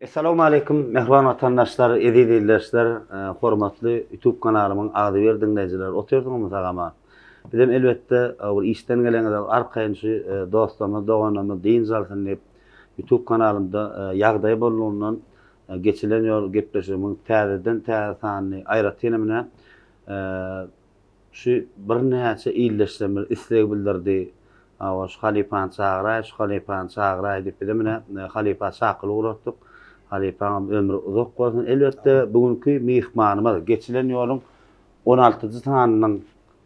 Essalawmaleýkim mähriban watandaşlar, eziz ildeşler, hormatly YouTube kanalymyň agzybir diňleýjileri otyrsyňyzmy sag-aman? Bizem elbetde bir işden geleňizde arkaýyn şu dostlarymyz, doganlarymyz dynç alsyn diýip YouTube kanalymda ýagdaý boldugyndan geçilen ýol gepleşigimiň täzeden täze sanyny aýratynam ine Şu birnäçe ildeşlerimiz isleg bildirdi. Hawa, şu halypany çagyraý, şu halypany çagyraý diýip, bizem ine, halypa çakylyk ugratdyk. Halypaňam ömri uzak bolsun. Elbetde, bu günki myhmanymyz, geçilen ýoluň on altynjy sanynyň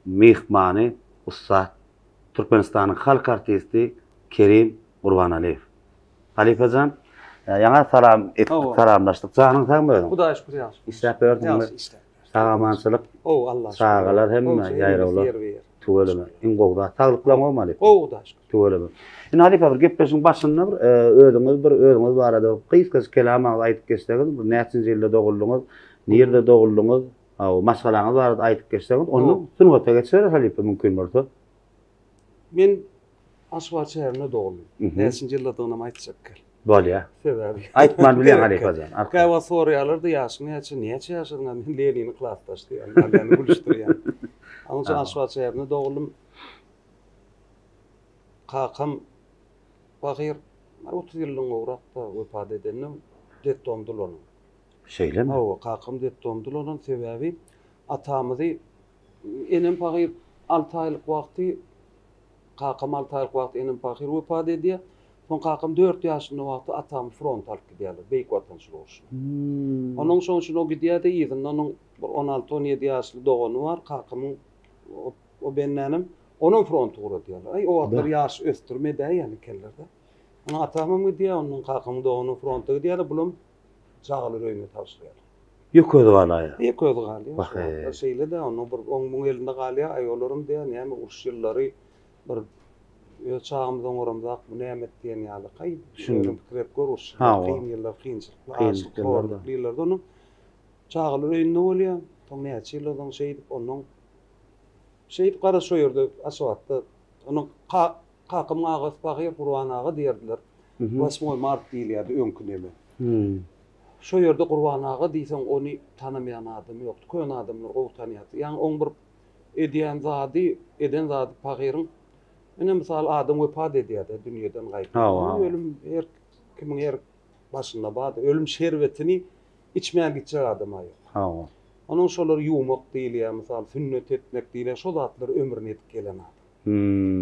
myhmany ussat, Türkmenistanyň halk artisti Kerim Gurbanalyýew. Halypa jan, ýaňa salam etdik, salamlaşdyk. Janyň sagmy özüň? Hudaýa şükür ýagşy. Işläp ýörsüňmi? Ýagşy işläp. Sag-amançylyk. Gowy Allaha şükür. Çagalar hemme ýaýrawlar. Tüweleme. Iň gowy zat. Saglyklaň gowmy halypa? Gowy Hudaýa şükür. Tüweleme. Indi halypa bir gepleşigiň başynda bir özüňiz bir özüňiz barada gysgaça kelam agyz aýdyp geçseňiz, bir näçinji ýylda doguldyňyz, nirde doguldyňyz, maşgalaňyz barada aýdyp geçseňiz, onda sungata geçeris halypa mümkin bolsa. Men Aşgabat şäherinde doguldym. Näçinji ýyldadygynam aýtjak gel. Bolýar. Sebäbi. Aýtman bilýän halypa jan. Käwagt soraýarlar-da ýaşyň näçe, näçe ýaşadyň men Leniniň klasdaşy diýýän, alýany gülüşdirýän. Onuň üçin Aşgabat şäherinde doguldym. Kakam pahyr 30 ýyldan gowrak-da wepat edende detdomda ulanan. Şeýlemi? Hawa, kakam detdomda ulanan sebäbi atamyzy Enem pahyr alty aýlyk wagty, kakam alty aýlyk wagty enem pahyr wepat edýär. Soň kakam dört ýaşynda wagty atamy fronta alyp gidýärler, Beýik Watançylyk urşuna. Onuň şonuň üçin o gidýär-de yzynda onuň bir on alty, on ýedi ýaşly dogany bar, kakamyň o bendänem, onam fronta ugradýarlar. Aý, o wagtlar ýaş ösdürim edäýýän ekenler-de. Onuň atamam gidýär, ondan kakamyň dogany fronta gidýärler, bulam çagalar öýüne tabşyrýarlar. Ýeke özi galaýar. Ýeke özi galýar. Wah eý. Şeýle-de onda bir oň muň elinde galýar, aý olaram diýýär, näme uruş ýyllary bir öz çagamyzy oňaramzak, bu näme diýen ýaly. Aý, özüň pikir edip gör, uruş ýyllary kyn ýyllar, kynçylykly, açlyk, horlukly ýyllarda onuň çagalar öýünde bolýar. Soň näçe ýyldan soň şeýdip ondan şeýdip garaz şo ýerde Aşgabatda onuň Kakamyň agasy pahyr Gurban aga diýerdiler. Wasmoý mart diýilýärdi öňki neme. Şo ýerde Gurban aga diýseň ony tanamaýan adam ýokdy. Köne adamlar gowy tanýardy. Ýagny oň bir edýän zady, eden zady pahyryň ine mysal adam wepat edýärde dünýeden gaýtýar. Ölüm her kimiň her başynda bardyr. Ölüm şerbetini içmän gitjek adam-a ýok. Hawa. Onuň şolary ýuwmak diýilýär, mysal sünnet etmek diýilýär, şo zatlary ömrüni edip gelen adam.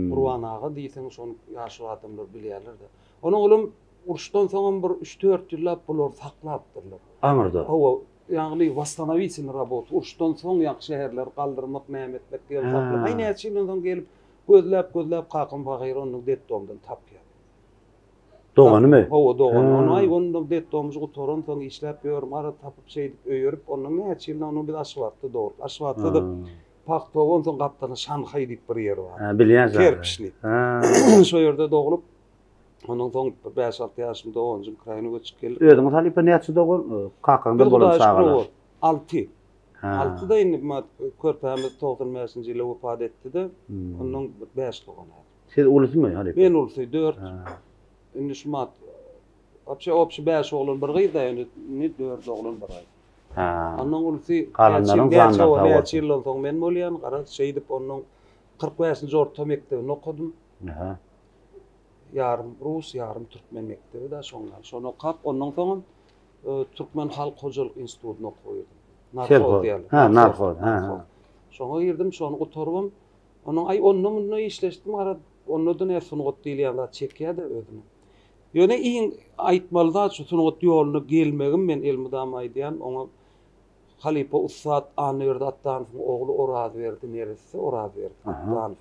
Gurban aga diýseň şony ýaşuly adamlar bilýärler-de. Onuň olam uruşdan soňam bir üç-dört ýyllap bulary saklapdyrlar. Aňyrda. Hawa, ýagny wasstanowitelnyý rabota, uruşdan soň ýaňky şäherleri galdyrmak, näme etmek diýen saklap, aý näçe ýyldan soň gelip gözläp-gözläp kakam pahyr ony detdomdan tapýar. Doganymy? Hawa, dogany. Ony aý onda detdomyzy gutaransoň işläp ýörüm, ara tapyp şeýdip öýerip, ondan näçe ýyldan soň biz Aşgabatda dogduk. Aşgabatda-da Pagtowa onsoň gapdalynda Şanhaý diýip bir ýer bar. Hä, bilýän şany. Kerpiçli. Hä. Şo ýerde doglup, ondan soň bir bäş-alty ýaşymda onjum kraýyna göçüp geldik. Özüňiz halypa näçe dogan, kakaňdan Biz bolan Hudaýa şükür çagalar? bol. Alty. Hä. Alty-da indi körpämiz 95-nji ýylda wepat etdi-de, ondan bir bäş dogan häzir. Siz ulusymy halypa? Men ulusy, dört. Hä. Indi şu mat, wapşe obşi bäş oglan bir gyz-da, indi dört oglan bir gyz. Hä. Ondan ulusy Galanlaryň näçe janlary sag näçe bolsun. ýyldan soň men bolýan, garaz şeýdip ondan 45-nji orta mekdebinde okadym. Aha. Ýarym rus, ýarym türkmen mekdebi da şoň ýaly. Şony okap, ondan soňam e, Türkmen halk hojalyk institutyna okuwa girdim. Narhoz Selhoz. diýerler. Ha, narhoz. Ha, Narhoz. ha. Şoňa girdim, şony gutarybam, onuň aý onda munda işleşdim, garaz onda-da ne sungat diýilýän zat çekýär-de özüne. Ýöne iň aýtmaly zat şu sungat ýoluna gelmegim men elmydama aýdýan oňa halypa ussat Annaberdi Atdanowyň ogly Orazberdi neresse Orazberdi Atdanow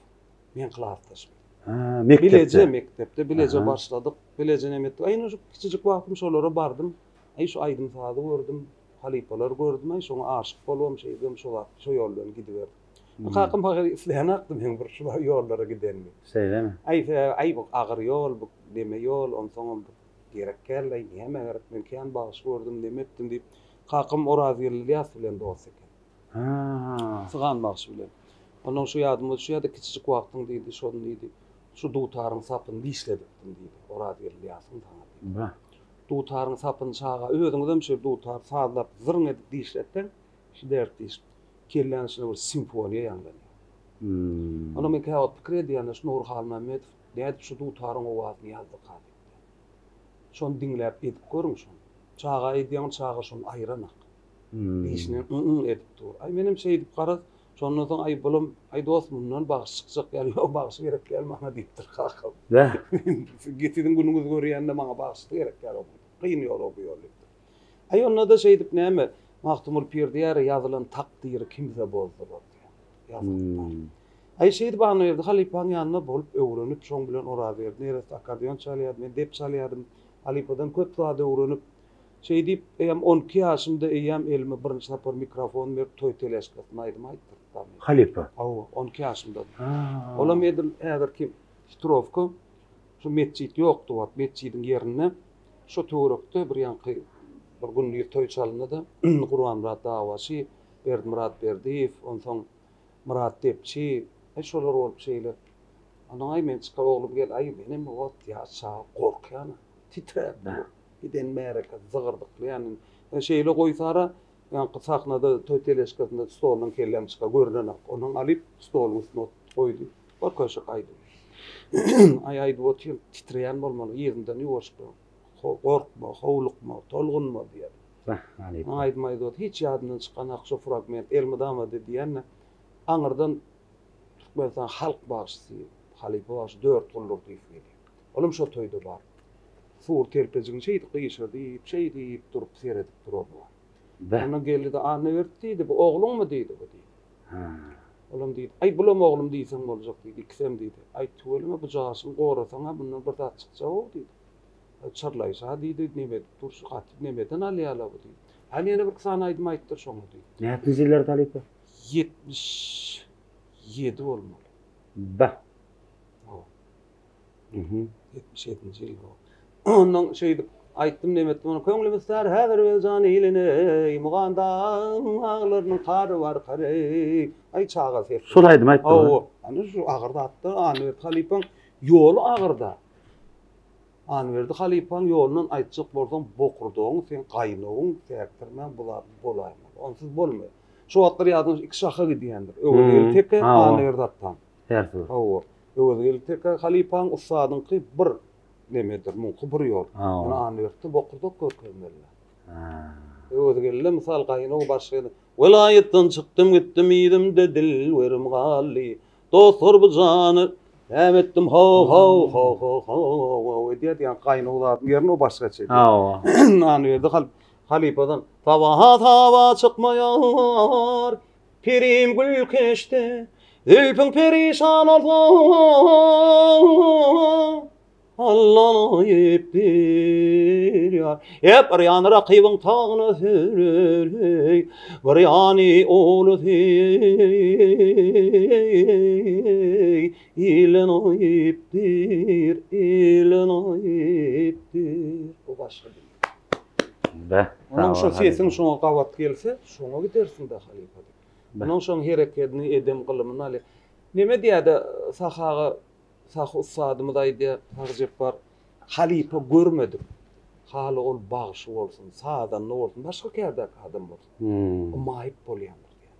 meň klasdaşym. Ha, mekdepde. Bileje mekdepde bileje Aha. başladyk. Bileje neme etdik. Aý ine şu kiçijik wagtym şolara bardym. Aý şu aýdym sazy gördüm. Halypalary gördüm. Aý şoňa aşyk bolubam şeýdibem şo zat şo ýol bilen gidiberdim. Kakam pahyr isleýänakdy meň bir şu ýollara gidenimi. Şeýlemi? Aý sebäbi aý bu agyr ýol, bu neme ýol, onsoňam bu gerek däl-aý, nämä gerek, men kän bagşy gördüm, neme etdim diýip, kakam Orazgeldi Ylýas bilen dost eken. Ha. Sygan bagşy bilen. Onnoň şu ýadyma düşýär-de, kiçijik wagtyň diýdi, şony diýdi, şu dutaryň sapyny dişledipdim diýdi, Orazgeldi Ylýasyň saňa diýdi. Bah. Dutaryň sapyny çaga özüňizem şeýle dutar sazlap zyrň edip dişletseň, şu dert diş kelläň içinde bir simfoniýa ýaňlanýar. Onda men käwagt pikir edýän-de, şu Nury Halmämmedow nädip şu dutaryň owazyny ýazdyka diýip. Şony diňläp edip görüň şony. Çaga edýäň, çaga şony aýranak. Dişini ň-ň edip dur. Aý menem şeýdip garaz, şondan soň aý bulam, aý dost mundan bagşy çykjak ýaly, ýok bagşy gerek däl maňa diýipdir kakam. Beh. Siziň günüňizi görýände maňa bagşysy gerek däl o kyn ýol o bu ýol diýipdir. Aý onda-da şeýdip näme, Magtymguly pir diýýär, ýazylan takdyry kimse bozdurar diýýär. Ýazylyp bar. Aý şeýdip Annaberdi halypaň ýanynda bolup öwrenip, şoň bilen Orazberdi neresse akkordeon çalýardy, men dep çalýardym. Halypadan köp zat öwrenip, Şeý diýip, eýýäm 12 ýaşymda eýýäm elime birinji sapar mikrofon berip toý teležkasynda aýdym aýtdyrdylar meni. Halypa. Hawa, 12 ýaşymda. Olam edil häzirki Hitrowka şu metjit ýokdy o wagt, metjidiň ýerinde şo töwerekde bir ýaňky bir gündiz toý çalyndy-da, Gurbanmyrat Dagbaşy, Berdimyrat Berdiýew, onsoň Myrat depçi, aý şolar bolup şeýle. Onsoň aý men çykar oglum gel, aý menem o wagt ýaş çaga gorkýan-a, titräp dur. Giden märeke zygyrdyklaýan. Şeýle goýsara, ýaňky sahnada toý teležkasynda stoldan kelläm çykar görnenok. Ondan alyp stoluň üstüne goýdy. Bir köşek aýdym. Aý aýdyp otyryn, titreýän bolmaly, yzyndan ýuwaşlyk gorkma, howlukma, tolgunma diýýär. Bah, halypa. Aýdym aýdyp otyr, hiç ýadymdan çykanak şo fragment elmydama diýýän-de, aňyrdan Türkmenistan halk bagşysy, halypa bagşy Dörtgul Durdyýew gelýär. Olam şo toýda bar. Sur telpejigini şeýdip gyşardyp, şeýdip durup seredip duran bar. Beh. Ondan geldi-de, Annaberdi diýdi, bu ogluňmy diýdi bu diýdi. Ha. Olam diýdi, aý bulam oglum diýseň boljak diýdi, ikisem diýdi. Aý tüweleme bu jaşyny gorasaň-a bundan bir zat çykjag-ow diýdi. Çyrlaýşa diýdi, neme edip dur, şu gaty nemeden alýar-la bu diýdi. Hany ýene bir iki sany aýdym aýtdyr şoňa diýdi. Näçinji ýyllarda halypa? 77 bolmaly. Bah. Hawa. 77-nji ýyl bu. Ondan şeýdip aýtdym neme etdim, köňlüm ister häzirbeýjan iline, Mugan daglarynyň kary bar kary. Aý çaga sesi. Şol aýdymy aýtdyň. Hawa. Ana şu agyr zatda Annaberdi halypaň ýoly agyrda. Annaberdi halypaň ýolundan aýtjak bolsaň bokurdagyň sen gaýnawyň säkdirmän bu zat bolaýmaly. Onsuz bolmaýar. Şu wagtlar ýadyňa iki şaha gidýändir. Öwezgeldi teke, Annaberdi atdan. Hersi bir. Hawa. Öwezgeldi teke halypaň ussadyňky bir nemedir, muňky bir ýol. Ýöne Annaberdi bokurdak görkezmeli. Öwezgeldi mysal gaýynow başga Welaýatdan çykdym gitdim yzymda dilberim galdy. Dostlar bu jany näme etdim ho ho ho ho ho ho edýär diýen gaýynow zadyň ýerine o başgaça edýär. Hawa. Annaberdi halypadan Sabaha saba çykmaýar Pirim gül keşde, zülpüň perişan olsa, Alla naýypdyr ýar. Hep bir ýany rakybyň tagyna sürer, eý, bir ýany ulusy, ile naýypdyr, ile naýypdyr. Bu başga bir. Beh. Onuň şo sesiň şoňa gabat gelse, şoňa gidersiň-dä halypa diýip. Onuň şoň herekedini, edem gylymyny alýar. Neme diýýär-de Sahy aga, Sahy ussadymyz aýdýar, Sahy Jepbar, halypa görmedik. Haly ol bagşy bolsun, sazanda bolsun, başga kärdäki adam bolsun. O maýyp bolýandyr diýýär.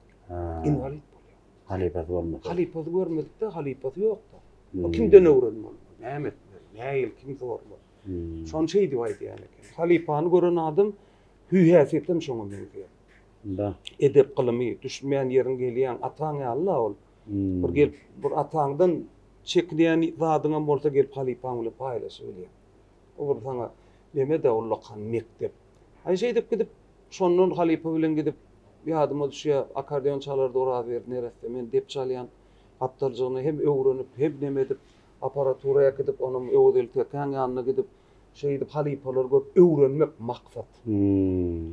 Inwalid bolýar. Halypasy bolmasa. Halypasy görmedik-de, halypasy ýok-da. O kimden öwrenmeli? Näme etmeli? Nähili, kim sormaly? Şony şeý diýip aýdýan eken. Halypany gören adam hüý-häsiýetem şoňa meňzeýär. Da. Edep gylymy, düşünmeýän ýeriň gelýäň, ataň ýaly-la ol. Bir gelip, bir ataňdan çekinýän zadyňam bolsa gelip halypaň bilen paýlaşybilýäň. O bir saňa neme-de ullakan mekdep. Aý şeýdip gidip, şondan halypa bilen gidip, ýadyma düşýär, akkordeon çalardy Orazberdi neresse, men dep çalýan. Gapdaljygyny hem öwrenip, hem neme edip, Apparatura äkidip, onuň Öwezgeldi Tekäň ýanyna gidip, şeýdip halypalary görüp öwrenmek maksat.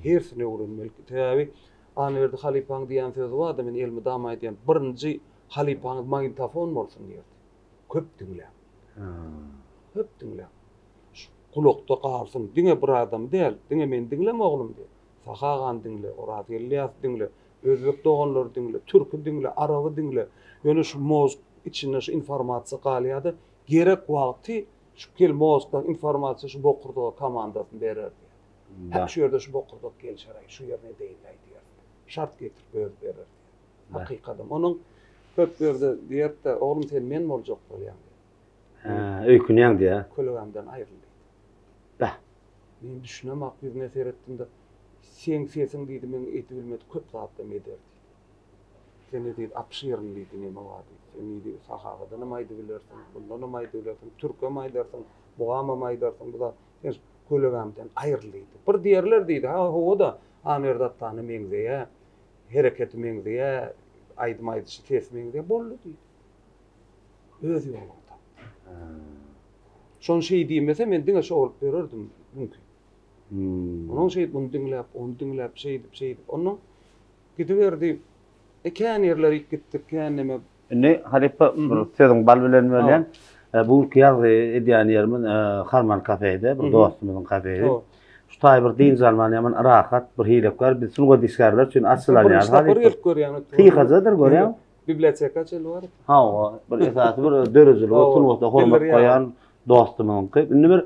Hersini öwrenmeli. Sebäbi Annaberdi halypaň diýýän sözi bardy, men elmydama aýdýan, birinji halypaňyz magnitofon bolsun diýerdi. Köp diňläň. Köp diňläň. Şu gulakda galsyn. Diňe bir adamy däl, diňe meni diňleme oglum diýer. Sahy agany diňle, Orazgeldi Ylýasy diňle, Özbek doganlary diňle, türki diňle, araby diňle. Ýöne şu mozg içinde şu informasiýa galýar-da, gerek wagty Şu kel mozgdan informasiýa şu bokurdaga komandasyny berer diýýär. Hä, şu ýerde şu bokurdak gelşer-aý, şu ýerine edeýin-läý diýer. Şart getirip özi berer diýýär. Hakykadam. Onuň köp ýerde diýerdi-de, oglum sen men boljak bolýaň diýýär. Hä, öýkünýäň diýýär. Kölegämden aýryl diýdi. Bäh. Men düşünemok, ýüzüne seretdim-de, seň sesiň diýdi, meň edibilmedik köp zatlam eder diýdi. Sende diýdi, obşirny diýdi, neme bar diýdi. Sen diýdi, sahabadanam aýdybilersiň, bundanam aýdybilersiň, türkem aýdarsyň, mugamam aýdarsyň, bu zat. Sen kölegämden aýryl diýdi. Bir diýerler diýdi, ha, hawa-da, Anwerdi Atdana meňzeýä, hereketi meňzeýä, aýdym aýdyşy, sesi meňzeýä, boldy diýdi. Öz ýoluňy tap. Şony şeý diýmese, men diňe şo bolup ýörerdim, mümkin. Onuň şeýdip, muny diňläp, ony diňläp, şeýdip, şeýdip, onnoň Gidiberdi. E kän ýerlerik gitdik, kän neme. Indi halypa bir sözüň bal bilen bölýän. Bu günki ýazgy edýän ýerimiz Harman kafede, bir dostumyzyň kafesi. Şu taý bir dynç alman ýaman rahat bir hilekar biz sungat işgärleri üçin açylan ýer. Birinji sapar gelip görýän. Syhajadyr görýäň. Biblioteka çenli bar. Hawa, bir esasy bir döredijilige, sungata hormat goýan dostumyzyňky. Indi bir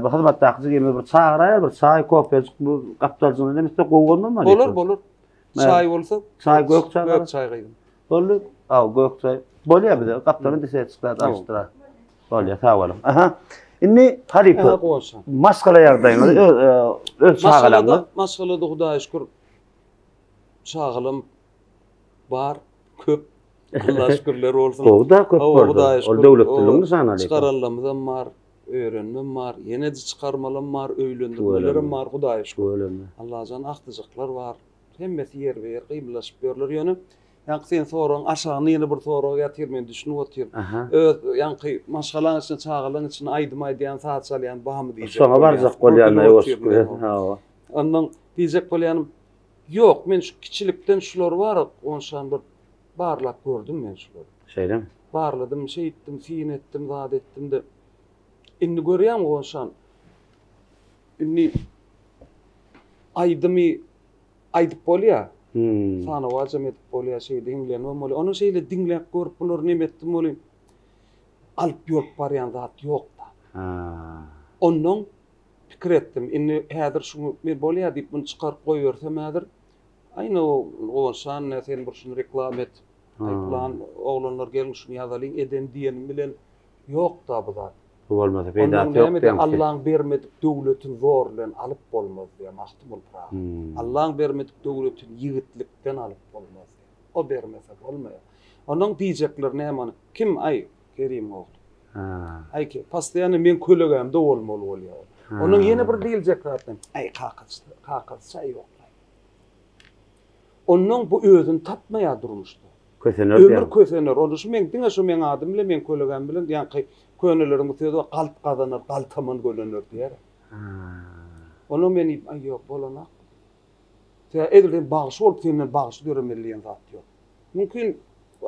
bu hyzmatdaky jigimiz bir çagyraýar, bir çaý, kofejik bu gapdaljygyna näme etse gowy bolmazmy? Bolar, bolar. Çaý bolsa, çaý gök çaý. Gök çaý gyzym. Boldy. Aw, gök çaý. Bolýar bize. Gapdalyň desertjik zat alyşdyrar. Bolýar, sag boluň. Aha. Indi halypa. Maşgala ýagdaýyňyz, öz öz çagalaryňyz. Maşgalada Hudaýa şükür çagalam bar, köp. Alla şükürler bolsun. Gowy-da köp bolsa. Ol döwletliligiň nyşany halypa. Çykaranlarymyzam bar, öýrenmem bar, ýene-de çykarmalam bar, öýlendirmelerem bar, Hudaýa şükür. Tüweleme. Allajan agtyjyklar bar. Hemmesi ýerbe-ýer gymyldaşyp ýörler. Ýöne ýaňky seň soragyň aşagynda ýene bir sorag ýatyr, men düşünip otyryn. Öz ýaňky maşgalaň içinde, çagalaň içinde aýdym aýdýan, saz çalýan barmy diýjek bolýan. Şoňa barjak bolýan-da, ýuwaş bilen. Hawa. Ondan diýjek bolýanym, Ýok, men şu kiçilikden şulary bar, onşan bir barlap gördüm men şulary. Şeýlemi? Barladym, şeýtdim, syn etdim, zat etdim-de. Indi görýäňmi onşan, indi aýdymy aýdyp bolýar. Hmm. Sanawajam edip bolýar, şeýle hiňlenibem bolýar. Ony şeýle diňläp görüp bulary neme etdim welin, alyp ýolup barýan zat ýok-da. Ha. Onnoň Pikir etdim, indi häzir şuny men bolýa diýip muny çykaryp goýbersem häzir, aýna Guwançjan ine sen bir şuny reklama et, aý pylan oglanlar geliň şuny ýazalyň eden diýenim bilen ýok-da bu zat. Bu bolmasa peýdasy ýok diýýäň. Allaň bermedik döwletini zor bilen alyp bolmaz diýýär Magtymguly Pyragy. Allaň bermedik döwletini ýigitlikden alyp bolmaz diýýär. O bermese bolmaýar. Onuň diýjekleri näme ony? Kim aý Kerimiň ogly. Aý ki, postoýanno meň kölegämde bolmaly bolýar ol. Ondan ýene bir diýiljek zat näme? Aý kakasy, kakasy çaý ýoklaý. Ondan bu özüni tapmaýar durmuşda. Kösener diýýär. Ömür kösener. Onda şu meň diňe şu meň adym bilen, meň kölegäm bilen ýaňky köneleriň bir sözi bar, galp gazanar, galtaman gölener diýýär. Ondan men diýip, aý ýok, bolanok. Tä edil sen bagşy bolup senden bagşy döremeli diýen zat ýok. Mümkin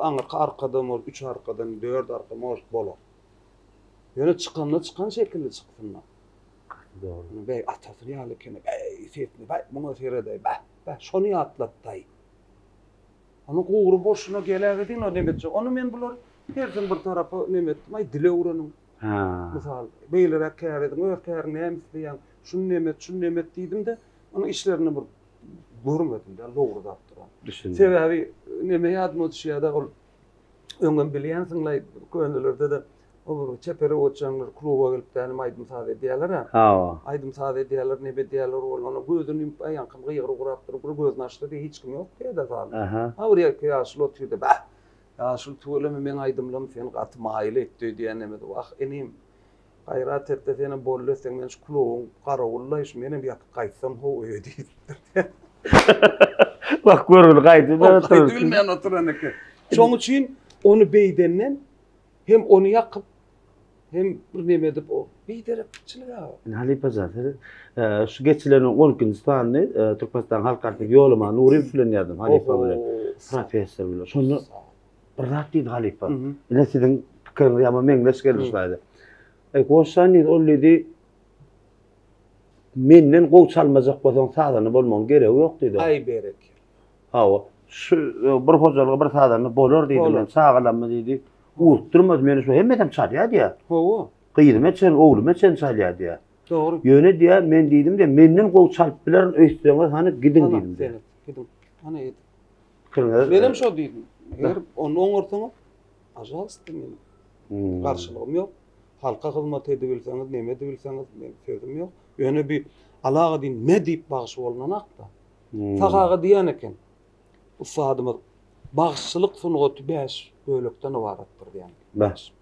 aňyrky arkadan bolup, üç arkadan, dört arka может bolar. Ýöne çykanda çykan şekilli çyksynlar. Gaty dogry. Beý atasy ýaly ekeni, beý sesini, beý muňa seredeý, beh, beh şony ýatlatdaý. Ony gury boşuna gelägedin o neme etjek. Ony men bular hersini bir tarapa neme etdim, aý dil öwreniň. Ha. Mysal, beýleräk kär ediň, öz käriňi näme isleýäň, şuny neme et, şuny neme et diýdim-de, Onuň işlerini bir görmedim däl, lowurdap duran. Düşündim. Sebäbi neme ýadyma düşýär-de, ol öňem bilýänsiň-laý, könelerde-de o bir çeper öwetjeňler kluba gelip dänim aýdym-saz edýärler-ä. Hawa. Aýdym-saz edýärler, neme edýärler, ol onuň gözüni ýumup, aý ýaňkam gygyryp ugrapdyr, bir gözüni açdy diýip hiç kim ýok diýýär-de zalda. Aha. Ha bir ýeke ýaşuly otyrdy, Bäh, ýaşuly tüweleme meň aýdymlarym seni gaty maýyl etdi öýdýän nemedi. Wah, inim, Gaýrat etde senem boldy etseň men şu klubuň garawullaý şu menem ýatyp gaýtsam how öýe diýipdir. Bak görgüli gaýdyp oturan. Gaýdyp bilmän oturan eken. Şoň üçin ony beýdenden hem ony ýakyp hem bir neme edip o biderekçilik aga. Indi halypa jan siz şu geçilen on ikinji sanyny Türkmenistanyň halk artisti Ýolaman Nurymow bilen ýazdym halypa bilen. Professor bilen. Şonda Bir zat diýdi halypa. Ine siziň pikiriňiz ýa meňzeş geldi şu taýda. Eý, Goşjan diýdi, ol diýdi, menden gowy çalmajak bolsaň sazanda bolmagyň geregi ýok diýdi. Aý berekella. Hawa, şu e, bir hojalyga bir sazanda bolar diýdi. Men çagalammy diýdi. Urupdurmaz meni şu hemmesem çalýar diýýär. Hawa. Gyzyma çen, ogluma çen çalýar diýýär. Dogry. Ýöne diýýär, men diýdim diýýär, menden gowy çalyp bilerin öýtseňiz, hany gidiň diýdim diýýär. Gidiň. Hany ediň. Pikiriňiz? Menem şo diýdim. Eger ony oňarsaňyz, pažalsta meniň hmm. garşylygym ýok. Halka hyzmat edibilseňiz, neme edibilseňiz, men sözüm ýok. Ýöne bir alaga diýin, ne diýip bagşy bolunanakda. Hmm. Sagaga diýen eken. Ussadymyz bagşyçylyk sungaty 5 bölekden ybaratdyr diýen. 5.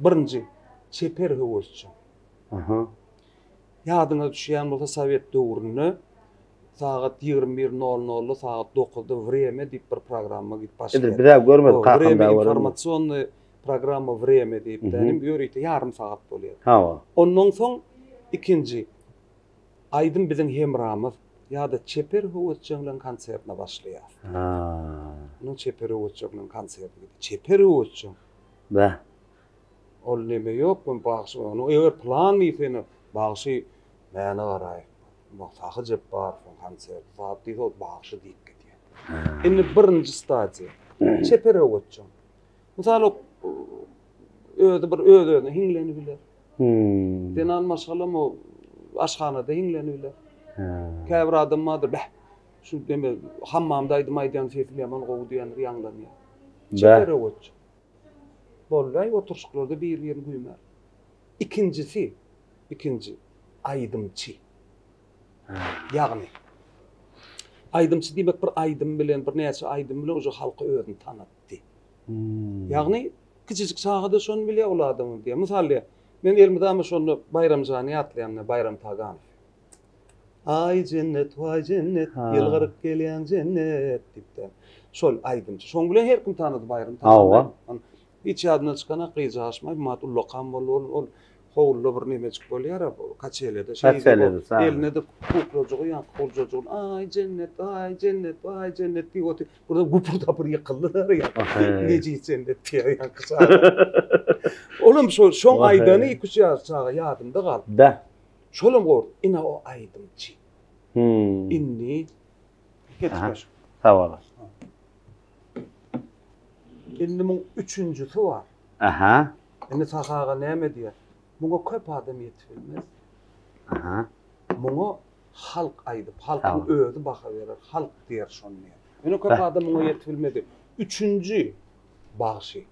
Birinji, çeper höwesjeň. Aha. Ýadyňa düşýän bolsa sowet döwründe sagat 21 nol nolda sagat dokuzda Wremýa diýip bir programma gidip başlaýar. Edil biz-ä görmedik kakam da görmedik. Informasionnyý programma Wremýa diýip dänim ýörite ýarym sagat bolýar. Hawa. Ondan soň ikinji aýdym biziň hemramyz ýa-da çeper höwesjeňleň konsertine başlaýar. Ha. Onuň çeper höwesjeňleň konserti gidýär. Çeper höwesjeň. Beh. Ol neme ýok men bagşy ony eger plan diýse ine bagşy Mäne Garaýew bar Sahy Jepbarowyň konserti zat diýse ol bagşy diýip gidýär. Indi birinji stadiýa çeper öwetjeň. Mysal özi bir öz özüne hiňlenibiler. Zenan maşgalam o aşhanada hiňlenibiler. Käbir adam bardyr beh şu neme hammamda aýdym aýdýan sesim ýaman gowy diýendir ýaňlanýar. Çeper öwetjeň. Boldy-aý oturyşyklarda bir-birini güýmär. Ikinjisi, ikinji, aýdymçy. Ýagny, aýdymçy diýmek bir aýdym bilen, birnäçe aýdym bilen uje halka özüni tanatdy. Ýagny, kiçijik çaga-da şony bilýär, uly adamam diýýär. Mysal diýýär, men elmydama şonda Baýram jany ýatlaýan, Baýram Taganow. Aý jennet, waý jennet, ýylgyryp gelýäň jennet diýip-de. Şol aýdymçy. Şoň bilen her kim tanady Baýram Hawa. Hiç ýadyndan çykanak gyz ýaşmaý, mat ullakan boldy ol. Ol howluda bir nemejik bolýar-a, kaçelede. Kaçelede, sag. Eline-de kuklajygy, ýaňky gurjajygyny, aý jennet, aý jennet, waý jennet diýip otyr. Birden güpür-tapyr ýykyldy-da ýaňky. Nejis jennet diýýär ýaňky çaga. Olam şol, şoň aýdany iki-üç ýaşly çaga ýadymda galypdyr. Beh. Şolam gor, ine o aýdymçy. Indi Getir. Sag bol. Indi muň üçünjisi bar. Aha. Indi Sahy aga näme diýýär? Muňa köp adam ýetip bilmez. Aha. Muňa halk aýdyp, halkyň özi baha berer, halk diýer şony diýýär. Ýöne köp adam muňa ýetip bilmedi. Üçünji bagşy.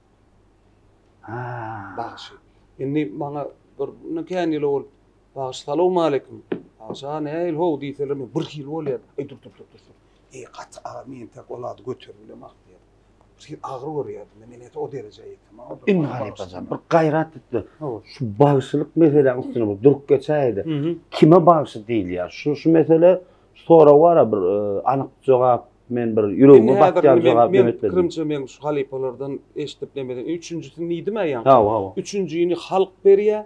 Bagşy. Indi maňa bir mundan kän ýyl owal Bagşy salowmaleýkim. Bagşy aga nähili how diýseler men bir hili bolýar. Eý dur dur dur dur. Eý gaty agyr men entek ol zady göterip bilemok diýýär. Bir hili agyr görýärdim. Men entek o derejä ýetemok. Indi halypajan bir gaýrat etde şu bagşylyk meseläň üstüne bir durup geçäýde. Kime bagşy diýilýär? Şu şu mesele sorag bar-a bir anyk jogap Men bir ýüregime batýan jogap Men pikirimçe men şu halypalardan eşidip nemeden üçünjisini diýdim-ä ýaňky. Hawa, hawa. Üçünjini halk berýär.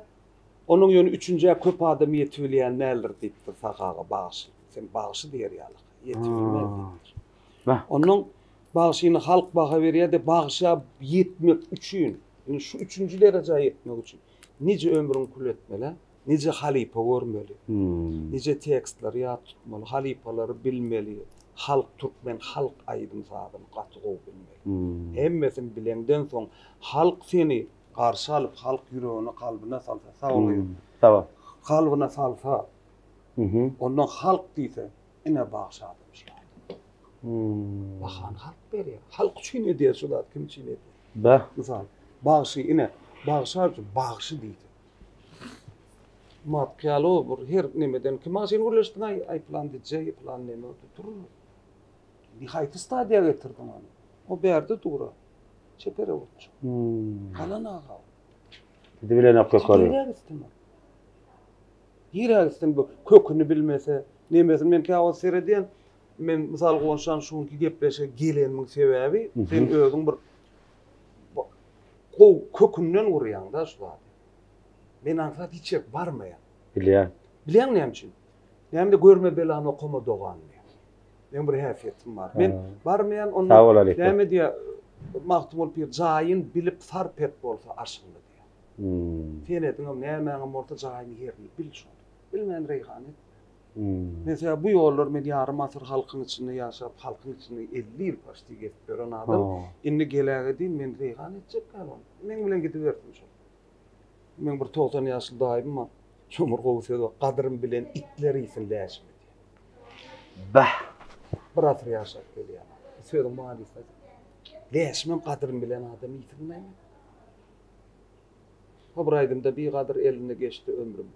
Onuň ýöne üçünjä köp adam ýetibilýän däldir diýipdir Sahy aga bagşy. Sen bagşy diýer ýaly ýetibilmez diýipdir. Onnoň bagşyny halk baha berýär-de bagşa ýetmek üçin, indi şu üçünji derejä ýetmek üçin nije ömrüňi kül etmeli-ä? Nije halypa görmeli. Nije tekstleri ýat tutmaly, halypalary bilmeli, halk türkmen halk aýdym sazyny gaty gowy bilmeli. Hemmesini bileňden soň halk seni garşy alyp halk ýüregine kalbyna salsa sag bol gyzym. Sag bol. Kalbyna salsa ondan halk diýse ine bagşy adam şu adam. Bahany halk berýär. Halk üçin edýär şu zat kim üçin edýär. Beh. Mysal bagşy ine bagşa bagşy diýse. Mat ýaly o bir her nemeden kim maşyn gürleşdiň aý aý plan DJ plan neme dur. Indi haýsy stadiýa getirdiň ony? O bärde dura. Çeper öwürtçi. Hmm. Galan aga. Gidi bilenok ýokary. Nirä gitsin ol? Nirä gitsin bu köküni bilmese, nemesini men käwagt seredýän. Men mysal Guwançjan şu günki gepleşige gelenimiň sebäbi sen özüň bir gowy kökünden gurýaň-da şu zady. Men aňsat hiç ýere barmaýan. Bilýän. Bilýäňmi näme üçin? Näme-de görme belany okama dogany diýýär. Meň bir häsiýetim bar. Men barmaýan onda Sag bol Alypa. näme diýýär Magtymguly pir jaýyn bilip sarp et bolsa aşyňny diýýär. Hmm. Senediňem nämäňem bolsa jaýyny ýerini bil şony. Bilmän reýhan etme. Hmm. Mesela bu ýollar men ýarym asyr halkyň içinde ýaşap, halkyň içinde 50 ýyl paşti gezip ýören adam. Ha. Indi geläge diýin men reýhan etjek ýaly ony. Meň bilen gidibersin şol. Meň bir 90 ýaşly daýym bar. Şoň bir gowy sözi bar. Gadyrym bilen itler iýsin läşimi diýýär. Bah! Bir asyr ýaşap gelýär. Bu sözüň manysy Läşimem gadyrym bilen adam iýsin näme? Ha bir aýdymda bigadyr elinde geçdi ömrüm.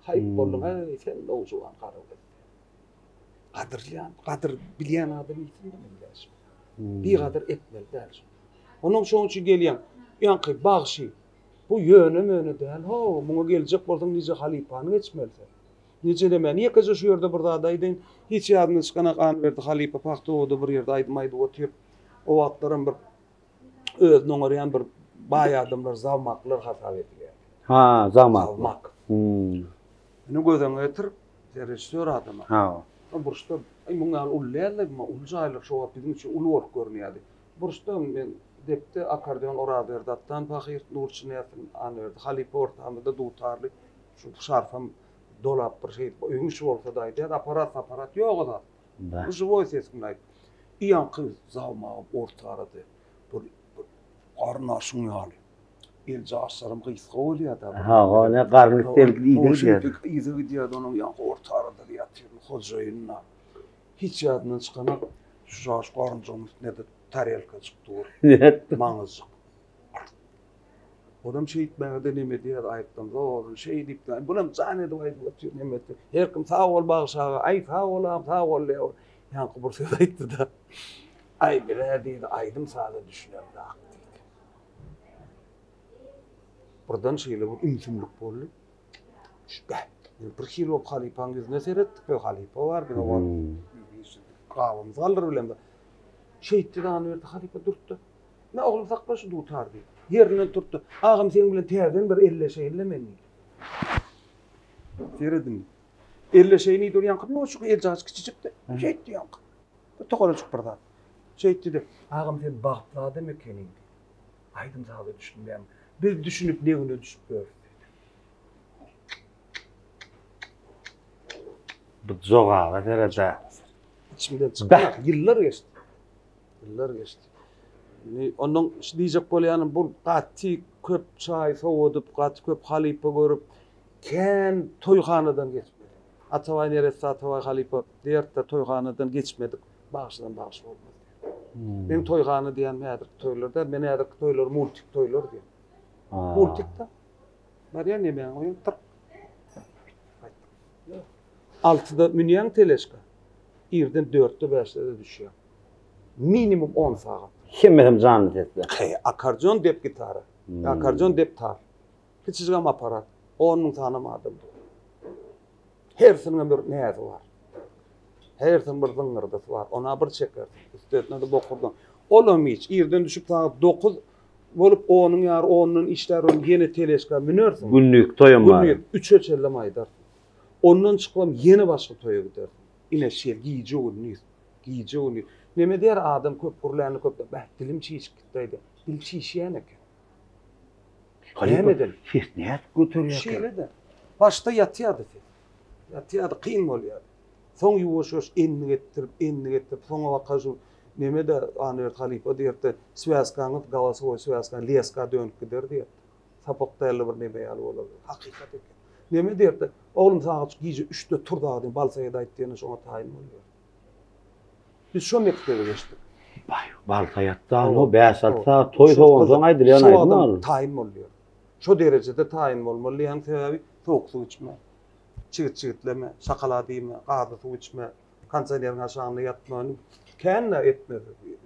Haýp bolduň, eý, sen nowjuwan gara göz. Gadyrlaýan, gadyr bilýän adam iýsin meň läşimi. Bigadyr etmeli däl. Onuň şoň üçin gelýän, ýaňky bagşy, bu ýöne-möne däl, ho, muňa geljek bolsaň nije halypany geçmeli sen. Nije nämäni, ýekeje şu ýerde bir zat aýdaýyn, hiç ýadymdan çykanak Anberdi halypa Pahtowada bir ýerde aýdym aýdyp otyr. O wagtlaram bir özüni oňarýan bir baý adamlar zawmaklar hasap edilýär. Ha, zawmak. Zawmak. Hmm. Indi göz öňüne getir, sen režissýor adama. Ha. O burçda, aý muň ýaly uly däldi, uly jaýlar şo wagt biziň üçin uly bolup görünýärdi. Burçda men depde akkordeon Orazberdi Atdan pahyr, Nurçy Näsin Annaberdi halypa ortamyzda dutarly şu şarfam dolap bir şeýdip öýüň içi bolsa-da aýdýardy, apparat-aparat ýok o zatlar. Bu žiwoý ses bilen aýt. Ýaňky zawmagy orta arada bir garyn aşyň ýaly. Eljaşlaram gysga bolýar-da. Hawa, ne garyn üstelgi yza gidýär. Yza gidýär onuň ýaňky orta arada ýatyr hojaýynyna. Hiç ýadyndan çykanok, şu jaş garynjygyň üstünde-de tarelkajyk dur. Maňyzjyk. Olam şeýtmäge-de neme edýär, aýtdym, zordan şeý diýip, bulam jan edip aýdyp otyr, neme etdi. Her kim sag bol bagşy aga, aý sag bol agam, sag bol diýýär. Ýaňky bir söz aýtdy-da, aý biz-ä diýdi, aýdym-saza düşünemzak diýdi. Birden şeýle bir ümsümlik boldy. Bir hili bolup halypaň ýüzüne seretdik, we halypa bar, biz o gabymyzy galdyryp bilemzok. Şeýtdi-de Annaberdi halypa durtdy. Me oglum sakla şu dutary diýdi. Ýerinden turtdy. Agam seň bilen täzeden bir elleşeýin-le men diýdi. Serediň. Elleşeýin diýdi, ol ýaňky bir eljagaç kiçijikdi. Şeýtdi ýaňky. Bir togalajyk bir zat. Şeýtdi-de, agam sen bagtly adam ekeniň diýdi. Aýdym-saza düşünmeýäň. Biz düşünip ne güne düşüp ýörüs diýdi. Bu jogaba seret-ä. İçimden çykýar. Ýyllar geçdi. Ýyllar geçdi. Indi ondan şu diýjek bolýanym bu gaty köp çaý sowadyp, gaty köp halypa görüp, kän toýhanadan geçmedi. Atabaý neresse Atabaý halypa diýerdi-de toýhanadan geçmedik, bagşydan bagşy bolmaz diýerdi. Hmm. Meň toýhana diýýänim häzirki toýlar däl, men häzirki toýlary multik toýlar diýýän. Multik-de. Barýan nemäňi goýuň, tyrk. Altyda münýäň teležka, irden dörtde bäşde-de düşýäň. Minimum on sagat. Hemmesem janly sesler. He, akkordeon dep gitara. Hmm. Akkordeon dep tar. Kiçijigem apparat. 10 müň sanam adam dur. Hersiniň bir näzi bar. Hersiniň bir zyňyrdysy bar. Ona bir çekersiň. Üstesine-de bokurdan. Olam hiç. Irden düşüp sagat 9 bolup 10-uň ýary 10-dan işlär ol ýene teležka münersiň. Günlük toýam bar. Günlük 3-e çenlem aýdarsyň. Ondan çykybam ýene başga toýa gidersiň. Ine şeýle gije gündiz. Gije güni. Neme diýer adam köp gürlände köp bäh dilim çişip gitdi aýdýar. Dil çişýän eken. Nämeden? Ses nädip göterýär? Şeýle-de. Başda ýatýardy ses. Ýatýardy, kyn bolýardy. Soň ýuwaş-ýuwaş endik etdirip, endik etdirip, soňa baka şu neme-de Annaberdi halypa diýerdi, swýazkaňyz golosowoý swýazka leska dönüp gider diýerdi. Sapak dälde bir neme ýaly bolar. Hakykat eken. Neme diýerdi, oglum sagat gije üçde tur dagy diýip, Balsaýat aýt diýende şoňa taýyn bolýar. Biz şo mekdebe geçdik. Baý, Balsaýatdan o 5-6 sagat toý sowansoň aýdylýan aýdym ol. Taýyn bolýar. Şo derejede taýyn bolmaly diýýän sebäbi sowuk suw içme, çigit çigitleme, şokolad iýme, gazly suw içme, kondisioneriň aşagynda ýatma, kän-de etme,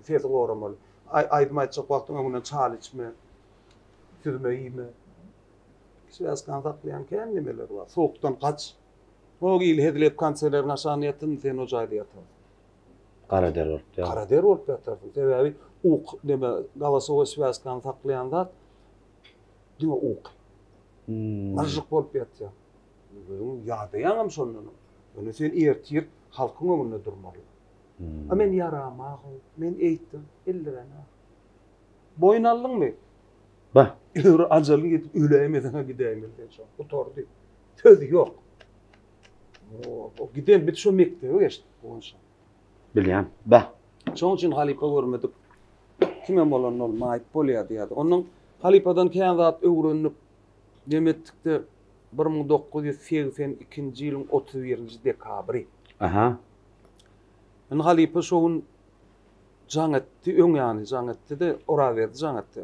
sesi goramaly. Aýdym aýtjak wagtyň öňünden çal içme, süzme iýme. Swýazkany saklaýan kän nemeler bar. Sowukdan gaç. O il hezil edip kondisioneriň aşagynda ýatyn, sen o jaýda ýatarsyň. Gara der bolup ýatarsyň. Gara der bolup ýatarsyň. Sebäbi uky neme golosowoý swýazkany saklaýan zat diňe uky. Hmm. Myžžyk bolup ýatýaň. Özüň ýadaýaňam şondan. Ýöne sen ertir halkyň öňünde durmaly. Hmm. A men ýaramag, men eýtdim, ildirenok. Boýun aldyňmy? Bah. Ömri ajalyň ýetip öläýmeseň-ä gidäýmeli sen şo. Gutardy. Söz ýok. O giden biz şo mekdebe geçdik Guwanç. Bilýän. Bah. Şoň üçin halypa görmedik. Kimem bolanda ol maýyp bolýar diýýärdi. Ondan halypadan kän zat öwrendik. Neme etdikde 1982-nji ýylyň 31-nji dekabry. Aha. Indi halypa şo gün jaň etdi, öň ýany jaň etdi-de, Orazberdi jaň etdi.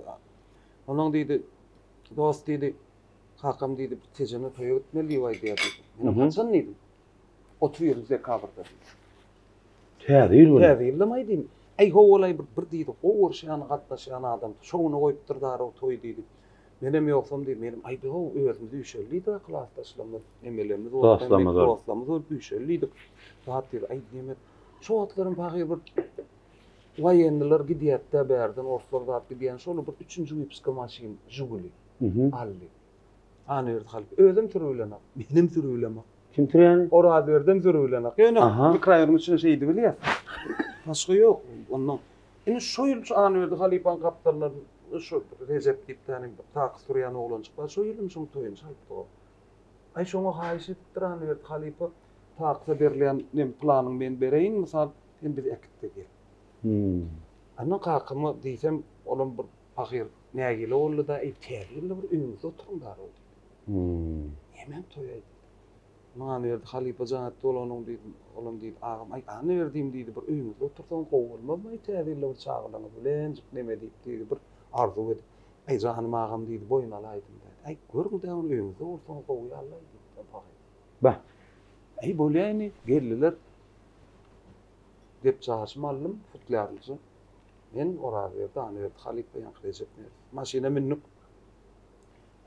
Onuň diýdi, dost diýdi, kakam diýdi, bir Tejene toýa gitmeli diýip aýdýar diýdi. Menem haçan diýdim. 31-nji dekabrda diýdi. Täze ýyl güni. Täze ýyldam aýdym. Äý howalaý bir bir diýdi, gowy görüşýän, gatnaşýan adam. Şo güne goýupdyr darow toý diýdi. Menem ýogsam diýdi, menem aý biz how özümiz üýşeli diýdik, klasdaşlarymyz, nemelerimiz bolup, Dostlarymyz bolup. dostlarymyz bolup üýşeli diýdik. Zat diýdi, aý neme şo wagtlaram pahyr bir waýenniler gidýärdi-dä bärden, orslar zat gidýän, şol bir üçünji wypuska maşyn Žiguli aldy. Annaberdi halypa özem sürübilenok, menem sürübilemok. Kim sürýäni? Orazberdem sürübilenok. Ýöne mikroraýonyň içinde şeýdi bilýäs. Başga ýok. Ondan indi şo ýyl şu Annaberdi halypaň gapdalyndan şu Rejep diýip täne bir taky sürýän oglanjyk bar. Şo ýyl hem şoň toýuny çalypdyk. Aý şoňa haýyş edipdir Annaberdi halypa, takysa berilýän nem planyňy men bereýin, mysal, sen bizi äkit-de gel. Ondan kakama diýsem, olam bir pahyr nägile boldy-da, eý täze ýylda bir öýüňizde oturyň bari diýdi. Nämäň toýy-aý diýdi. Muňa Annaberdi halypa jaň etdi, ol onuň diýdim, olam diýdi, agam, aý Annaberdim diýdi, bir öýüňizde otursaňyz gowy bolmazmy-aý täze ýylda bir çagalaryňyz bilenjik neme diýip diýdi, bir arzuw edip. Aý janym agam diýdi, boýun alaýdym diýdi. Aý görüň-dä ony öýüňizde bolsaňyz gowy ýaly-aý diýdi, pahyr. Bah. Aý bolýa indi, geldiler. Depjaşymy aldym, futlýarlyja. Men Orazberdi, Annaberdi halypa, ýaňky Rejep Merdi. Maşyna mündük.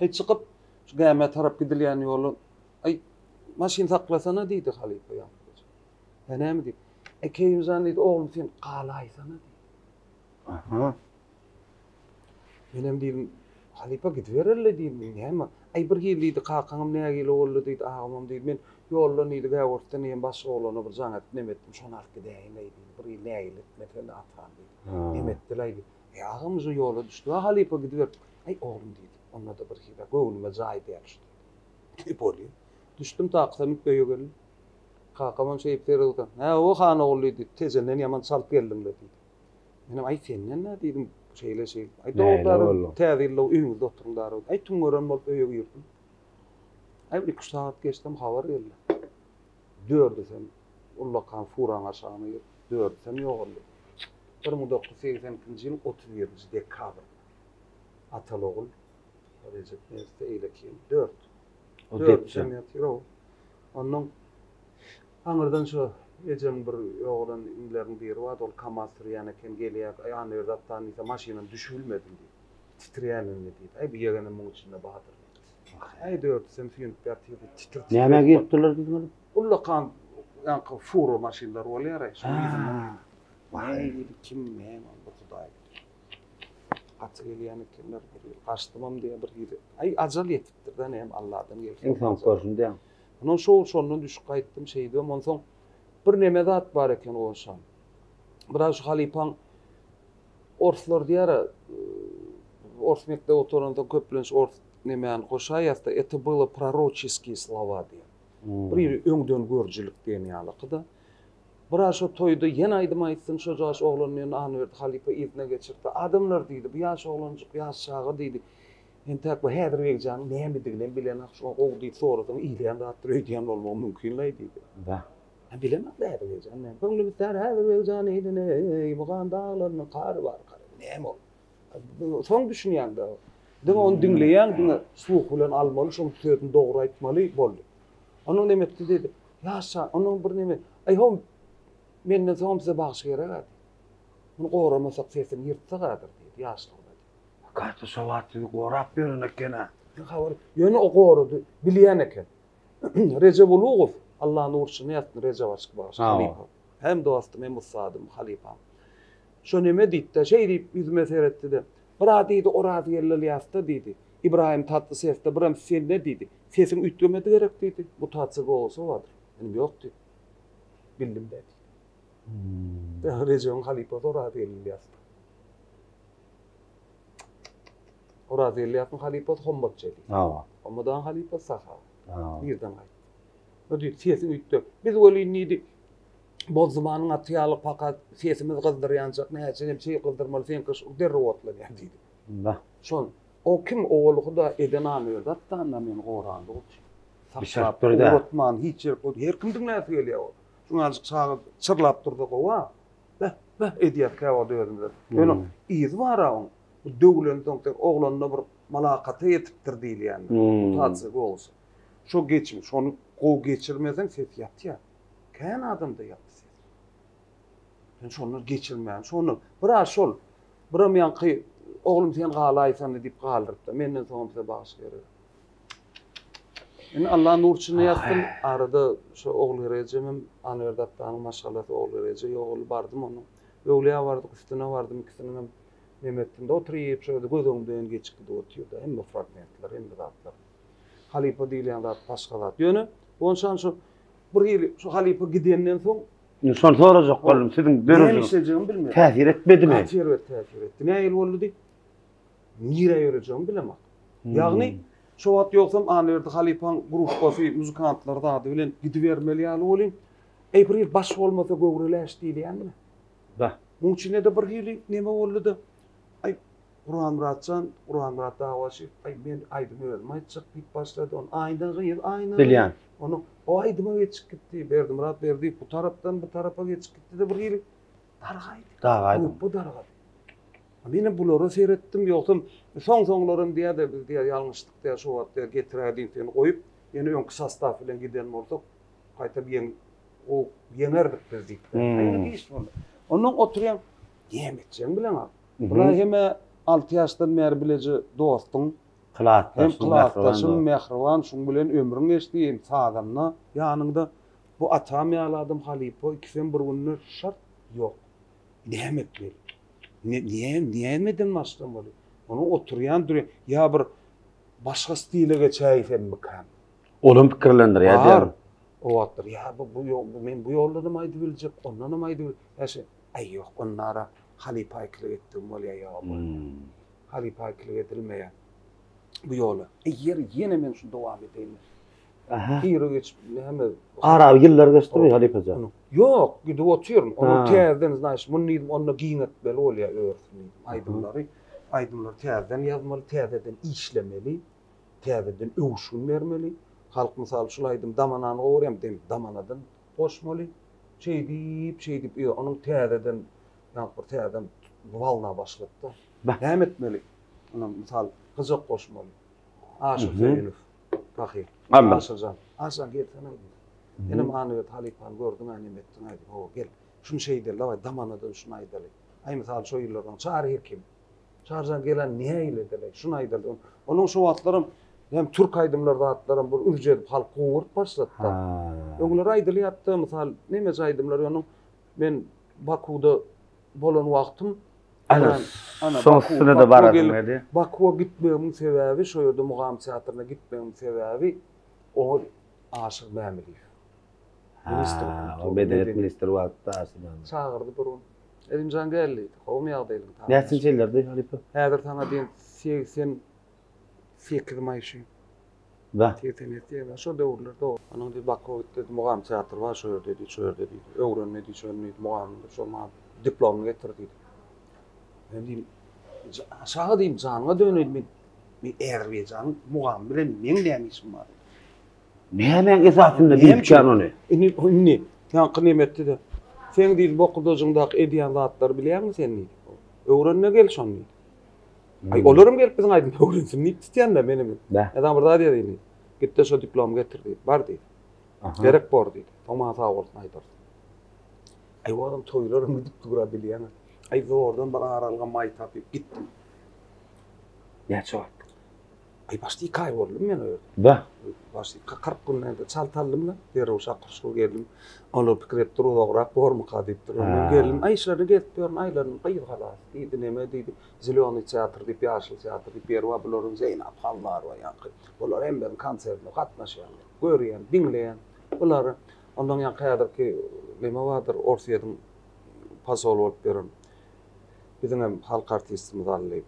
Aý çykyp, şu gämä tarap gidilýän ýola, Aý, maşyn saklasana diýdi halypa ýaňky Rejep. Hä näme diýip. Aý Keýimjan diýdi, oglum sen galaýsana diýdi. Aha. Menem diýdim, halypa gidibereli diýdim, näme? Aý bir hili diýdi, kakaňam nägile boldy diýdi, agamam diýdi. Men ýoldan diýdi, gäwürtden diýen başga oglana bir jaň edip neme etdim, şony alyp gidäýin-leý diýdi. Bir hili nägile etmesene atam diýdi. Neme etdi-laý diýdi. Eý agam uje ýola düşdi, a halypa gidiber. Aý oglum diýdi, onda-da bir hili göwnüme jaý däl şu diýdi. Diýip bolýa. Düşdüm taksä münüp öýe geldim. Kakamam şeýdip seredip, Hä, o han ogul diýdi, Tejenden ýaman çalt geldiň-le diýdi. Menem aý senden-dä diýdim, şeýle şeýle. Aý dogry dara, täze ýylda öýüňizde oturyň dara. Aý tüňňeren bolup öýe girdim. Aý bir iki-üç sagat geçsem habar geldi. Dördüsem ullakan furaň aşagyna girip, dördüsem ýogaldy. 1982-nji ýylyň 31-nji dekabrynda. Ataly-ogul Rejep Mersi eýlekin dört. O Dördüsem ýatyr o. Ondan Aňyrdan şo ejeň bir ýogalan inileriň biri bardy, ol KAMAZ sürýän eken, gelýär, Aý, Annaberdi atdan diýse, maşyndan düşübilmedim diýip, titrýänini diýdi. Aý, bu ýegenem muň içinde bardyr diýdi. Aý, dördüsem süýnüp ýatyr diýip, titir-titir Nämä giripdirler diýdiňiz? Ullakan ýaňky fura maşynlar bolýar-aý, şoň yzyndan girip. Nähili, kim, näme, ony bir Hudaý biler. Gaty gelýän ekenler, bir ýyl gaçdymam diýýär, bir hili. Aý, ajal ýetipdir-dä, näme, Alladan gelse. Iň soňky görşüm diýýäň. Ondan şo şondan düşüp gaýtdym şeýdibem onsoň bir neme zat bar eken goňşam. Biraz şu halypaň orslar diýýär-ä ors mekdep oturansoň köplenç ors nemäni goşaýýas-da это было proroçeskiý slowa diýýär. Bir ýeri öňden görüjilik diýen ýalyky-da. Biraz şo toýda ýene aýdym aýtsyn şo jaş oglan diýen Annaberdi halypa yzyna geçirdi. Adamlar diýdi bu ýaş oglanjyk ýaş çaga diýdi. Entäk bu häzirbegjanyň nämediginem bilenok, şoňa gowy diýip sorasaň iýilýän zatdyr öýdýän bolmagy mümkin-laý diýdi. Bah. Men bilemok-da häzirbegjany näme. Köňlüm istär häzirbegjany iýdin eý, Mugan daglarynyň kary bar kary. Näme ol? Soň düşünýäň-dä. Diňe ony diňleýäň, diňe sluh bilen almaly, şoň sözüni dogry aýtmaly, boldy. Onuň neme etdi diýdi. Ýaş çaga, onuň bir neme, aý ho, menden soňam size bagşy gerek-ä diýdi. Muny goramasak sesini ýyrtsak-adyr diýdi, ýaşlygyna diýdi. Gaty şo wagt sizi gorap ýören eken-ä. Habar, ýöne o gorady, bilýän eken. Rejep Ulugow, Alla nur içinde ýatsyn, Rejep Açyk bagşy, halypa. Hem dostum, hem ussadym, halypam. Şo neme diýdi-de, şeý diýip ýüzüme seretdi-de, Bir-a diýdi, Orazgeldi Ylýasda diýdi, Ibrahim Tatlysesde, birem sende diýdi, sesiň üýtgemedi gerek diýdi, mutasiýa golosa bardyr. Menem ýok diýdim. Bildim-dä diýdi. Rejebiň halypasy Orazgeldi Ylýasda. Oraz Elýasyň halypasy Hommat Jelil. Hawa. Hommat agaň halypasy Sahy aga. Hawa. Birden gaýtdy. O diýdi, sesiň üýtde. Biz welin diýdi, Bozdumanyň aty ýaly pakat sesimiz gyzdyrýanjak, näçe hem çeý gyzdyrmaly, seňki şu derrew otlanýar diýdi. Bah. Şon. O kim Ogulhuda eden Annaberdi atdanda meni goranlygy üçin. Saklap, ugratman, hiç ýere goýdy. Her kim diňläsi gelýär ol. Şuňajyk çaga çyrlap dursa gowy-a. Beh, beh edýäs käwagt özümizem. Ýöne yzy bar-a oň. Bu döwlensoň sen oglanda bir malakata ýetipdir diýilýändir. Mutasiýa golosa. Şo geçim, şony gowy geçirmeseň ses ýatýar. Kän adamda ýatdy ses. Sen şondan geçirmän, şondan biraz şol biram ýaňky oglum sen galaýsana diýip galdyrypdyr. Menden soňam size bagşy gerek. Indi Allah nur içinde ýatsyn. Arada şu Ogulgerek ejemem Anwerdi atdanyň maşgalasy Ogulgerek eje ýogaldy bardym onuň. Öwlüýä bardyk, üstüne bardym ikisiniňem neme etdim-de oturyp şo ýerde göz öňümden geçip gidip otyrdy hemme fragmentler, hemme zatlar. Halypa diýilýän zat başga zat. Ýöne onçan şu bir hili şu halypa gidenden soň Indi şony sorajak boldum. Siziň döredijilik. Näme işlejegimi bilmedim. Täsir etmedimi? Gaty erbet täsir etdi. Nähili boldy diý. Nirä ýörejegimi bilemok. Ýagny şo wagt ýogsam Annaberdi halypaň gruppasy, muzykantlary zady bilen gidibermeli ýaly welin, eý bir hili baş bolmasa göwre läş diýilýänmi? Da. Muň içinde-de bir hili neme boldy-da, aý Gurbanmyratjan, Gurbanmyrat Dagbaşyýew, aý men aýdymy özüm aýtjak diýip başlady. Ony Aýna gyz, aýna gyz. Bilýän. Ony o aýdyma geçip gitdi. Berdimyrat Berdiýew bu tarapdan bu tarapa geçip gitdi-de bir hili dargaýdy. Dargaýdy. Gruppa dargady. Menem bulara seretdim, ýogsam soň-soňlaram diýýär-de, biz diýýär ýalňyşdyk diýýär, şo wagt diýýär getiräýdiň seni goýup, ýene öňki sostaw bilen giden bolsak, gaýtam ýeň, gowy ýeňerdik biz diýip. Ýöne giç boldy. Ondan oturýaň, näme etjegiňi bileňok. Bular hem-ä alty ýaşdan bäri bileje dostuň, Klasdaşyň, hem klasdaşyň, mähriban, şuň bilen ömrüň geçdi, hem sazanda ýanyňda. Bu atam ýaly adam halypa, ikisem bir günde şart ýok. Näme etmeli? Ne, ne, nämeden başlamaly? Onuň oturýan durýan, ýa bir başga stile geçäýsemmikäm? Olam pikirlendirýär diýýär. Bar. O wagtlar ýa bu, bu ýol, bu men bu ýoldanam aýdybiljek, ondanam aýdybil, ýa şe, aý ýok, ondara halypa ikilik etdigim bolýar, ýok, bolýar. Halypa ikilik edilmeýär bu ýola. Eý, ýeri, ýene men şuny dowam edeýinmi? Aha. Hire geçip näme? Ara ýyllar geçdimi halypa jan? Ýok, gidip otyryn. Ony täzeden znaýyş, muny diýdim, onda giňeltmeli bolýar örüsini diýdim. Aýdymlary, aýdymlary täzeden ýazmaly, täzeden işlemeli, täzeden öwüşgin bermeli. Halk mysal şul aýdym damanany gowy görýär, dem damanadan goşmaly. Şeýdip, şeýdip, ýa onuň täzeden ýa bir täzeden walna başlady-da. Näme etmeli? Ony mysal gyjak goşmaly. Aşyr Söýünow. Pahyr. Alla. Aşyrjan. Aşyrjan gelsene diýdi. Menem Annaberdi halypany gördüň-ä neme etdiň-ä diýdim. Hawa, gel. Şuny şeýdeli, dawaý, damanadan şuny aýdaly. Aý, mysal, şo ýyllardan Çary hekim. Çaryjan gelen nähili edeli, şuny aýdaly. Onuň şo wagtlaram hem türk aýdymlar zatlaram bir ürç edip halk gowy görüp başlady-da. Öňler aýdylýardy, mysal, nemeje aýdymlar, onuň men Bakuwda bolan wagtym Ana, şoň üstüne-de barasym geldi. Bakuwa gitmegimiň sebäbi, şo ýerde Mugam teatryna gitmegimiň sebäbi oňa Aşyr Mämiliýew. Ministr kultury. Medeniýet ministri wagtda Aşyr Mämiliýew. Çagyrdy bir gün. Elimjan gel diýdi. Gowumy ýagdaýlaryň? Näçinji ýyllardy halypa? Häzir saňa diýen 88 maý şu. Da. 87 ýa şo döwürlerde o. Onuň diýdi Bakuwa git diýdi, Mugam teatry bar şo ýerde diýdi, şo ýerde diýdi. Öwren diýdi, şony diýdi, Mugamyň şo maňa diplomyny getir diýdi. Men diýdim, Şaga diýdim, janyňa döneýin men men Azerbaýjanyň Mugamy bilen meň näme işim bar? Nämäň esasynda diýipkän ony? Indi indi ýaňky neme etdi-de. Seň diýdi bokurdajyňdaky edýän zatlary bilýäňmi sen diýdi. Öwren-de gel şony diýdi. Aý olaram gelip biziň aýdymy öwrensin diýip tutýan-da menem. Adam bir zat diýdi indi. Git-de şo diplomy getir diýdi. Bar diýdi. Gerek bor diýdi. Soň maňa sag bolsun aýdarsyň. Aý o adam toýlaram gidip dur-a bilýäňä. Aý zordan bir aralyga maý tapyp gitdim. Näçe wagt? Aý başda iki aý boldum men o ýerde. Bah. Başda 40 gün näde çalt aldym-da, derrew şakyr-şukur geldim. Olar pikir edip dur, uzagrak bormyka diýip dur. Men geldim, aý işlerini gezip ýörün, aýlanym gyz halas diýdi, neme diýdi. Zelýonyý teatr diýip, ýaşyl teatr diýip ýer bar, bularyň Zeýnap Halmarowa ýaňky. Bular hemmesiniň konsertine gatnaşýan, görýän, diňleýän bulary. Ondan ýaňky häzirki neme bardyr, Orsýetiň posoly bolup ýören biziňem halk artistimiz Ally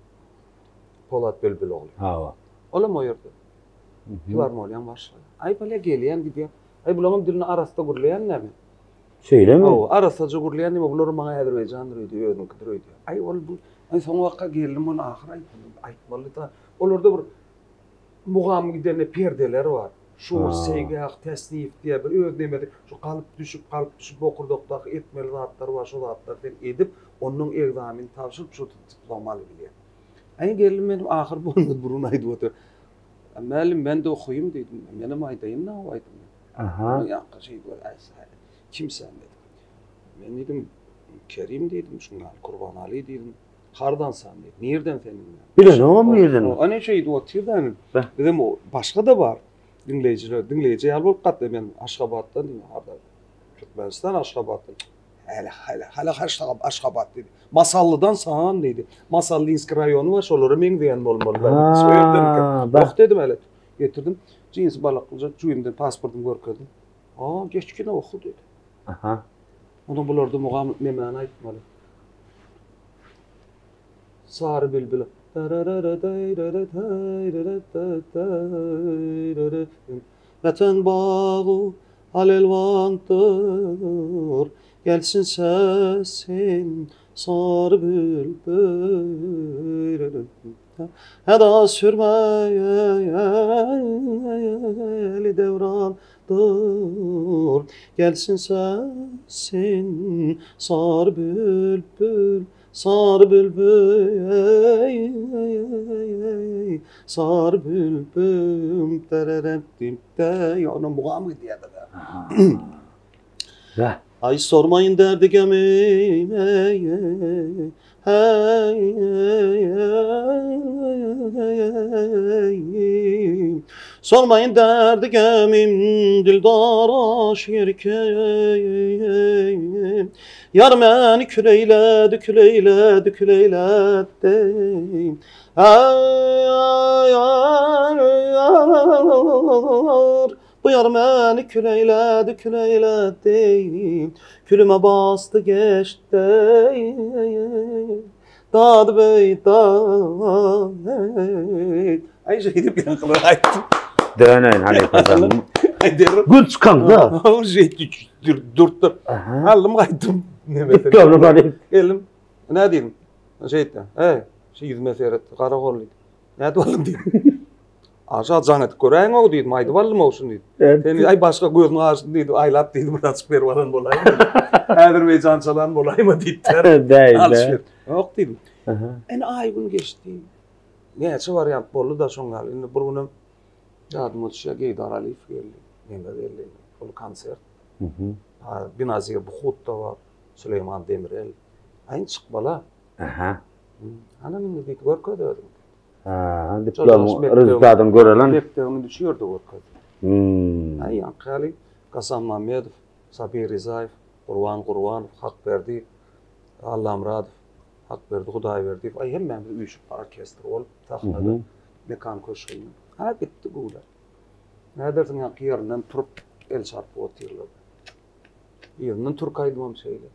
Polat Bülbülogly. Hawa. Olam o ýerde. Filarmoniýaň başlygy. Aý bolýa gelýän gidýän. Aý bulaňam dilini arassa gürleýän näme? Şeýlemi? Hawa, arassaja gürleýän diýme, bular maňa azerbaýjandyr öýdýär, özüňkidir öýdýär. Aý ol bu, aý soň waka geldim ony ahyr aýtmaly, aýtmaly-da. Olarda bir mugam gidende perdeler bar. Şur, seýgah, täsnif diýýär bir öz nemesi. Şu galyp düşüp, galyp düşüp bokurdakdaky etmeli zatlar bar, şo zatlary sen edip, ondan ekzamen tabşyryp, şo diplom alybilýäň. Aý geldim men ahyr bolmady bir gün aýdyp otyr. Mälim men-de okaýyn diýdim. Menem aýdaýyn-da o aýdymy. Aha. Ýaňky şeý diýip, aý kim sen dedim. Men diýdim, Kerim diýdim, şuň ýaly Kurbanaly diýdim. Hardan san diýdim. Nirden sen diýdim. Bilenogam nirden. Ana şeýdip otyr da. Bizem başga-da bar. Diňleýjiler, diňleýji ýaly bolup gatdy. Men Aşgabatdan diýdim. Hardan. Türkmenistan Aşgabatdan. Häli, häli, häli haşlagap Aşgabat diýdi. Masallydan san diýdi. Masallinskiý raýony bar, şolara meňzeýän bolmaly. Şo ýerden eken. Ýok dedim häli. Getirdim. Jinsi balaklyja jübimden pasportymy görkezdim. A, geçgine oku diýdi. Aha. Onda bularda mugam nemäni aýtmaly? Sary bilbil. Watan bagy al-elwandyr, Gelsin sesin sary bülbül. Eda sürmeli devrandyr, Gelsin sesin sary bülbül. Sary bülbül, sary bülbül, tererem dim de, ona mugam gidýär-de. Aý sormaýyn derdi gemim, ey, ey, hey, ey, Sormaýyn derdi gemim, dildara şirkeým. Ýar meni kül eýledi, kül eýledi, kül eýledi. Aý, Bu ýar meni kül eýledi, kül eýledi. Külüme basdy geçdi. Dady beý, dady. Aý şeýdip ýaňkylar aýtdym. Döneýin halypa jan. Gül çykaňda. Şeýtdi dürtdür. Aldym gaýtdym. Diplomly baryp. Geldim. Näme diýdim? Şeýtdi. Eý, şu ýüzüme seret, gara gol diýdi. Nädip aldyň diýdim. Aşa jaň edip göräýiň-ow diýdim, aýdyp aldym-ow şuny diýdim. Sen aý başga gözüň açdy diýdi, aýlap diýdi, bir açyp berip alan bolaýma. Azerbaýjançalan bolaýma diýipdir. Däýde. Ýok diýdim. Indi aý gün geçdi. Näçe wariant boldy-da şoň ýaly. Indi bir günem ýadyma düşýär, Geýdar Aliýew geldi. Neme geldi? Uly konsert. Binazir Buhut-da bar, Süleýman Demirel. Aý indi çykmaly-a. Aha. Ana indi diýdi, görkez özüňi. Ha, diplomyň rezultatyny görelen. Mekdebini şu ýerde görkezdi. Aý ýaňky ýaly Gasan Mammedow, Sabir Rizaýew, Gurban Gurbanow, Hakberdi Allamyradow, Hakberdi Hudaýberdiýew, aý hemmämiz üýşüp orkestr bolup sahnada Mekan köşgünde. Ha gitdi güwläp. Nädersiň ýaňky ýerinden turup el çarpyp otyrlar. Yzyndan türk aýdymam şeýle.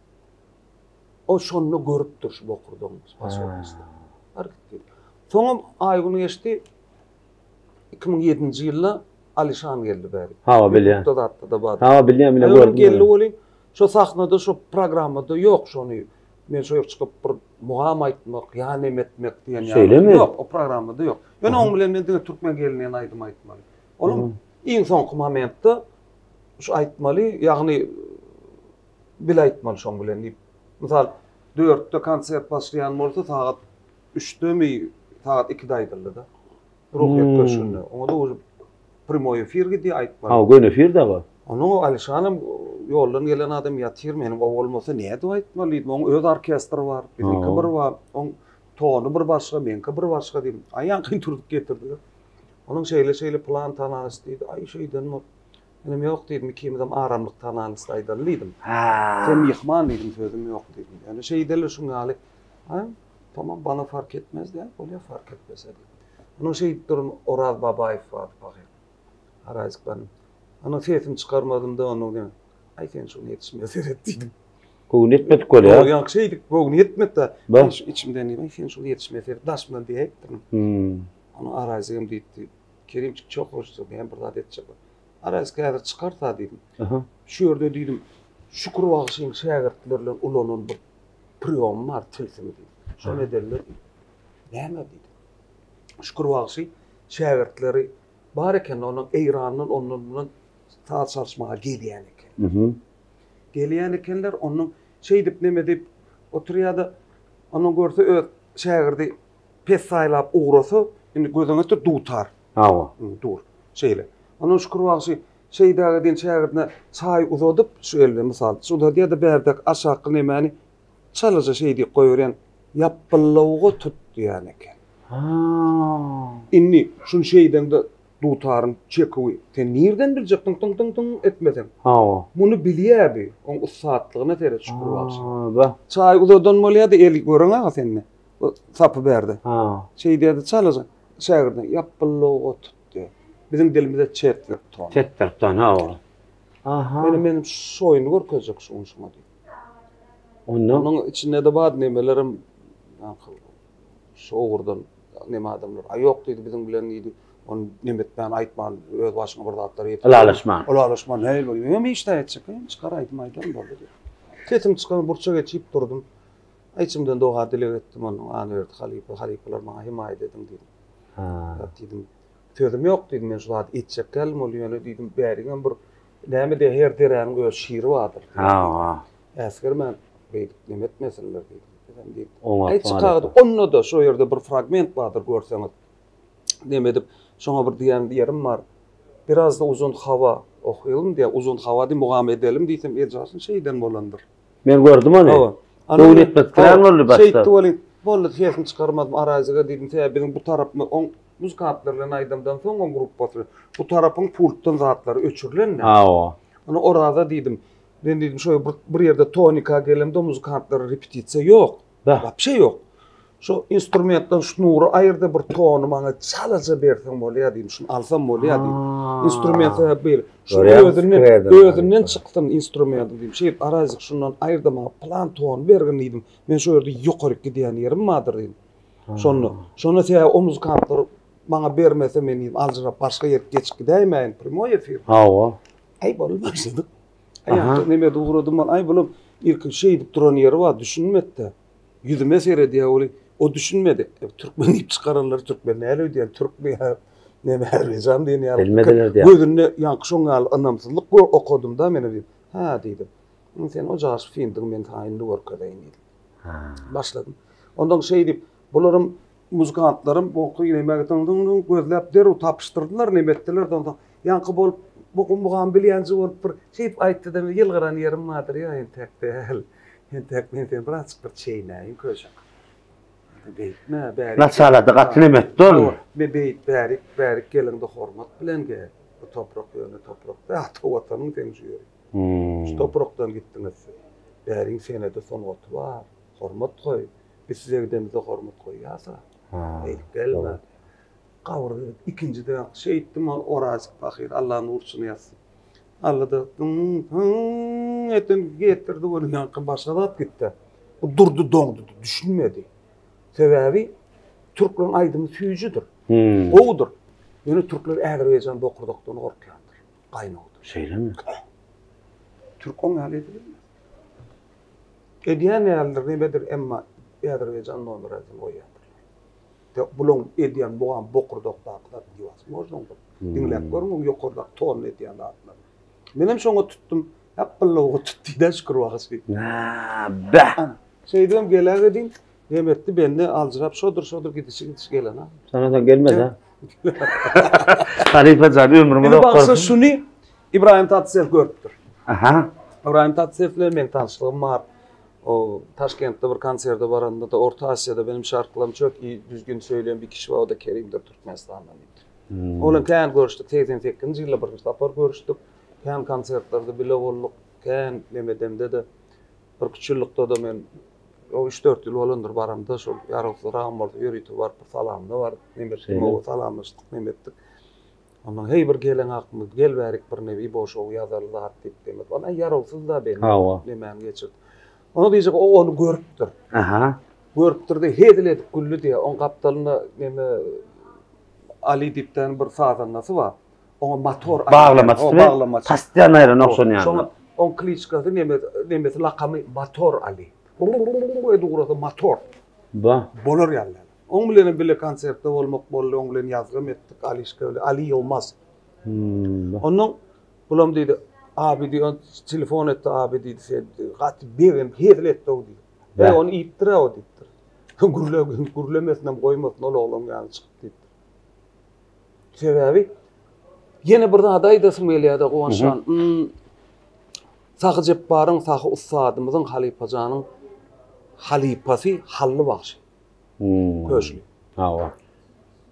O şonda görüpdir şu bokurdagyň sposobnosty. Bar gitdi. Soňam aý gün geçdi. 2007-nji ýylda Alişan geldi bäri. Hawa bilýän. Ýutubda zatda da bar. Hawa bilýän bile gördüm. Geldi welin şo sahnada şo programmada ýok şony. Men şo ýer çykyp bir mugam aýtmak, ýa neme etmek diýen ýaly. Şeýlemi? Ýok, o programmada ýok. Ýöne oň bilen men diňe Türkmen gelini diýen aýdym aýtmaly. Onuň iň soňky momentde şu aýtmaly, ýagny bile aýtmaly şoň bilen diýip. Mysal, dörtde konsert başlaýan bolsa, sagat üçdemi, sagat ikide aýdyldy-da. Ruhyýet köşgünde. Oňa-da uje primoý efir gidýär aýtmaly. Ha, göni efir-de bar. Onuň Alişanam ýoldan gelen adam ýatyr, meniň o bolmasa nädip aýtmaly diýdim. Oň öz orkestri bar, biziňki bir bar. Oň tony bir başga, meňki bir başga diýdim. Aý ýaňky turzup getirdiler. Onuň şeýle-şeýle plan tanalys diýdi. Aý şeýden bol. Menem ýok diýdim, ikimizem aramlyk tanalys aýdaly diýdim. Sen myhman diýdim, sözüm ýok diýdim. Ýöne şeýdeli şuň ýaly. Aý, tamam, bana fark etmez diýýär, bolýar fark etmese diýdim. Onuň şeýdip duran Oraz Babaýew bardy pahyr. Arazyk banym. Onuň sesini çykarmadym-da, onuň diýen, Aý sen şuny ýetişmä seret diýdim. Göwni ýetmedik bolýar. Ýok, ýaňky şeýdip göwni ýetmedi-de. Men şu içimden diýdim, aý sen şuny ýetişmä seret, daşymdan diýäýipdirin. Onuň Arazygam diýipdi. Kerimçik çok hoşdur, men bir zat etjek. Arazyk häzir çykarsa diýdim. Şu ýerde diýdim, Şükür bagşyň şägirtleri bilen ulanan bir priýomy bar, tilsimi diýdim. Şony ederler diýdim. Näme diýdim. Şükür bagşy şägirtleri bar eken, onuň Eýrandan ondan mundan saz çalyşmaga gelýän eken. Gelýän ekenler, ondan şeýdip neme diýip oturýar-da, ondan görse öz şägirdi pes saýlap ugrasa, indi gözüňe getir dutar. Hawa. Dur. Şeýle. Ondan Şükür bagşy şeýdäge diýen şägirdine çaý uzadyp, şu elde mysal, uzadýar-da bärdek aşaky nemäni çalaja şeý diýip goýberýän, ýapbyllawuga tut diýýän eken. Indi şuny şeýdeňde dutaryň çeküwi sen nirden biljek tyň tyň tyň tyň etmeseň. Hawa. Muny bilýär bi. Oň ussatlygyna seret Şükür bagşy. Ba. Çaý uzadan bolýar-da eli görüň aga sende. Sapy bärde. Ha. Şeýdýär-de çalaja şägirdine ýapbyllawuga tut diýýär. Biziň dilimizde çetwert ton. Çetwert ton, hawa. Aha. Meni menim şu oýny görkezjek şu gün şuňa diýip. Onda Onuň içinde-de bar nemelerem şu ugurdan neme adamlar. A ýok diýdi biziň bilen diýdi. Ony neme etmän aýtman öz başyňa bir zatlar ýetip. Ylalaşman. Ylalaşman nähili bolýar? Menem hiç zat etjek. Çykar aýdym aýdaryn boldy diýdi. Sesim çykan burça geçip durdum. Içimden doga dileg etdim onuň Annaberdi halypa, halypalar maňa hemaýat ediň diýdim. Ha. Diýdim. Sözüm ýok diýdim men şu zady etjek geldim ol ýöne diýdim bäriňem bir näme diýýär her deräniň öz şiri bardyr. Ha. Äsgermän beýdip neme etmesinler diýdim. Bizem diýip. Oňat, Aý çykagydy onda-da şo ýerde bir fragment bardyr görseňiz. Neme edip şoňa bir diýen ýerim bar. Biraz da uzun hawa okuyalym diýýär. Uzun hawa diý mugam edelim diýsem Eljaşyň şeýden bolandyr. Men gördüm ony. Hawa. Göwün etmez kän boldy başda. Şeýtdi welin, boldy sesini çykarmadym Arazyga diýdim, sebäbi biziň bu tarapymyz oň muzykantlar bilen aýdamdan soň oň gruppasy bilen bu tarapyň pultdan zatlary öçürilen-de. Hawa. Ony Oraza diýdim. Men diýdim şo bir, bir ýerde tonika gelemde muzykantlara repetisiýa ýok. Wapşe ýok. Şu instrumentden şnury aýyrda bir tony maňa çalaja berseň bolýar diýdim. Şuny alsam bolýar diýdim. Instrument sebäp bir. Şu özünden özünden çyksyn instrument diýdim. Şeýdip arazyk şundan aýyrda maňa plan tony bergin diýdim. Men şu ýerde ýokaryk gidýän ýerim bardyr diýdim. Şonda, şonda sebäbi o muzykantlar maňa bermese men diýdim aljyrap başga ýere geçip gidäýmäýin primoý efir. Hawa. Aý boldy başladyk. Aý ýa neme dogradym aý bulam ilki şeýdip duran ýeri bar düşünmedi. Ýüzüme seredýär welin, o düşünmedi. E, türkmen diýip çykaranlar türkmen näle öýdýän, türkmi ýa näme Azerbaýjan diýen ýaly. Bilmediler diýýär. Gözünde ýaňky şoň ýaly ynamsyzlyk gör okadym-da men diýdim. Hä diýdim. Sen o jaşy findiň men saňa indi görkezeýin diýdim. Hä. Başladym. Ondan şeý diýip, bularam muzykantlarym bu neme dyň dyň dyň gözläp derrew tapyşdyrdylar, neme etdiler ondan ýaňky bolup bu mugam bilýänji bolup bir şeýdip aýtdy-da men ýylgyran ýerim bardyr ýa entäk däl. Entäk men seni birazjyk bir çeýnäýin köşek. Beýtme, bärik. Naçalada gaty neme etdi ol. Me beýt, bärik, bärik geliňde hormat bilen gel. Bu toprak ýöne toprak däl, ata watanyň seň şu ýeri. Şu toprakdan gitdiňiz siz. Bäriň senedi sungaty bar. Hormat goý. Biz size gidemizde hormat goýýas-a. Beýdip gelme. Gabyr edip ikinjide şeýtdim ol Orazyk pahyr Alla nurçyny ýazsyn. Alla-da hyň eden getirdi ony ýaňky başga zat gitdi. Bu durdy doňdy düşünmedi. Sebäbi türkleriň aýdymy süýjüdir. Hmm. Gowudyr. Ýöne türkler Azerbaýjan bokurdakdan gorkýandyr. Gaýnawdyr. Şeýlemi? Türk oň ýaly edibilmez. Edýän ýalydyr, nemedir, emma Azerbaýjan nomer edin goýýandyrlar. Bulaň edýän bugam bokurdakdaky zat newozmojno dur. Diňläp görüň oň ýokardaky tonny edýän zatlaryny. Menem şoňa tutdum. Hapbyllyga tut diýdä şükür bagşy. Bäh. Şeýdibem gelägedin. Nemetdi bende aljyrap şodur şodur gidişi gidiş gelen ha. Şondan soň gelmez ha. Halypa jan ömrüň uzak bolsun. Bagşy şuny Ibrahim Tatlyses görüpdir. Aha. Ibrahim Tatlyses bilen meň tanyşlygym bar. O Taşkentde bir konserde baranda-da Orta Aziýada benim şarkılarym çok iyi düzgün söyleyen bir kişi var o da Kerimdir Türkmenistandan diýipdir. Hmm. Onuň kän görüşdik 88-nji ýylda birinji sapar görüşdik. Kän konsertlerde bile bolduk. Kän nemedemde-de bir üç ýyllykda-da men o 3-4 ýyl bolandyr baramda şol ýarawsyzragam bolsa ýörite baryp bir salamyna baryp nemetdim, oba salamlaşdyk, nemetdik. Ondan heý bir gelen akmy, gel bärik bir nebi boşaw ýazaly zat diýip demek. Ol aý ýarawsyz-da beni. Hawa. Nemäni geçirdi. Ona diýjek o ony görüpdir. Aha. Görüpdir-de hezil edip güldi diýýär. Oň gapdalynda neme Ali diýipden bir sazandasy bar. Oňa motor Ali. Baglamaçysy O baglamaçy. Postoýanno aýran ogşan ýaly. Şoňa oň kliçkasy neme nemesi lakamy Motor Ali. Edip ugrasa motor. Ba. Bolar ýaly. Oň bilenem bile konsertde bolmak boldy, oň bilen ýazgam etdik Alişka bilen, Ali Ýylmaz. Onnoň bulam diýdi, abi diýdi, telefon etdi, abi diýdi, sen gaty begenip hezil etdi-ow diýdi. Eý, ony iýipdir-ä o diýipdir. Gürle, gürlemesinem goýmasyn ol oglan ýaly çykyp diýipdir. Sebäbi ýene bir zady aýdasym gelýär-de Guwançjan. Sahy Jepbaryň, Sahy ussadymyzyň, halypajanyň halypasy Hally bagşy. Köşli. Hawa.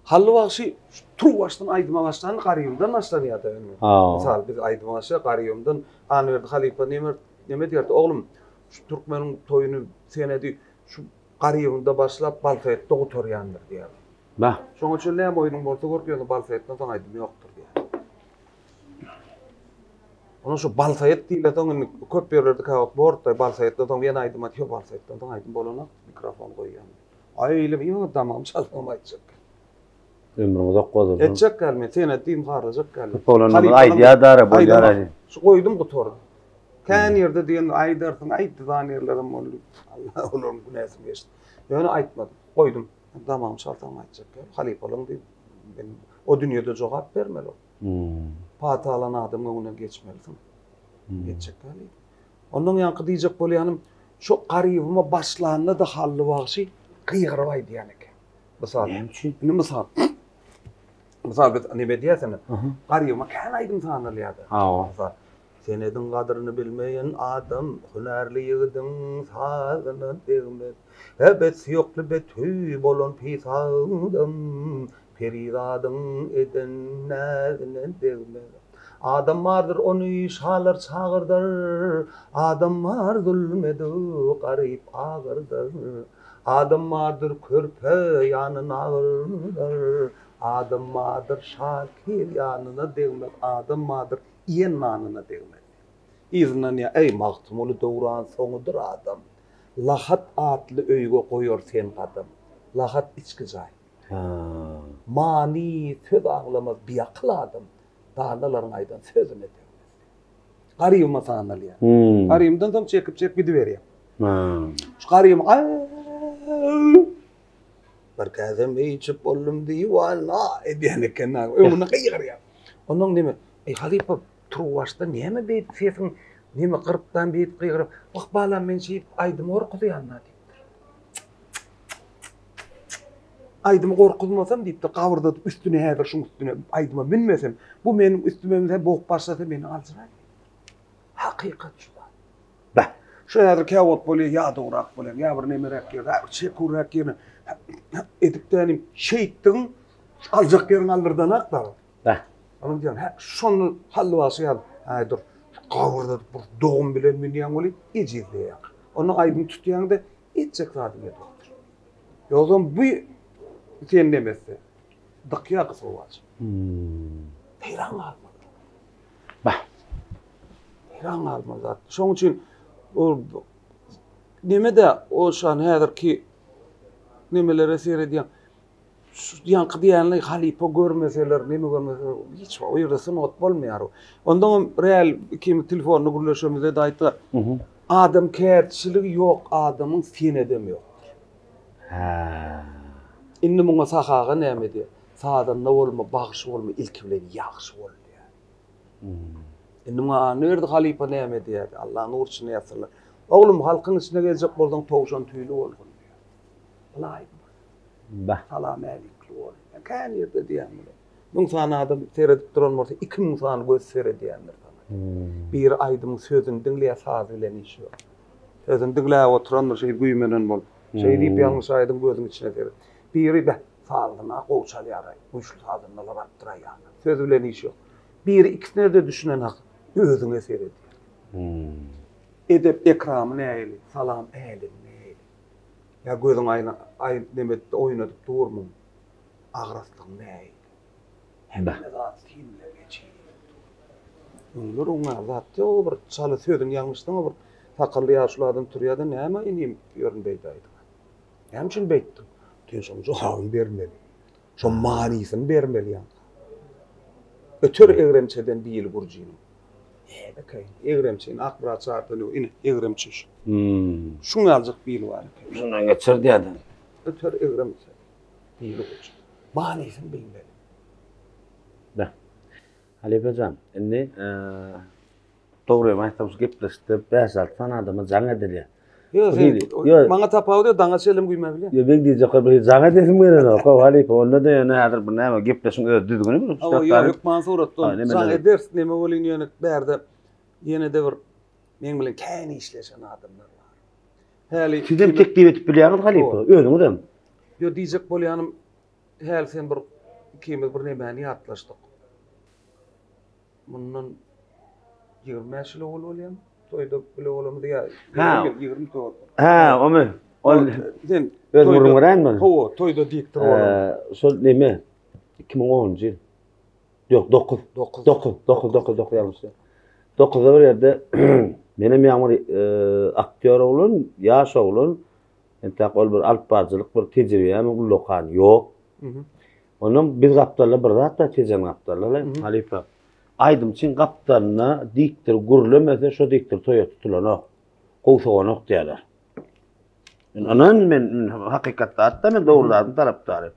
Hally bagşy turuwbaşdan aýdyma başlan Garybymdan başlanýar-da indi. Mysal biz aýdyma başlaýar Garybymdan Annaberdi halypa neme neme diýerdi, oglum şu türkmeniň toýuny senedi şu Garybymda başlap Balsaýatda gutarýandyr diýerdi. Bah. Şoňa çenli näme oýnuň bolsa gör, ýöne Balsaýatdan soň aýdym ýokdur diýerdi. Ondan şu Balsaýat diýlesoň indi köp ýerlerde käwagt bortda Balsaýatdan soň ýene aýdym aýt, ýok Balsaýatdan soň aýdym bolanok, mikrofon goýýan. Aý ile ýöne damagym çalsam aýtjak. Ömrüň uzak bolsun. Etjek gel men sen diýim harlajak gel. Köp oglanlar aýdýar dara bolýar aý. Şu goýdum gutardy. Kän ýerde diýen aýdarsyň, aýtdyzan ýerlerim boldy. Allah olaryň günäsini geçsin. Ýöne aýtmadym. Goýdum. Damagym çalsam aýtjak gel. Halypalaň diýip men o dünýede jogap bermeli. Pata alan adamyň öňünden geçmelisiň. Geçjek däl. Ondan ýaňky diýjek bolýanym, şu garybyma başlanda-da Hally bagşy gygyryp aýdýan eken. Mysal. Näme üçin? Indi mysal. Mysal biz neme edýäs indi? Garybyma kän aýdym sanalýar-da. Hawa. Mysal. Senediň gadryny bilmeýän adam hünärli ýigidiň sazyna degmez. Hebes ýokly betüý bolan pis adam Perizadyň eden näzine degmez. Adam bardyr ony şalar çagyrdar, Adam bar zulm edip garyp agyrdar. Adam bardyr körpe ýanyn agyrdar, Adam bardyr şakir ýanyna degmez, Adam bardyr iýen nanyna degmez. Yzyndan ýa, Eý, Magtymguly döwran soňudyr adam, Lahat atly öýge goýar sen gadam. Lahat içki jaý. Many söz aňlamaz biakyl adam, Danalaryň aýdan sözüne degmez. Garybyma sanalýar. Garybymdan soň çekip-çekip gidiberýär. Şu garybym Bir käse meý içip boldum diwana edýän eken. Öňünde gygyrýar. Ondan neme, Eý halypa, turuwbaşda näme beýdip sesiň neme gyrpdan beýdip gygyryp, Wah balam men şeýdip aýdymy gorkuzýan-da diýipdir. Aýdymy gorkuzmasam diýipdir, gabyrdadyp üstüne häzir şuň üstüne aýdyma münmesem, bu meniň üstüme münse bogup başlasa meni aljyrar diýipdir. Hakykat şu zat. Beh. Şu häzir käwagt bolýar ýadawrak bolýan, ýa bir nemeräk ýerde, bir çeküwräk ýerine edip dänim, şeýtdigiň aljak ýeriňi aldyrdanak dagy. Beh. Onuň diýýän, hä, şonda Hally bagşy ýaly, häý dur, gabyrdadyp bir dogum bilen münýäň welin ejizleýäň. Onda aýdym tutýaň-da, etjek zadyň edip otur. Ýogsam bu sen nemesi, dykýar gysgywaç. Heýran galmaly. Bah. Heýran galmaly zat. Şonuň üçin ol neme-de o şan häzirki nemelere seredýän. Şu ýaňky diýenli halypa görmeseler, neme görmeseler, hiç o ýerde sungat bolmaýar. Ondan real ikimiz telefonda gürleşemizde-de aýtdylar. Adamkärçiligi ýok adamyň senedem ýokdur. Hä. Indi muňa Sahy aga näme diýer? Sazanda bolma, bagşy bolma, ilki bilen ýagşy bol diýer. Indi muňa Annaberdi halypa näme diýer? Allah nur içinde ýatsynlar. Oglum, halkyň içine geljek bolsaň towşan tüýli bolgun diýer. Ylaýym. Bah. Salamälikli bol. Kän ýerde diýýän muny. Müň sany adam seredip duran bolsa, 2000 sany göz seredýändir saňa. Biri aýdymyň sözüni diňleýär, sazy bilen işi ýok. Sözüni diňläp oturandyr, şeý güýmenen bolup. Şeý diýip ýalňyş aýdym gözüň içine seret. Biri beh, sazyny-a gowy çalýar-aý, güýçli sazandalar alypdyr-aý ýanyna. Sözi bilen işi ýok. Biri ikisine-de düşünenok, özüňe seredýär. Edep-ekramy nähili, salam-äligi nähili. Ýa gözüň aýna aý nemetde oýnadyp durmyň? Agraslygyň nähili? Hemme zat synla geçip dur. Öňler oňa zat ýok, bir çaly sözüň ýalňyşsaň bir sakally ýaşuly adam turýar-da, näme inim ýörün beýdäýdiň? Näme üçin beýtdiň? Sen şoň jogabyny bermeli. Şoň manysyny bermeli ýaňky. Öter egremçeden bili gurjynyň. Nädekeý? Egremçini Akmyrat çarpyny ine egremçi şu. Hmm. Şuň ýaljak bili bar eken. Şundan geçir diýýärdi. Öter egremçe. Hili goşgy. Manysyny bilmeli. Beh. Halypa jan, indi dogrymy aýtsam şu gepleşikde bäş-alty sany adama jaň edilýär. Ýok, sen Ýok. maňa tapawudy ýok, daňa çenlem güýmäp bilýän. Ýok, men diýjek bir jaň edesim gelenok, how halypa, onda-da ýöne häzir bu näme gepleşiň öz düzgüni bir. Hawa, ýok, hökman suratda Ha, neme jaň demek? ederis, neme welin ýöne bärde ýene-de bir meň bilen kän işleşen adamlar bar. Häli Sizem teklip edip bilýäňiz halypa, özüňizem. Ýok, diýjek bolýanym häli sen bir ikimiz bir nemäni ýatlaşdyk. Mundan 25 ýyl owal bolýamy? Toýda bile bolamyz ýa Ha. 20 ýyl, 24. Hä, omy. Ol sen öz gürrüň beräýinmi ony? Hawa, toýda diktor bolan. Ee, şol neme? 2010-njy ýyl. Ýok, 9. 9. 9, 9, 9, 9 ýalňyş. 9-da bir ýerde menem ýaňy bir e, aktýor oglan, ýaş oglan, entäk ol bir alyp baryjylyk bir tejribäm ullakan ýok. Ondan biz gapdalda bir zat bar, Tejen gapdalda, halypa. Aýdymçyň gapdalynda diktor gürlemese, şo diktor toýa tutulanok, gowy soganok diýýärler. Ynan men hakykat zatda men dogry zadyň tarapdary.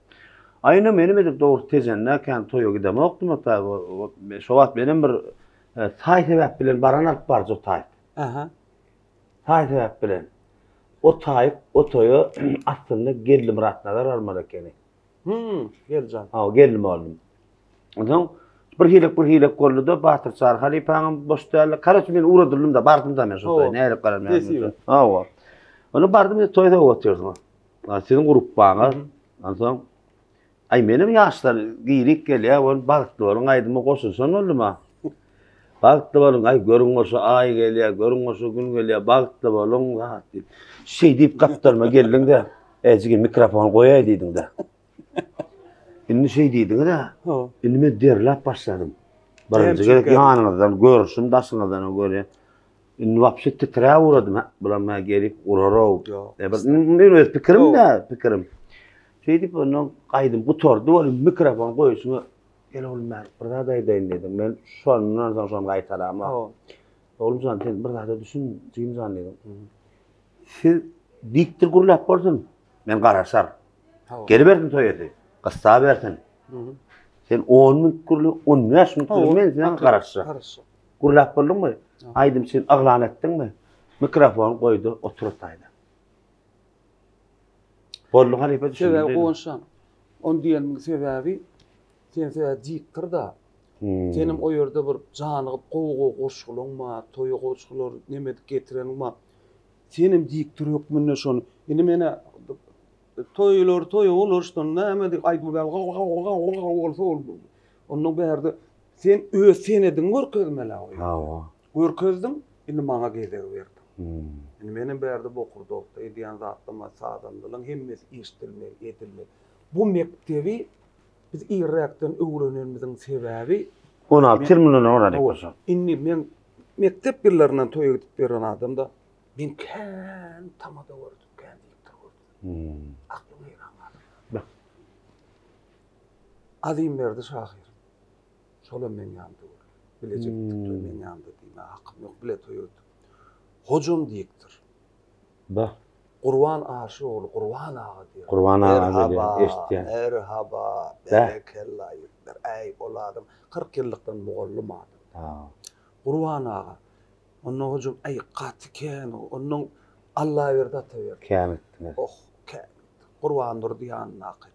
Aý ine menem edip dogry Tejende kän toýa gidemokdym ota. Şo wagt menem bir e, saý sebäp bilen baran alyp baryjy o taýyp. Aha. Saý sebäp bilen. O taýyp o toýa aslynda Geldimyrat Nazar almaly ekeni. Hum, Geljan. Hawa, geldi mugallym. Onsoň bir hilek bir hilek boldy-da, Batyr Çary halypaňam boş däldi. Karoçe men ugradyldym-da, bardym-da men şo toýa. Nähili garam Nesibe. Hawa. Onda bardym, toý sowup otyrsyňyz. Siziň gruppaňyz. Onsoň aý menem ýaşlar girik gelýär, ol bagtly boluň aýdyma goşulşan boldum-a. Bagtly boluň, aý görüň goşa aý gelýär, görüň goşa gün gelýär, bagtly boluň zat diýip. Şeý diýip gapdalyma geldiň-de, Eý jigim mikrofony goýaý diýdiň-de. Indi şeý diýdiňiz-ä. Indi men derläp başladym. Birinji gezek ýanyňyzdan görüşim, daşyňyzdan görýän. Indi wapşe titräp ugradym. Bulam mä gelip urar-ow. E bir men öz pikirim-dä, pikirim. Şeý diýip ondan gaýdym gutardy, ol mikrofon goýuşyňa Gel oglum bäri bir zat aýdaýyn diýdim. Men şondan soň şony gaýtalamok. Oglum jan sen bir zada düşün, jigim jan diýdim. Siz dikdir gürläp bolsun. Men garaşar. Gelibersin toýasy. Gyssabersin. Sen 10 minut gürle, 15 minut gürle, men sen garaşjak. Gürläp bolduňmy? Aýdym üçin yglan etdiňmi? Mikrofon goýdy, otur taýda. Boldy halypa düşündim. Sebäbi Guwançjan, ony diýenimiň sebäbi sen sebäbi dikdir-da. Senem o ýerde bir janygyp gowy-gowy goşgulaň bar, toýa goşgular neme edip getireniň bar. Senem dikdir hökmünde şony. Indi menä toýlar toýa bolar şonda näme diýip aýdym bolsa ol ondan bärde sen öz senediňi görkezmeli o ýerde. Hawa. Görkezdiň, indi maňa gezegi berdiň. Indi menem bärde bokurdakda edýän zatlarym sazandalyň hemmesi eşidilmeli, edilmeli. Bu mekdebi biz irräkden öwrenenimiziň sebäbi 16 ýyl mundan ozal alyp bolsa. Indi men mekdep ýyllaryndan toýa gidip ýören adamda men kän tamada gördüm, kän diktor gördüm. Aklyň haýran galar. Azimberdi şahyr. Şolam meň ýanymda görler. Bileje gitdik toý meň ýanymda diýmäge hakym ýok, bile toý ötdük. Hojam diýikdir. Bah. Gurban Aşyr ogly Gurban aga diýer. Gurban aga diýer, eşitýän. Merhaba, berekella ýigitler. Äý, ol adam 40 ýyllykdan mugallym adam. Gurban aga. Ondan hojam, äý, gaty kän. Ondan Allaberdi Ataberdi. Kän gitdiňiz. Oh, kän gitdik. Gurbandurdy ýanyndaky.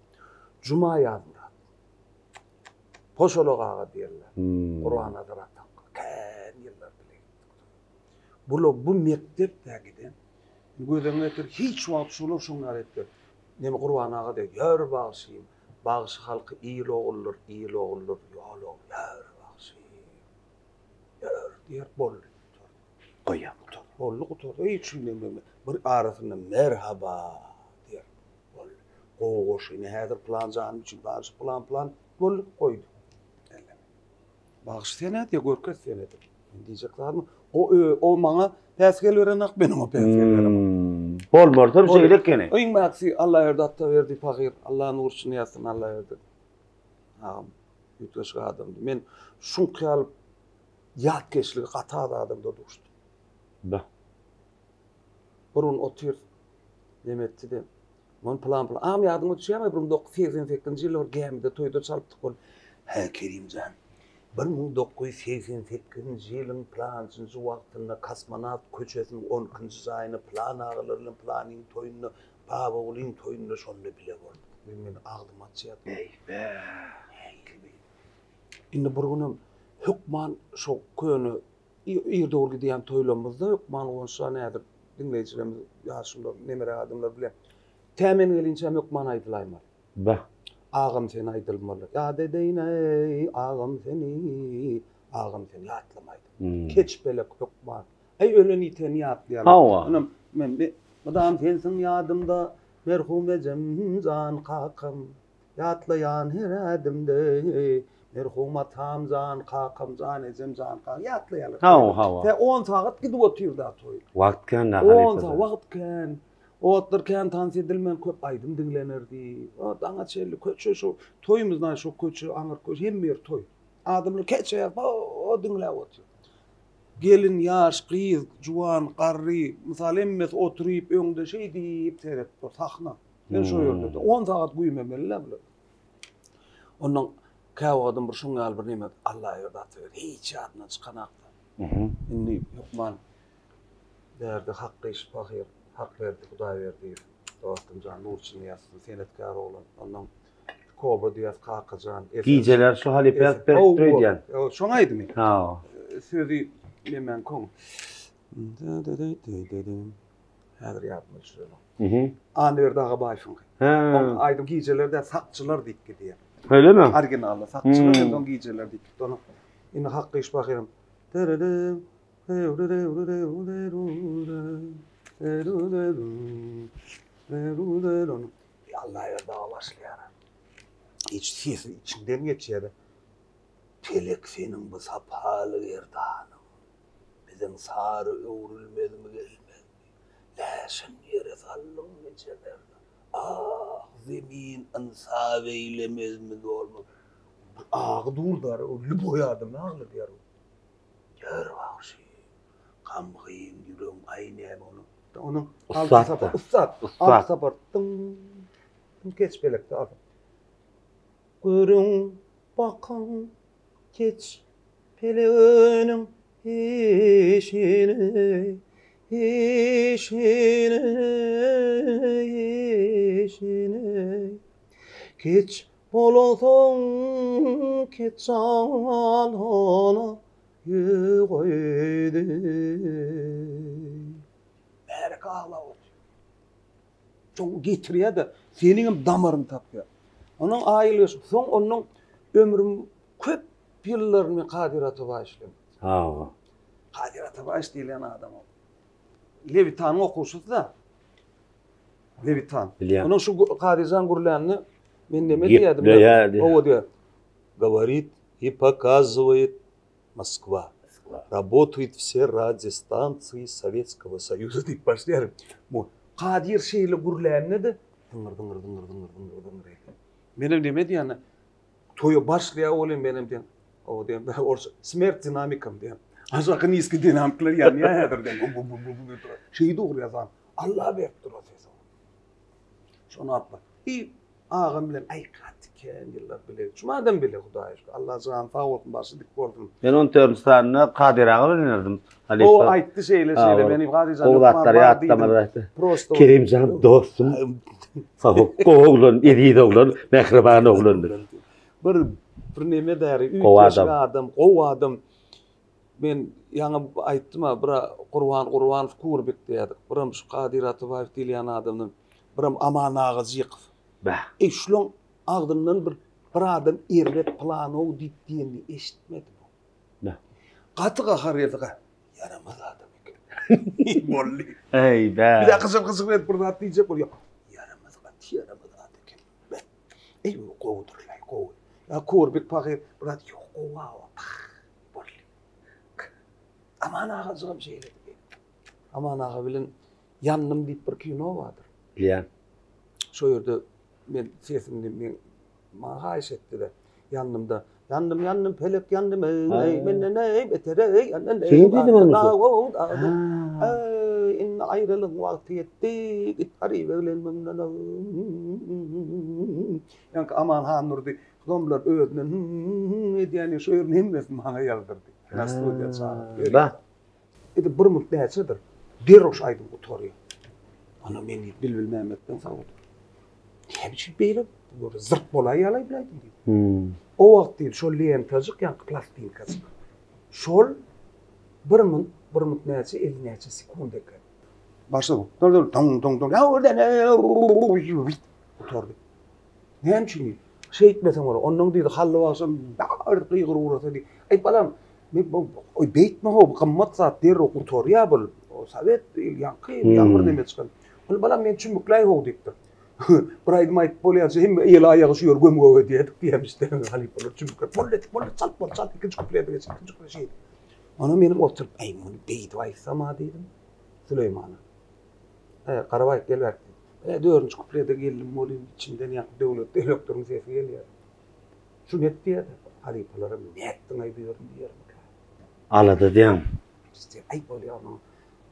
Juma Ýazmyrat. Poşalak aga diýerler. Gurbannazar ataňky. Kän ýyllar bile gitdik. Bular bu mekdep-dä giden. Göz öňüne getir, hiç wagt şolar şoň ýaly etmez. Neme Gurban aga diýer, ýör bagşym, bagşy halky il oguldyr, il oguldyr, ýol ogul, ýör bagşym. Ýör diýer, boldy, gutardy. Goýýar, gutardy. Boldy, gutardy. Hiç neme, bir arasynda merhaba diýer. Boldy. Gowy goşgy. Ine häzir pylan janym üçin bagşy pylan pylan boldy goýdy. Bagşy sen nädýä görkez sen edip. Men diýjek zadym o o maňa päsgel berenak men oňa päsgel beremok. Hmm. Bolmarsam şeýle ekeni. Iň bagty Allaberdi Ataberdi pahyr. Allah nur içinde ýatsyn Allaberdi. Agam üýtgeşik adamdy. Men şuňky ýaly ýatkeşligi gaty az adamda duşdum. Bah. Bir gün otyr neme etdi-de. Mun plan plan. Agam ýadyňa düşýärmi 1988-nji ýylda bir gämide toýda çalypdyk ol. Hä Kerimjan. 1988-nji ýylyň plançynjy wagtynda kosmonawt köçesiniň on ikinji jaýynda plan agalar bilen planyň toýunda Babagulyň toýunda şonda bile bolduk. Men meni agzym açýar. Eý-bä. Indi bir günem hökman şo köne ir dogry gidýän toýlarymyzda hökman Guwançjan häzir diňleýjilerimiz, ýaşulular, nemere adamlar bilen tä men gelinçäm hökman aýdylaýmaly. Bah. Agam seni aýdylmaly. Ýat edeýin-eý, agam seni, agam seni ýatlama aýdym. Keçpelek hökman. Eý, ölen ýiteni ýatlaýarlar. Hawa. Onam men mydam sensiň ýadymda, merhum ejem, jan kakam. Ýatlaýan her ädimde, merhum atam jan, kakam jan, ejem jan, kakam ýatlaýarlar. Hawa, hawa. Tä on sagat gidip otyr-da toý. Wagt kän-dä halypa. On sagat, wagt kän. O wagtlar kän tans edilmän köp aýdym diňlenerdi. O daňa çenli köçe şo toýumyzdan şo köçe, aňyrky köçe hemme ýer toý. Adamlar keçe ýazyp, o diňläp otyr. Gelin, ýaş, gyz, juwan, garry, mysal hemmesi oturyp öňde şeý diýip seredip dur sahna. Sen şo ýerde-de on sagat güýmemeli-dä bular. Ondan käwagadam bir şoň ýaly bir neme Allaýberdi Ataberdi hiç ýadyndan çykanakda. Indi hökman bärde Hakgy pahyr, Hakberdi Hudaýberdiýew dostum jan nur içinde ýatsyn, senetkär oglan. Ondan Koba diýýäs Kakajan. Gijeler şu halypa ýazyp beripdir öýdýän. Şoň aýdymy? Hawa. Sözi nemäň koň. Häzir ýadyma düşürenok. Mhm. Annaberdi Agabaýewiňki. Hä. Oň aýdym gijelerde sakçylar diýip gidýär. Öylemi? Originalda sakçylar hmm. ondan gijeler diýip gitdi. Onu indi Hakky iş bahyram. Allaýar daga başlaýar. Hiç sesi içinden geçýär. Pelek seniň bu sapaly gerdanyň. Biziň sary öwrülmezmi gelmezmi? Läşin ýere saldyň nije merdan. Ah, zemin ynsap eýlemezmi dolmaz. Bir agy dur-da, lüboý adamny agladýar bu. Ýör bagşy, gamgyn ýüregim, aý näme onuň. Onuň alty sapar, ussat, alty sapar, dyň, dyň keçpelekde alty. Görüň, bakyň, Keç peleginiň işini, işini, işini. Keç bolansoň keç alana goýdy. Märeke aglap otyr. Soň getirýär-de, seniňem damaryňy tapýar. Onuň aýyl soň onuň ömrüm köp ýyllaryny Kadyr Atabaýew bilen. Hawa. Kadyr Atabaýew diýilýän adam ol. Lewitanyň okuwçysy-da. Lewitan. Bilýän. Onuň şu Kadyrjan gürlände men neme diýýärdim? Gepleýärdi. Hawa diýýär. Govorit i pokazywaet Moskwa. Rabotaýut wse radiostansiýi Sowetskogo Soýuza diýip başlaýar. Bu Kadyr şeýle gürlände-de zyňyr zyňyr zyňyr zyňyr zyňyr zyňyr edýär. Menem neme diýýän? Toýa başlaýar welin menem diýýän. O diýýän, orsça smert dinamikam diýýän. Aşaky niski dinamikler ýanýar häzir diýýän. Bu bu bu bu bu. Şeýdip urýar zan. Allah berip dur o sesi. Şony atma. I agam bilen aý gaty kän ýyllar bile. Şu madam bile Hudaýa şükür. Allah jany sag bolsun, başy dik bolsun. Men on dördünji sanynda Kadyr aga bilen erdim. Halypa. O aýtdy şeýle şeýle meni Kadyr jan Gowy zatlary ýatlamaly aýtdy. Prosto. Kerimjan dostum. Sag bol. Gowy oglan, eziz oglan, mähriban oglan. Bir bir neme däri, üýtgeşik adam, gowy adam. Men ýaňy aýtdym-a, bir Gurban Gurbanow Kurbik diýýärdik. Biram şu Kadyr Atabaýew diýilýän adamdan, biram Aman Agajykow. Bäh. Eý, şulaň agzyndan bir bir adam erbet planow diýip diýenini eşitmedim. Bäh. Gaty gahar geldi, ga. Ýaramaz adam eken. Boldy. Eý, bäh. Bir-de gyjyr-gyjyr edip bir zat diýjek bolýar. Ýaramaz, gaty ýaramaz adam eken. Bäh. Eý, gowudyr-laý, gowy. Ýa Kurbik pahyr bir zat ýok, gowy-a, pah. Boldy. Aman agajygam şeýledi. Aman aga bilen Ýandym diýip bir kino bardyr. Bilýän. Şo ýerde men sesimi men maňa haýyş etdiler. Ýandymda. Ýandym, ýandym, pelek ýandym, eý, eý, menden eý, beter eý, ýandym, eý. Sen diýdiň ony. Indi aýralygyň wagty ýetdi, git garyp eglenme mundan. Ýaňky Aman Handurdy zomlar özünden edýäni şu ýerini hemmesini maňa ýazdyrdy. Meni studiýa çagyryp. Ba. Edil bir minut näçedir? Derrew şu aýdym gutarýar. Ana men diýip Bilbil Mämmetden soradym. Näme üçin beýle zyrk bolaýýar-laý bu aýdym diýip. O wagt diýip şol lentajyk ýaňky plastinkajyk. Şol bir minut, bir minut näçe, 50 näçe sekund eken. Başlady. Dur dur doň doň doň. Gutardy. Näme üçin diýdi. Şeýtmeseň bolar. Ondan diýdi Hally bagşam bir gygyr ugrasa diýdi. Aý balam, men bu oý beýtme how, bu gymmat zat derrew gutarýar bul. O sowet ýaňky ýaňy bir neme çykan. Ol balam men çümmükläý how diýipdir. Bir aýdym aýdyp bolýança hemme eli aýagy şu ýer göm-gök edýärdik diýýärmiş-de halypalar çümmükläp. Boldy etdik, boldy çalt bol, çalt ikinji kuplete geç, ikinji kuple şeýdip. Onam meniň oturyp, aý muny beýdip aýtsam-a diýdim Süleýmana. He, Garabaý gel bärik diýdi. He, dördünji kuplede geldim welin, içimden ýaňky Döwlet Elektrigiň sesi gelýär. Şuny et diýýär-de, halypalaram nätdiň-aý bu ýerini diýermikä? Alada diýýäň. Aý bolýar maňa.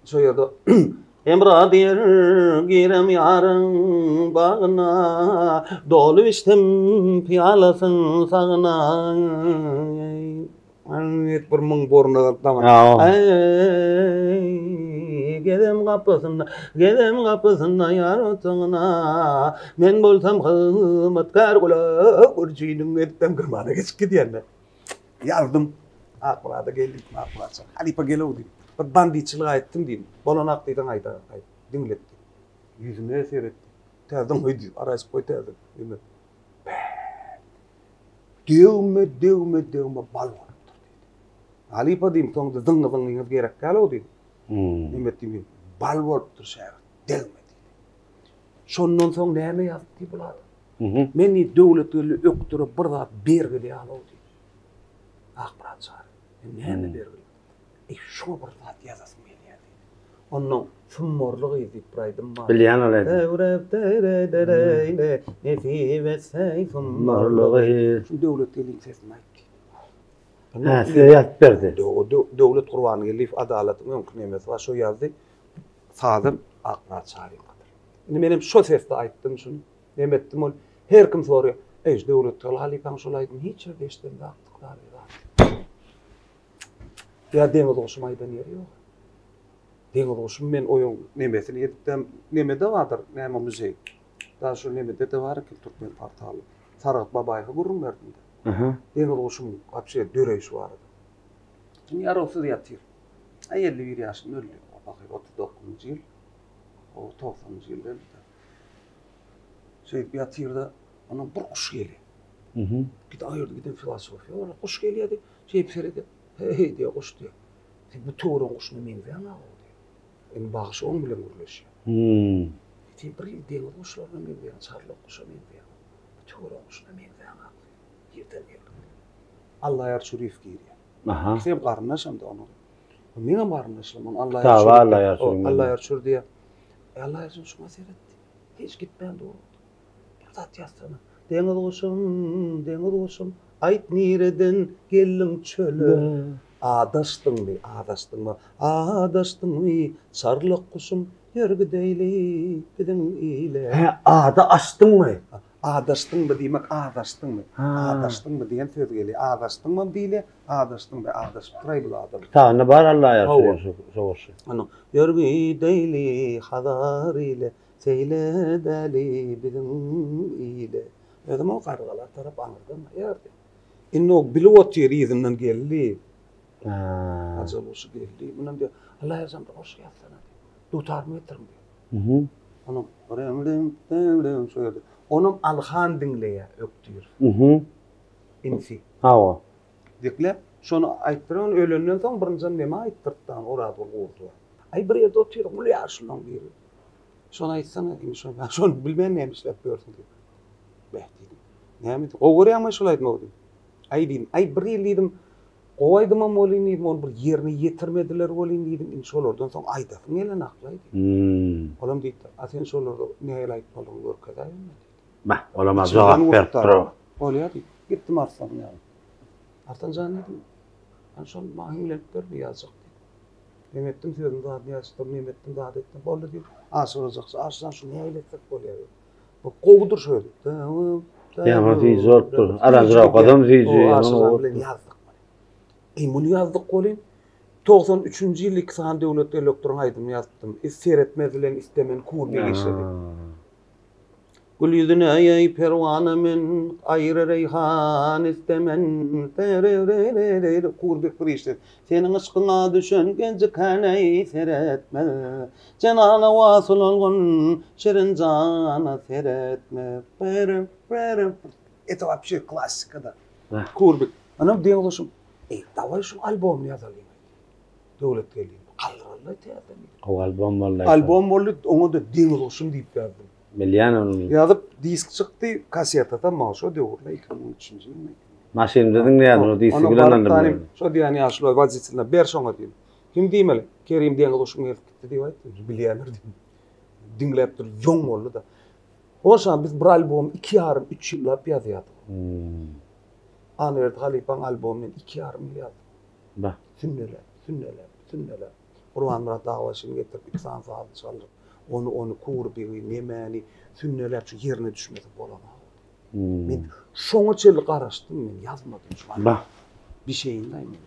Şo ýerde Hemra diýer girem ýaryň bagyna, Dolup içdim pyýalasyn sagyna. Aňňet bir muň boruna galyp daňa. Eý, gedem gapysynda, gedem gapysynda ýar otagyna. Men bolsam hyzmatkär gula gürjiniň edipem Girmana geçip gidýän men. Ýazdym. Akmyrada gel diýdim, Akmyrat jan. Halypa gel-ow diýdim. Bir banditçilik aýtdym diýdim. Bolanak diýseň aýda, aýt. Diňlet diýdim. Ýüzüme seretdi. Täzeden goý diýdim. Araýşyp goý täzeden. Diýme. Degme, degme, degme bal bolupdyr diýdi. Halypa diýdim, soňda zyňňy zyňňyňyz gerek däl-ow diýdim. Neme diýdim, bal bolupdyr şägirt, degme diýdi. Şondan soň näme ýazdy diýip ol adam. Men diýdi, Döwletgeldi ökdüre bir zat bergili ýaly-ow diýdi. Akmyrat Çary, men näme bergili? Eý, şoňa bir zat ýazasym gelýär diýdi. Onnoň Sumbarly gyz diýip bir aýdym bar. Bilýän ol aýdymy. Nesip etseý sumbarly gyz. Şuny Döwletgeldiň sesinde aýt diýdi. Hä, size ýazyp berdi. Döwlet Gurbangeldiýew Adalatyň öňki nemesi bar, şo ýazdy. Sazam Akmyrat Çaryýewiňkidir. Indi menem şo sesde aýtdym şuny. Neme etdim ol. Her kim soraýar. Eý, Döwletgeldi halypaň şol aýdymy hiç ýerde eşidemzokdyk zat. Ýa deňiz guşum aýdan ýeri ýok. Deňiz guşum men oýuň nemesini edipdem, nemede bardyr, näme muzeý. Da şu nemede-de bar eken türkmen portaly. Sargyt Babaýewe gürrüň berdim-de. Deňiz guşum wapşe döreýşi barada. Indi ýarawsyz ýatyr. Aý 51 ýaşynda öldi. O pahyr 39-njy ýyl. O 90-njy ýylda öldi. Şeýdip ýatyr-da, ondan bir guş gelýär. Git aýyrdy giden filosofiýa bar. Guş gelýärdi. Şeýdip seredip, Heý, diýýär, guş diýýär. Sen bu töweregiň guşuna meňzäň-a diýýär. Indi bagşy oň bilen gürleşýär. Sen bir hili deňiz guşlaryna meňzeýäň, çarlak guşa meňzeýäň. Bu töweregiň guşuna meňzäň-a diýýär. Nirden geldiň diýýär. Allaýar Çüriýew girýär. Aha. Ikisem garyndaşam-da onuň. Meňem garyndaşlygym, ony Allaýar Kitaby Çüri Allaýar Çüriň. Allaýar Çüri diýýär. Allaýar Çüri şuňa seret diýýär. Hiç gitmän dur. Bir zat ýazsana. Deňiz guşum, deňiz guşum, aýt nireden geldiň çöle? Adaşdyňmy, adaşdyňmy, adaşdyňmy, çarlak guşum, ýör gideýli biziň ile. Hä, ada açdyňmy? Adaşdyňmy diýmek azaşdyňmy? Adaşdyňmy diýen söz gelýär. Azaşdyňmam diýilýär, adaşdyňmy, azaşypdyr-aý bul adam. Kitabynda bar Allaýar şo goşgy. Ony ýör gideýli Hazar ile. Seýle däli biziň ile. Özem o gargalar tarap aňyrdan barýardy. Indi o bilip otyr yzyndan geldi. Ajal guşy geldi. Munam diýýär, Allaýar jan bir goşgy ýazsana diýýär. Dutarymy getiriň diýýär. Onuň rem-rem-rem-rem şo ýerde. Onam Alyhan diňleýär ökdür. Inisi. Hawa. Diklep, şony aýtdyr, ony ölenden soň birinjem neme aýtdyrtdy, Orazgul Gurdowa. Aý bir ýerde otyr, uly ýaşulylaň biri. Şony aýtsana, indi şony, ýa şony bilmän näme işläp ýörsüň diýip. Beh diýdim. Näme diýdim, gowy görýäňmi şol aýdymy diýdim. Aý diýdim, aý bir ýyl diýdim, gowy aýdymam welin diýdim, ony bir ýerine ýetirmediler welin diýdim, indi şolardan soň aýdasym gelenokla diýdim. Olam diýipdir, a sen şolarda nähili aýtmalygyny görkezäý onda diýdi. Bah, olam jogap beripdir. Bolýar diýip, gitdim Arslanyň ýanyna. Arslan jan diýdim, ana şony maňa hiňlenip ber, bir ýazjak diýdim. Neme etdim sözüni zadyny ýazyşdyrdym, neme etdim zat etdim. Boldy diýip, Aşyr Hojakçy, Aşyr jan şuny nähili etsek bolýar diýip. Bu gowudyr şu özi. Ýa bir süýji bolupdyr. Aranžirowkadam süýji. Aşyr jan bilen ýazdyk muny. Eý muny ýazdyk welin, 93-nji ýyl iki sany Döwlet Elektron aýdymyny ýazypdym. Seretmez bilen Istemen Kurbi işledi. Gül ýüzüne eý perwana men, aýry reýhan istemen, Te-re-re-re-re-re, Kurbek bir işde. Seniň yşkyňa düşen genji-käneý seretme, Jenana wasyl olgun şirin jana seretme, Pe-re-pe-re. Eti wapşe klassika-da. Kurbek. Anam deň goşup, Eý, dawaý şuň albomyny ýazalyň. Döwlet geldi. Galdyraly täzeden. Gowy albom boldy. Albom boldy, oňa-da Deňiz guşum diýip ýazdym. Bilýän ony. Ýazyp, disk çykdy, kaseta-da maňa şo döwürde 2003-nji ýylmy. Maşynda diňleýärdim, o diski bilen aldym. Şo diýýän ýaşuly woditeline ber şoňa diýdim. Kim diýmeli? Kerim Deňiz guşum gelip gitdi diýip aýtdy. Bilýändir diýdim. Diňläp dur, ýoň boldy-da. Onsoň biz bir albomy iki ýarym, üç ýyllap ýazýardyk. Hmm. Annaberdi halypaň albomyny men iki ýarym ýyl ýazdym. Bah. Sünnäläp, sünnäläp, sünnäläp. Gurbanmyrat Dagbaşyny getirip, iki sany sazy çaldyryp, ony, ony, Kurbigi, nemäni sünnäläp, şu ýerine düşmese bolanok. Hmm. Men şoňa çenli garaşdym, men ýazmadym şu Bah. Bir şeyin-däý men.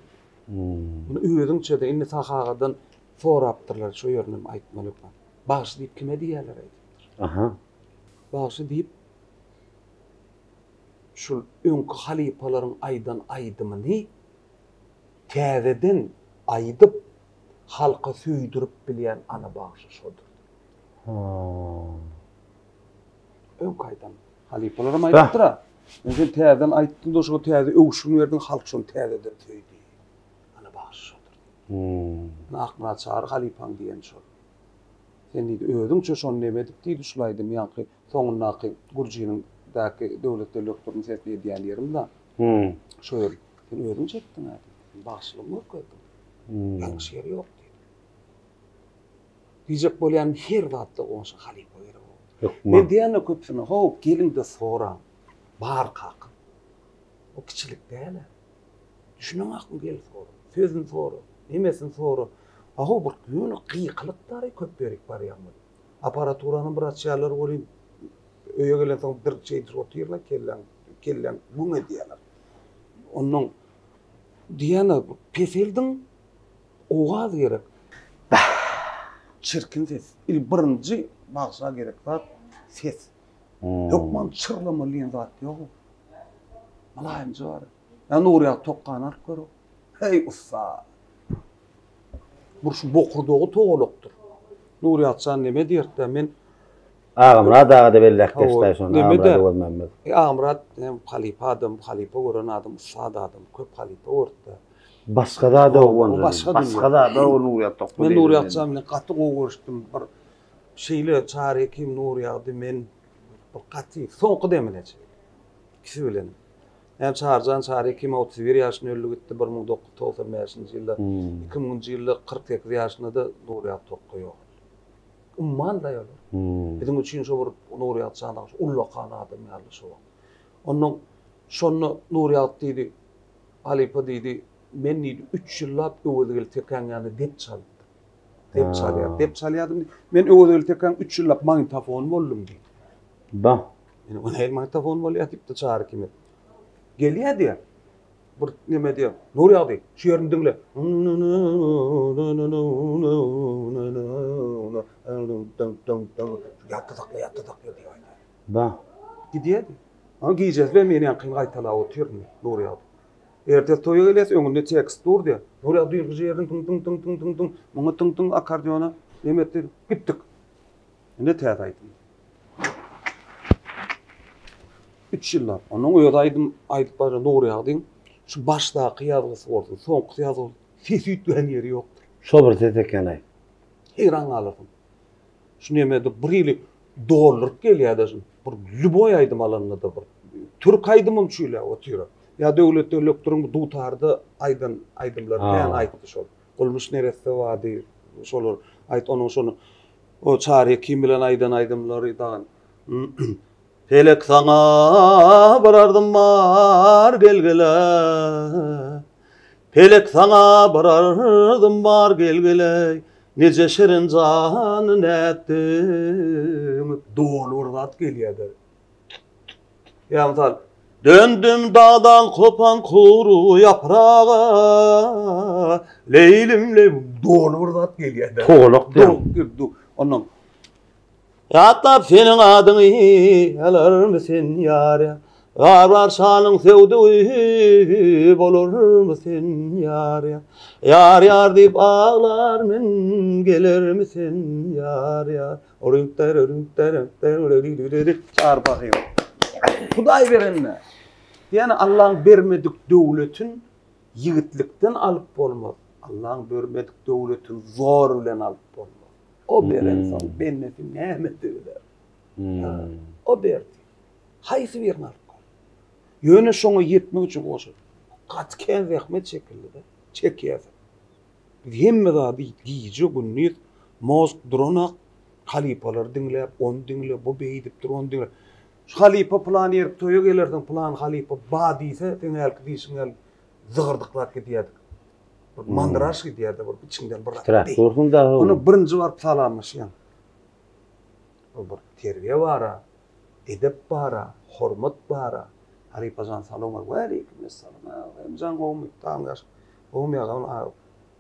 Hmm. Muny özüňçe-de indi Sahagadan sorapdyrlar, şo ýerini hem aýtmaly hökman. Bagşy diýip kime diýýärler aýdypdyr. Aha. Bagşy diýip şul öňki halypalaryň aýdan aýdymyny täzeden aýdyp halka söýdürip bilýän ana bagşy şodur. Öňki aýdan halypalaram aýdypdyr-a. Men sen täzeden aýtdyň-da şoňa täze öwüşgin berdiň, halk şony täzeden söýdi. Ana bagşy şodur. Ine Akmyrat Çary halypaň diýeni şol. Sen diýdi, özüňçe şony neme edip diýdi şul aýdym ýaňky soňundaky Gürjiniň däki Döwlet Döwletduryň sesli edýän ýerim-da. Şo ýer. Sen özüň çekdiň-ä diýdi. Sen bagşylygyňy görkezdiň. Ýalňyş ýeri ýok diýdi. Diýjek bolýanym her zatda goňşy halypa gerek. Hökman. Men diýende köpüsine, how, geliň-de soraň. Bar kakam. O kiçilik däl-ä. Düşüneň akmy gel sora. Sözüni sora. Nemesini sora. A-how, bir ýöne gykylyk dary köp berik barýaň welin. Apparaturany bir açýarlar welin, öýe gelensoň bir şeýdip otyrlar, kelläň, kelläň güň edýärler. Onnoň diýýän-ä, peseldiň, owaz gerek. Çirkin ses. Il birinji bagşa gerek zat ses. Hökman çyrlamaly diýen zat ýok. Mylaýymja bar. Ýa Nurýagdy Tokgany alyp gör. Heý, ussat. Bir şu bokurdagy togalakdyr. Nurýagdy jan neme diýerdi-dä, men Agamyrat aga-da belläp geçdi şony, Agamyrat Öwezmämmet. Agamyrat hem halypa adam, halypa gören adam, ussat adam, köp halypa görüpdi. Başga zada o onda. Başga başga zada o Nurýagdy Tokga. Men Nurýagdy jan bilen gaty gowy görüşdim. Bir şeýle Çary Hekim, Nurýagdy, men bir gaty soňky demine çenli. İkisi bilen. Näme Çaryjan Çary Hekim 31 ýaşynda öldi gitdi 1995-nji ýylda. 2000-nji ýylda 48 ýaşynda-da Nurýagdy Tokga ýogaldy. Umman daýy olar. Biziň üçin şo bir Nurýagdy jan dagy ullakan adam ýaly şo wagt. Ondan şonda Nurýagdy diýdi, halypa diýdi, men diýdi 3 ýyllap Öwezgeldi Tekäň ýanynda dep çalypdym. Dep çalýar, dep çalýardym diýdi. Men Öwezgeldi Tekäň 3 ýyllap magnitofony boldum diýdi. Ba. Ýöne o nähili magnitofon bolýar diýipdi Çary kime. Gelýär diýýär. Bir neme diýýär. Nurýagdy, şu ýerini diňle. Ýatda sakla, ýatda sakla diýip aýdýar. Ba. Gidýär. Ha gijesi bilen men ýaňkyny gaýtalap otyryn Nurýagdy. Ertesi toýa gelýäs, öňünde tekst dur diýýär. Nurýagdy düýnki ýerini tyň tyň tyň tyň tyň tyň, muňa tyň tyň akkordeona neme etdi. Gitdik. Indi täze aýdym. Üç ýyllap. Onuň özi aýdym aýdyp başlan Nurýagdyň şu başdaky ýazgysy bolsun, soňky ýazgysy sesi üýtgän ýeri ýokdur. Şo bir ses eken-aý. Heýran galarsyň. Şu nemede bir hili dolduryp gelýär-de şu. Bir lýuboý aýdym alanda-da bir türk aýdymam çüýläp otyr. Ýa Döwlet Döwlekdiriň bu dutarda aýdan aýdymlary kän aýtdy şol. Gulmuş neresse bardy, şolar aýt onuň şony o Çary Hekim bilen aýdan aýdymlary dagy. Pelek saňa bir arzym bar gelgile. Pelek saňa bir arzym bar gelgeleý, Nije şirin jany nätdiň. Doly bir zat gelýär-de. Ýa mysal, Döndüm dagdan kopan gury ýapraga, Leýlim leý doly bir zat gelýär-de. Togalak diýýäň. Ondan Ýatlap seniň adyňy alarmy sen ýar ýar. Bar şanyň söwdügi bolarmy sen ýar ýar. Ýar ýar diýip aglar men gelermi sen ýar ýar. Çary pahyr. Hudaý berende. Ýani Allaň bermedik döwletin ýigitlikden alyp bolmaz. Allaň bermedik döwletin zor bilen alyp bolmaz. O berensoň bendesi näme edibiler? O berdi. Haýsy birini alyp gal? Ýöne şoňa ýetmek üçin goşa gaty kän zähmet çekildi-de, çekýärsiň. Biz hemme zady gije-gündiz mozg duranak halypalary diňläp, ony diňle, bu beýdipdir, ony diňle. Şu halypa pylan ýerik toýa gelersiň, pylan halypa ba diýse, seň hälki diýşiň ýaly zygyrdyklap gidýärdik. Bir mandraž gidýär-de bir içiňden bir Titräp dursuň da. Ony birinji baryp salamlaşýaň. Bu bir terbiýe bar-a, edep bar-a, hormat bar-a. Halypajan salam we aleýkim essalam. Hemjan gowumy? Dagyň ýaş. Gowumy ýa?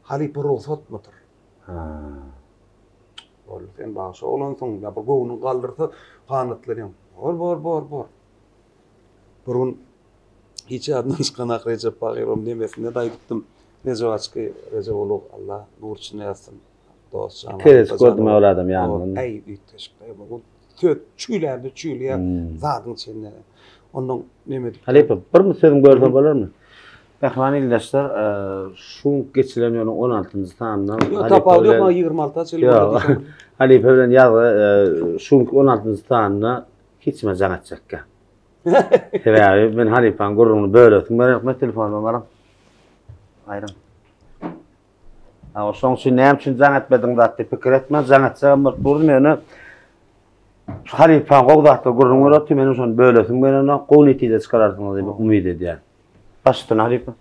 Halypa rugsatmydyr? Ha. Bol, sen bagşy oglansyň, ýa bir göwnüň galdyrsa ganatlanýaň. Bor, bor, bor, bor. Bir gün Hiç ýadymdan çykanak Rejep Bagyrowyň nemesinde-de aýdypdym. Rejep Açky, Rejep Ulug, Allah nur içinde ýatsyn. Dost jan. Iki gördüm ol adam ýanyndan. Äý, üýtgeşik. Söz çüýlände çüýleýär, zadyň içinde. Ondan neme edip. Halypa, bir sözüň bölsem bolarmy? Mähriban ildeşler, şu geçilen ýylyň 16-njy sanynda Ýok, tapawudy ýok, maňa 26-a çenli boldy diýsem. Halypa bilen ýazgy şu 16-njy sanynda hiç kime jaň etjekkä. Sebäbi men halypaň gürrüňini bölesim gelenok, men telefonyma baram. Aýryň. Ha, şoň üçin näme üçin jaň etmediň zat diýip pikir etme, jaň etsegem bolup durdum, ýöne halypaň gowy zatlar gürrüň berip otyr, meniň şony bölesim gelenok, gowy netije çykararsyňyz diýip umyt edýän. Baş üstüne halypa.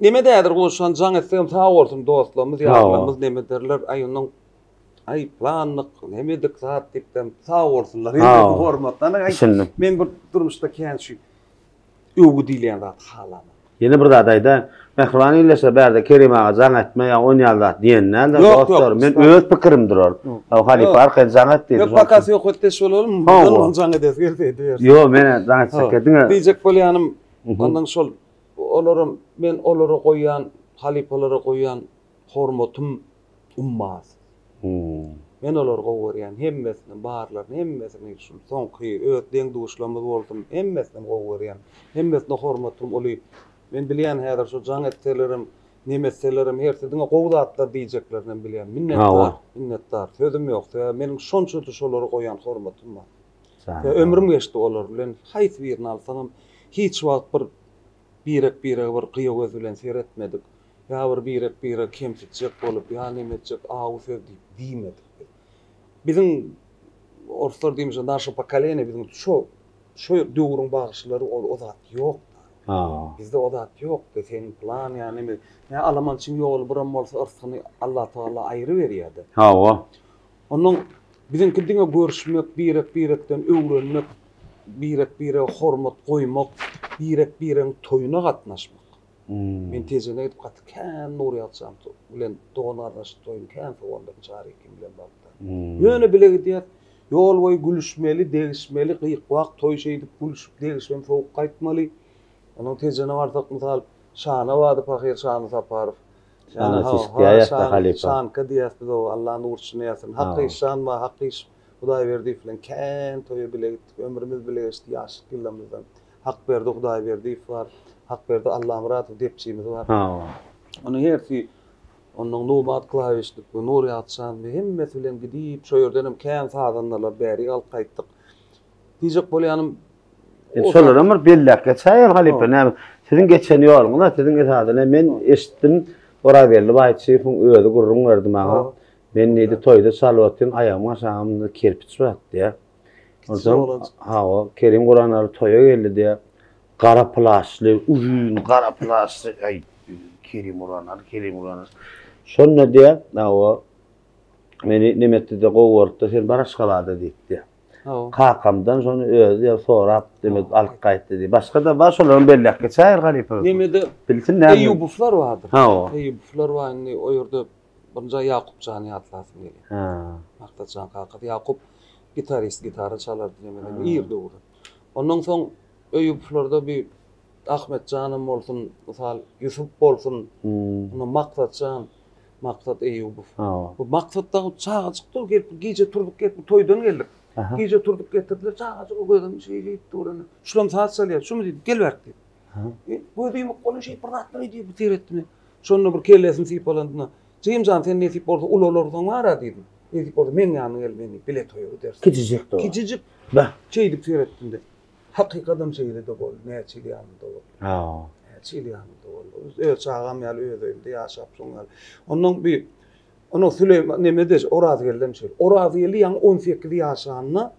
Neme dädir goşan jaň etsegem sag bolsun dostlarymyz, ýarlarymyz neme derler, aý ondan Aý planlyk, nemedik zat diýipdem, sag bolsunlar. Hemmesi hormatdan. Düşündim. Men bir durmuşda kän şu öwgü diýilýän zat halamok. Ýene bir zat aýdaýyn. Mähriban ildeşler bärde Kerim aga jaň etme ýa on ýaly zat diýen däldir dostlar. Men öz pikirimdir ol. Halypa arkaýyn jaň et diýdi. Ýok paka söhbetdeş bolalym. Ondan jaň edesi gelse edibersin. Ýok men jaň etjek diňe. Diýjek bolýanym ondan şol olaram men olara goýýan halypalara goýýan hormatym ummasyz. Men olary gowy görýän, hemmesini, barlaryny, hemmesini, şu soňky öz deň-duşlarymyz bolsun, hemmesini gowy görýän. Hemmesine hormatym uly. Men bilýän häzir şu jaň etselerem, neme etselerem hersi diňe gowy zatlar diýjeklerinem bilýän. Minnetdar, minnetdar. Sözüm ýok. Sebäbi meniň şonça-da şolara goýan hormatym bar. Sebäbi ömrüm geçdi olar bilen. Haýsy birini alsaňam hiç wagt bir birek-birege bir gyýa göz bilen seretmedik. Ýa bir birek-biregi kemsitjek bolup, ýa neme etjek awy söz diýip diýmedik biz. Biziň orslar diýmişe naşe pokoleniýe biziň şo şo döwrüň bagşylary ol o zat ýok-da. Bizde o zat ýokdy. Seň plan ýa neme ýa alamançyň ýoly biram bolsa yrsgyny Allatagala aýry berýär-de. Hawa. Onnoň biziňki diňe görüşmek, birek-birekden öwrenmek, birek-birege hormat goýmak, birek-biregiň toýuna gatnaşmak. Men Tejene gidip gaty kän Nurýagçam bilen dogan gardaşlyk toýuny kän sowandyryn Çary ekim bilen bagtda. Ýöne bile gidýäs. Ýol boýy gülüşmeli, degişmeli, gyk-wak toý şeýdip gülüşip degişmem sowuk gaýtmaly. Ondan Tejene barsak mysal Şana bardy pahyr Şany Saparow. Şana çişik diýýäs-de halypa. Şanka diýýäs biz oba Allah nur içinde ýatsyn. Haky Şan bar, Haky Hudaýberdiýew bilen kän toýa bile gitdik. Ömrümiz bile geçdi ýaşlyk ýyllarymyzdan. Hakberdi Hudaýberdiýew bar, Hakberdi Allamyradow depçimiz bar. Hawa. Onuň hersi ondan Numat klawişnik we Nury Atjan we hemmesi bilen gidip, şo ýerden hem kän sazandalar bärik alyp gaýtdyk. Diýjek bolýanym Indi şolaram bir belläp geçäýeli halypa. Näme siziň geçen ýoluňyz-a siziň esasyny men eşitdim. Orazgeldi Baýçyýewiň özi gürrüň berdi maňa. Men diýdi toýda çalyp otyryn, aýagymyň aşagynda kerpiç bar diýýär. Onsoň, hawa, Kerim Guranaly toýa geldi diýýär. Gara plaşly, uzyn gara plaşly, aý, Kerim Gurbanali, Kerim Gurbanali. Şonda diýýär, hawa, meni neme etdi-de gowy görüpdi, sen bar Aşgabada diýip diýýär. Kakamdan şony özi diýýär, sorap, demek alyp gaýtdy diýip. Başga-da bar, şolaram belläp geçäýer halypa. Nemede Bilsin näme. Eýýubowlar bardyr. Hawa. Eýýubowlar bar indi o ýerde birinji Ýakup jany ýatlasym gelýär. Ha. Maksatjan kakasy Ýakup gitarist, gitara çalardy nemede ir döwürde. Ondan soň Eýýubowlarda bir Ahmet janam bolsun, mysal Ýusup bolsun, onda Maksatjan, Maksat Eýýubow. Bu Maksat dagy çagajykdy, gelip gije turdyk gelip toýdan geldik. Gije turdyk getirdiler, çagajyk gözüm şeýle dur. Şulam saz çalýar, şumy diýdi, gel bärik diýdi. Gözi ýumuk bolan şeýdip bir zatlar edýär, bu seretdim. Şonda bir kellesini sypalandynda, Jigim jan sen nesip bolsa ulalarsyň bar-a diýdim. Nesip bolsa meň ýanyma gel meni bile toýa gideris. Kiçijikdi o. Kiçijik. Bah. Şeýdip seretdim-de. Hakykadam şeýle-de boldy. Näçe ýyl ýanymda boldy. Hawa. Näçe ýyl ýanymda boldy. Öz çagam ýaly öz öýümde ýaşap şoň ýaly. Ondan bir Ondan Süleýman nemede Orazgeldem şeýle. Orazgeldi ýaňy 18 ýaşanda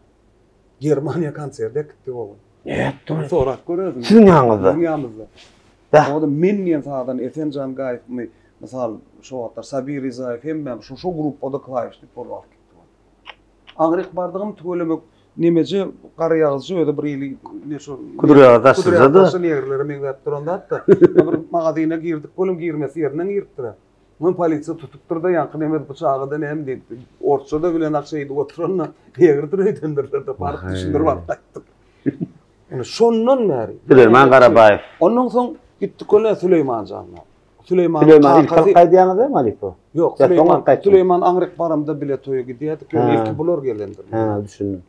Germaniýa konserde gitdi ogul. Nätdi? Sorap gör özüň. Siziň ýanyňyzda. Biziň ýanymyzda. Bäh. Oda men diýen sazdan Esen Jangaýewmi, mysal şo wagtlar Sabir Rizaýew hemmäm şo şo gruppada klawişnik bolup alyp gitdi. Aňryk bardygym tüwelemek nemeje garaýagyzja özi bir hili ne şo Kudurýagyz daşlyja-da. Kudurýagyz daşly negrlere meňzäp duran zat-da. Bir magazyna girdik welin girmesi ýerinden giripdir. Muny polisiýa tutupdyr-da, ýaňky neme bu çagada näme diýip, orsça-da bilenok şeýdip oturanyna negridir öýdendirler-de, baryp düşündirip alyp gaýtdyk. Ine şondan bäri. Süleýman Garabaýew. Ondan soň gitdik welin Süleýman janyna. Süleýmanyň Süleýman ilk kakasy alyp gaýdýaňyz-a Malipo? Ýok, Ýa soň Süleýman, alyp gaýtdyň? Süleýman aňryk baramda bile toýa gidýärdik, ýöne Ha. ilki bular gelendir. Ha, düşündim.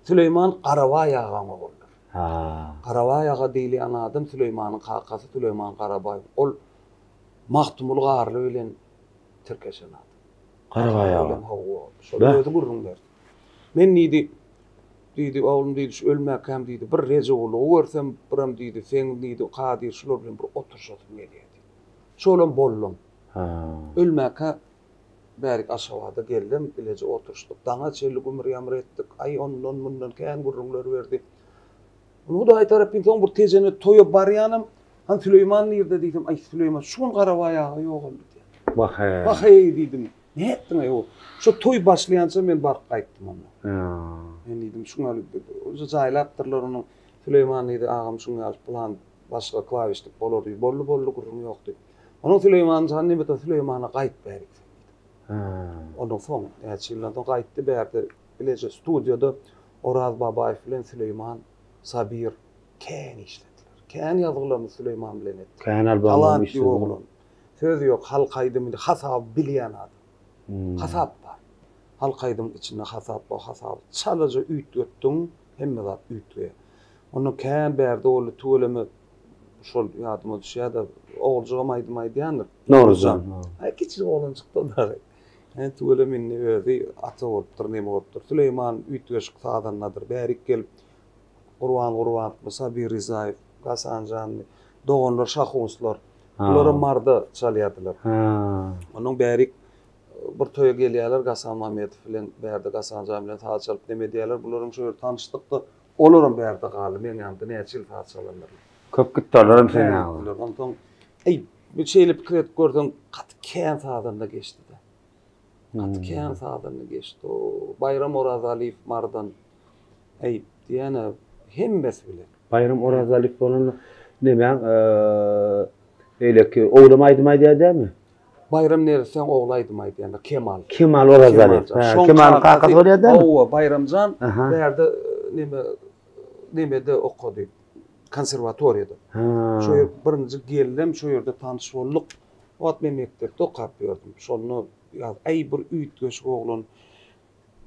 Süleýman Garabaý agaň ogludyr. Ha. Garabaý aga diýilýän adam Süleýmanyň kakasy Süleýman Garabaý. Ol Magtymguly Garly bilen tirkeşen adam. Garabaý aga. Bilen hawa, şol Beh. özi gürrüň berdi. Men diýdi, diýdi, oglum diýdi, şu ölmäkäm diýdi, bir Rejegulygy görsem, birem diýdi, seň diýdi, Kadyr şular bilen bir oturyşasym gelýär diýdi. Şolam boldum. Ha. Ölmäkä bärik Aşgabada geldim, bileje oturyşdyk. Daňa çenli gümür-ýamyr etdik. Aý, ondan-mundan kän gürrüňler berdi. Hudaý tarapyn soň bir Tejene toýa barýanam, hany Süleýman nirde diýsem, aý Süleýman şu gün Garabaý aga ýogaldy diýýär. Wah-eý. Wah-eý diýdim. Nätdiň-eý o? Şo toý başlaýança men baryp gaýtdym onda. Men diýdim, şuň ýaly uje jaýlapdyrlar onuň. Süleýman diýdi, agam şuň ýaly plan başga klawişnik bolar diýdi. Boldy, boldy, gürrüň ýok diýip. Onuň Süleýman jan diýmedi, Süleýmana gaýt bärik sen diýdim. Ondan soň näçe ýyldan soň gaýtdy bärde bileje studiýada Oraz Babaýew bilen Süleýman Sabir kän işlediler. Kän ýazgylaryny Süleýman bilen etdik. Kän albomam Talantly işledi. oglan. Söz ýok, halk aýdymyny hasaby bilýän adam. Hasap bar. Halk aýdymyň içinde hasap bar. Hasaby çalaja üýtgetdiň, hemme zat üýtgeýär. Ondan kän bärde boldy, tüweleme şol ýadyma düşýär-de, oguljygam aýdym aýdýandyr. Nowruzjan. Aý, kiçijik oglanjykdy o dagy. Ine, tüweleme indi özi ata bolupdyr, neme bolupdyr. Süleýman üýtgeşik sazandadyr. Bärik gelip, Gurban Gurbanowmy, Sabir Rizaýew, Gasanjanmy, doganlar Şahunslar. Bularam Marda çalýardylar. Onnoň bärik bir toýa gelýärler Gasan Mamedow bilen, bärde Gasanjan bilen saz çalyp neme edýärler. Bularam şo ýerde tanyşdyk-da, olaram bärde galdy. Meň ýanymda näçe ýyl saz çalanlar. Köp gitdi olaram seň ýanyňa. Onsoň, eý, şeýle pikir edip görseň, gaty kän sazanda geçdi-de. Gaty kän sazanda geçdi. O Baýram Orazalyýew Marydan. Eý, diýýän-ä, hemmesi bilen. Baýram Orazalyýew bolanda nemäň, beýleki oglam aýdym aýdýar dälmi? Baýram neressäň ogly aýdym aýdýandyr, Kemal. Kemal Orazalyýew. Kemal. Kemalyň kakasy bolýar dälmi? Hawa, Baýramjan bärde neme, nemede okady. Konserwatoriýada. Şo ýer birinji geldim, şo ýerde tanyş bolduk. O wagt men mekdepde okap ýördüm. Şonda ýa äý bir üýtgeşik oglan,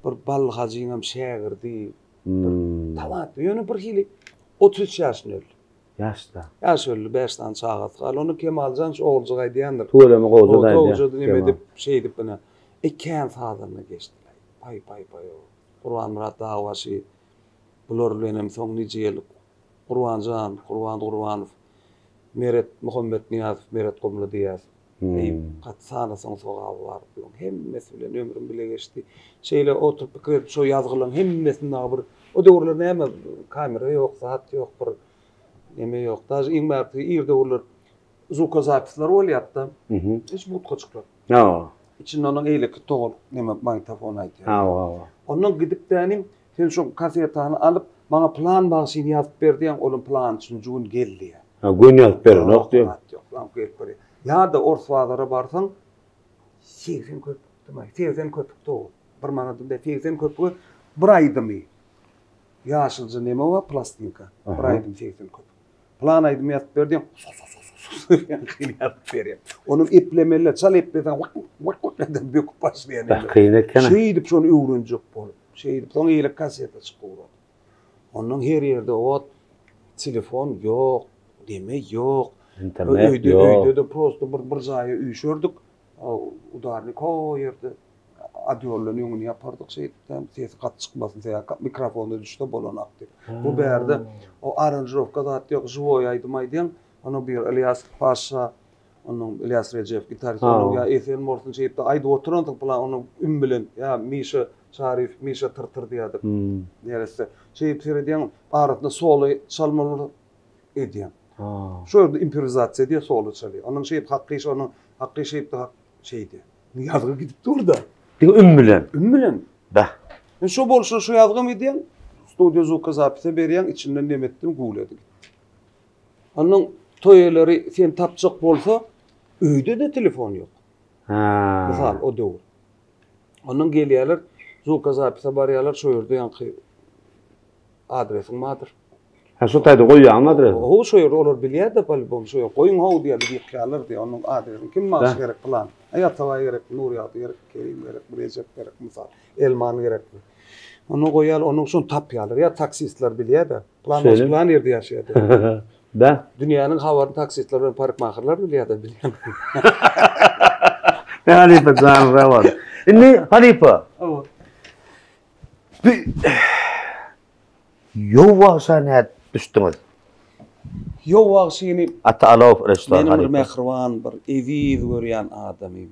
bir Bally hajyňam şägirdi. Bir talantly. Ýöne bir hili 33 ýaşynda öldi. Ýaşda. Ýaş öldi, 5 sany çagasy galdy. Onda Kemaljan şu oguljyk aýdýandyr. Tüweleme gowja-da aýdýar. Gowja-da neme edip, şeýdip ine. Eý kän sazanda geçdiler. Paý paý paý. Gurbanmyrat Dagbaşy Bular bilenem soň nije ýyl Gurbanjan, Gurban Gurbanow, Meret Muhammetnyýazow, Meret Gumly diýýäs. Eý, gaty sanasaň sogaby bar bulaň hemmesi bilen ömrüm bile geçdi. Şeýle oturyp pikir edip şo ýazgylaň hemmesini dagy bir o döwürler näme kamera ýok, zat ýok bir. Neme ýok. Daže iň bärkisi ir döwürler zvukozapisler bolýardy-da. Hiç budkaçyklar. Hawa. Içinde onuň eýleki togal neme magnitofon aýdýar. Hawa, hawa. Ondan gidip dänim, sen şo kasetany alyp, maňa plan bagşyny ýazyp ber diýýäň, olam plançynjy gün gel diýýär. Ha, göni ýazyp berenok diýýär. Ýok, ýok, gelip berýär. Ýa-da ors bazara barsaň, 80 köpükdimi? 80 köpükdi o. Bir manadym däl, 80 köpüge bir aýdymy. Ýaşylja neme bar, plastinka. Bir aýdym 80 köpük. Plan aýdym ýazyp ber diýen, ýazyp berýär. Onuň eplemeli, çal epleseň, wak wak wak edip böküp başlaýar. Bäh, kyn eken. Şeýdip şony öwrenjek bolup, şeýdip soň eýle kaseta çykyp ugrady. Ondan her ýerde ot, telefon ýok, neme ýok. Internet ýok. Öýde-de prosto bir bir jaýa üýşerdik. Udarnik o ýerde adýoldan öňüni ýapardyk şeýdip, sesi gaty çykmasyn, sebäbi mikrofonda düşse bolanak diýip. Bu bärde o aranžirowka zat ýok, žiwoý aýdym aýdýaň, onuň bir Ylýas Paşa, onuň Ylýas Rejepow gitarist, onuň ýa Esen bolsun şeýdip aýdyp oturansyň plan, onuň üm bilen ýa Mişa Çaryýew, Mişa Tyrtyr diýýärdik. Neresse. Şeýdip seredýäň, arasynda solo çalmaly bolsa edýäň. Şo ýerde improwizasiýa edýär, solo çalýar. Onuň şeýdip Hakky şonuň Hakky şeýdip hak şeýdýär. Ýazgy gidip dur-da. Diňe üm bilen. Üm bilen. Bäh. Men şo bolşa şo ýazgam edýän, studiýa zvukozapise berýän, içinden neme etdim, güwledi gitdi. Ondan toý eýeleri seni tapjak bolsa, öýde-de telefon ýok. Ha. Mysal, o döwür. Ondan gelýärler, zvukozapise barýarlar, şo ýerde ýaňky Adresiň bardyr. Ha şu taýda goýýaňmy adresi? Ho şo ýerde olar bilýär-de polibom şo ýer goýuň how diýýär biz ýykýarlar diýýär. Onuň adresini kim bagşy gerek pylan. Aý Atabaý gerekmi, Nurýagdy gerekmi, Kerim gerekmi, Rejep gerekmi mysal. Elman gerekmi. Ony goýýarlar, onuň şony tapýarlar. Ýa taksistler bilýär-de. Pylan bagşy pylan ýerde ýaşaýar diýip. Bä. Dünýäniň habaryny taksistler bilen parikmaherler bilýär-de bilýän. Halypa janyň sag bolsun. Indi halypa. Hawa. Bu Ýow wagşa nädip düşdüňiz? Ýow wagşyny Ata Alow režissýor Meniň bir mähriban, bir eziz görýän adamym.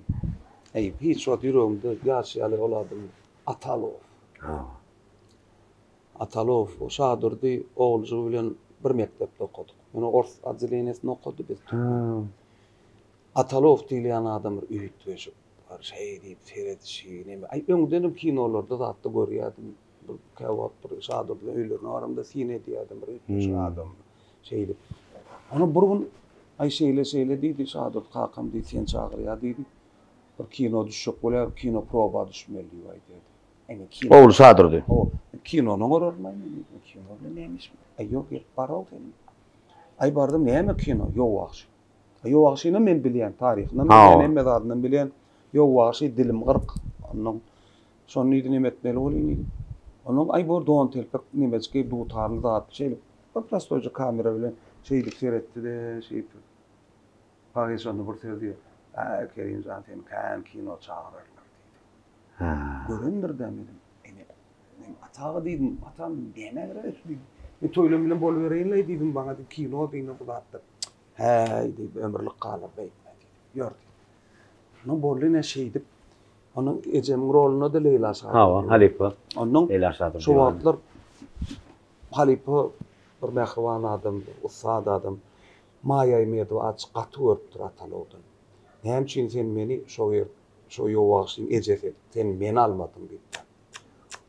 Eý, hiç wagt ýüregimde ýaş ýaly ol adam Ata Alow. Ata Alow, Şadurdy oguljygy bilen bir mekdepde okadyk. Ýöne ors otdeleniýesinde okady, biz türkmen. Ata Alow diýilýän adam bir üýtgeşik. Bir şeý diýip seredişi, neme. Aý, öňdenem kinolarda zatda görýärdim. Bir käwagt bir Şadurdyň öýlerine baramda syn edýärdim, bir üýtgeşik adam. Şeýdip. Onda bir gün, aý, şeýle-şeýle diýdi, Şadurdy kakam diýdi, seni çagyrýar diýdi. Bir kino düşjek bolýar, kino proba düşmeli diýip aýdýardy. Aý, men kino. Ogly Şadurdy. Hawa. Men kinony oňararyn-aý men diýdim. Kino bilen näme işim bar? Aý, ýok, gelip bar-ow sen diýdi. Aý, bardym, näme kino? Ýow wagşy. Ýow wagşynam men bilýän, taryhynam bilýän, hemme zadynam bilýän. Ýow wagşy dilim gyrk. Onnoň şony diýdi neme etmeli bolýan diýdi. Onnoň aý bor don telpek nemejik geýip dutarly zat şeýle bir prostoýja kamera bilen şeýdip seretdi-de şeýdip. Pagyr şonda bir söz diýýär. Äý Kerim jan seni kän kino çagyrarlar diýdi. Görendir-dä menem. Ene men Ataga diýdim, atam diýdim, nämä gerek diýdim. Men toýlam bilen bolubereýin-leý diýdim, maňa diýdim kino diýme bu zatlar. Häý, diýip, ömürlik galar beýtme diýdi. Ýör diýdi. Ondan boldy ine şeýdip. Onuň ejemiň rolunda-da Leýla Şadurdy. Hawa, halypa. Ondan Leýla Şadurdy. Şo wagtlar halypa bir mähriban adam, bir ussat adam. Maýa Aýmedowa açyk gaty görüpdir Atalowdan. Näme üçin sen meni şo ýer, şo Ýowagşyň ejesi edip, sen meni almadyň diýipdir.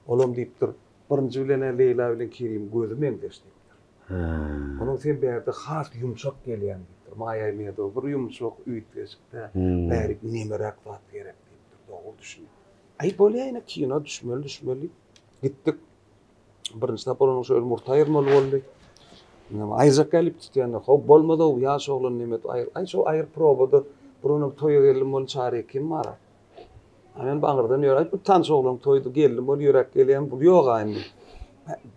Olam diýipdir, birinji bilen-ä Leýla bilen Kerimiň gözi meňzeş diýipdir. Onuň sen bärde has ýumşak gelýäň diýipdir. Maýa Aýmedowa bir ýumşak, üýtgeşik-dä, bärik nemeräk zat gerek diýipdir. Dogry düşünip. Aý, bolýa ine kino düşmeli, düşmeli. Gitdik. Birinji sapar onuň şöyle murty aýyrmaly boldy. Näme aýyrjak gelip tutýanlar. Hop bolmaz-ow, ýaş oglan neme aýyr. Aý şo aýyr probada bir gün toýa geldim ol Çary kim bar. A men baňyrdan ýör. Aý bu tanyş oglan toýdy geldim ol ýöräp gelýän bu ýok-a indi.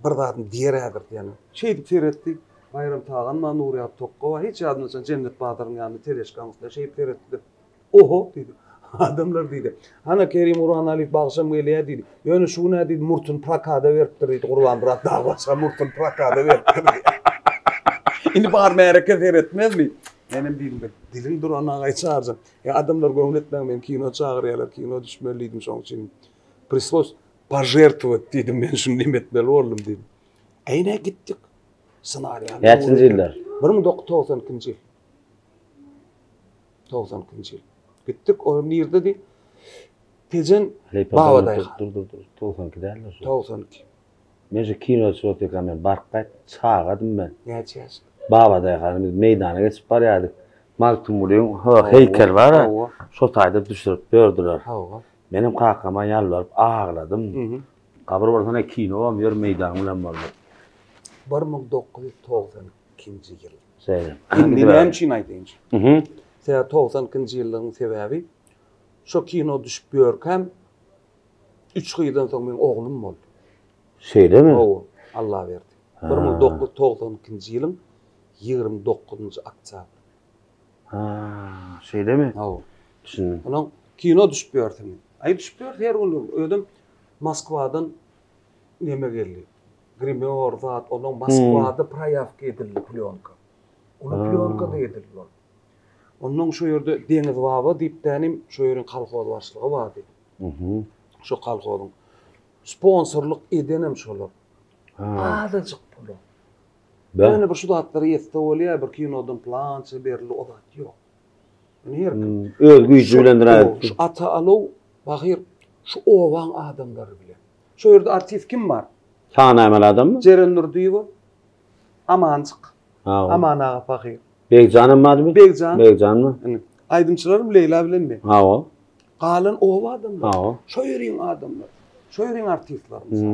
Bir zadyny diýer häzir diýen. Şeýdip seretdi. Baýram Tagan bar, Nurýagdy Tokga bar. Hiç ýadymdan çykmaz Jennet bazaryň ýanynda teležkaň üstünde şeýdip seretdi. Oho! diýdi. Adamlar diýdi. Hana Kerim Gurbanaliýew bagşam gelýär diýdi. Ýöne şu gün-ä diýdi, murtuny prokada beripdir diýdi. Gurbanmyrat dagy başga murtuny prokada beripdir diýdi. Indi bar märeke seretmezmi? Menem diýdim, bir diliň duran agaý çagyrjak. Ýa adamlar göwün etmäň, meni kino çagyrýarlar, kino düşmeli diýdim, şoň üçin prislось požertwowat diýdim, men şuny neme etmeli boldum diýdim. Äýne gitdik. Ssenariýany. Näçinji ýyllar? 1992-nji ýyl. 92-nji ýyl. Gitdik, o nirdedi? Tejen Babadaýhan. Dur, dur, dur. 92 däldir şu. 92. Men şu kino çykyp men baryp gaýt, çagadym men. Näçe ýaşda? Babadaýhany biz meýdana geçip barýardyk. Magtymgulyň heýkeli bar, şo taýda düşürip berdiler. Hawa. Menem kakama ýalbaryp agladym. Gabyr bolsa ne kinowam ýör meýdan bilen boldy. 1992-nji ýyl. Şeýle. Indi näme üçin aýdaýyn? Mhm. Sebäbi 92-nji ýyllygyň sebäbi şo kino düşüp ýörkäm üç gyzdan soň meň oglum boldy. Şeýlemi? Hawa, Allaberdi. 1992-nji ýylyň 29-njy oktýabr. Ha, şeýlemi? Hawa. Düşündim. Onuň kino düşüp ýörsün. Aý düşüp ýör her gün özüm Moskwadan neme geldi. Grimýor zat, onuň Moskwada proýawka edildi plýonka. Uly plýonka-da edildi ol. Ondan şu ýerde Deňiz baba diýip dänim şu ýeriň kolhoz başlygy bardy. Mhm. Şu kolhozyň sponsorlyk edenem şolar. Azajyk pula. Ýöne bir şu zatlary etse bolýar, bir kinodan plança berildi, o zat ýok. Ýöne her kim öz güýji bilen raýat. Şu Ata Alow bahyr şu obaň adamlary bilen. Şu ýerde artist kim bar? Sanaýmaly adammy? Jeren Nurdyýewa, Amanjyk. Aman aga pahyr. Begjanam barmy? Begjan. Begjanmy? Indi aýdymçylarym Leýla bilen men. Hawa. Galan oba adamlary. Hawa. Şo ýeriň adamlary. Şo ýeriň artistleri mysal.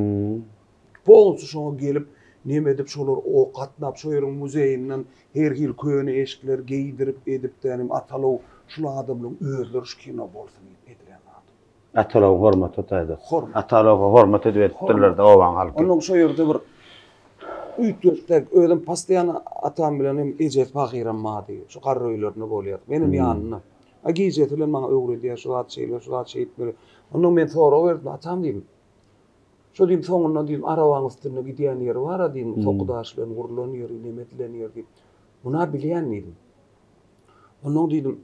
Polnusy şoňa gelip, neme edip şolar o gatnap şo ýeriň muzeýinden her hili köne eşikleri geýdirip edip dänim Atalow şul adamlaryň özleri şu kino bolsun diýip edilen zat. Atalowyň hormaty taýda. Hormat. Atalowa hormat edip edipdirler-de obaň halky. Onnoň şo ýerde bir üýtgeşikräk özüm postoýanno atam bilen hem ejesi pahyram bardy. Şu garry öýlerinde bolýardyk. Menem ýanynda. A gijesi bilen maňa öwredýär şu zat şeýle, şu zat şeýtmeli. Onnoň men sorag berdim, atam diýdim. Şo diýdim soňundan diýdim arabaň üstünde gidýän ýeri bar-a diýdim, soky daş bilen gurlan ýeri, neme edilen ýeri diýip. Muny-a bilýän diýdim. Onnoň diýdim,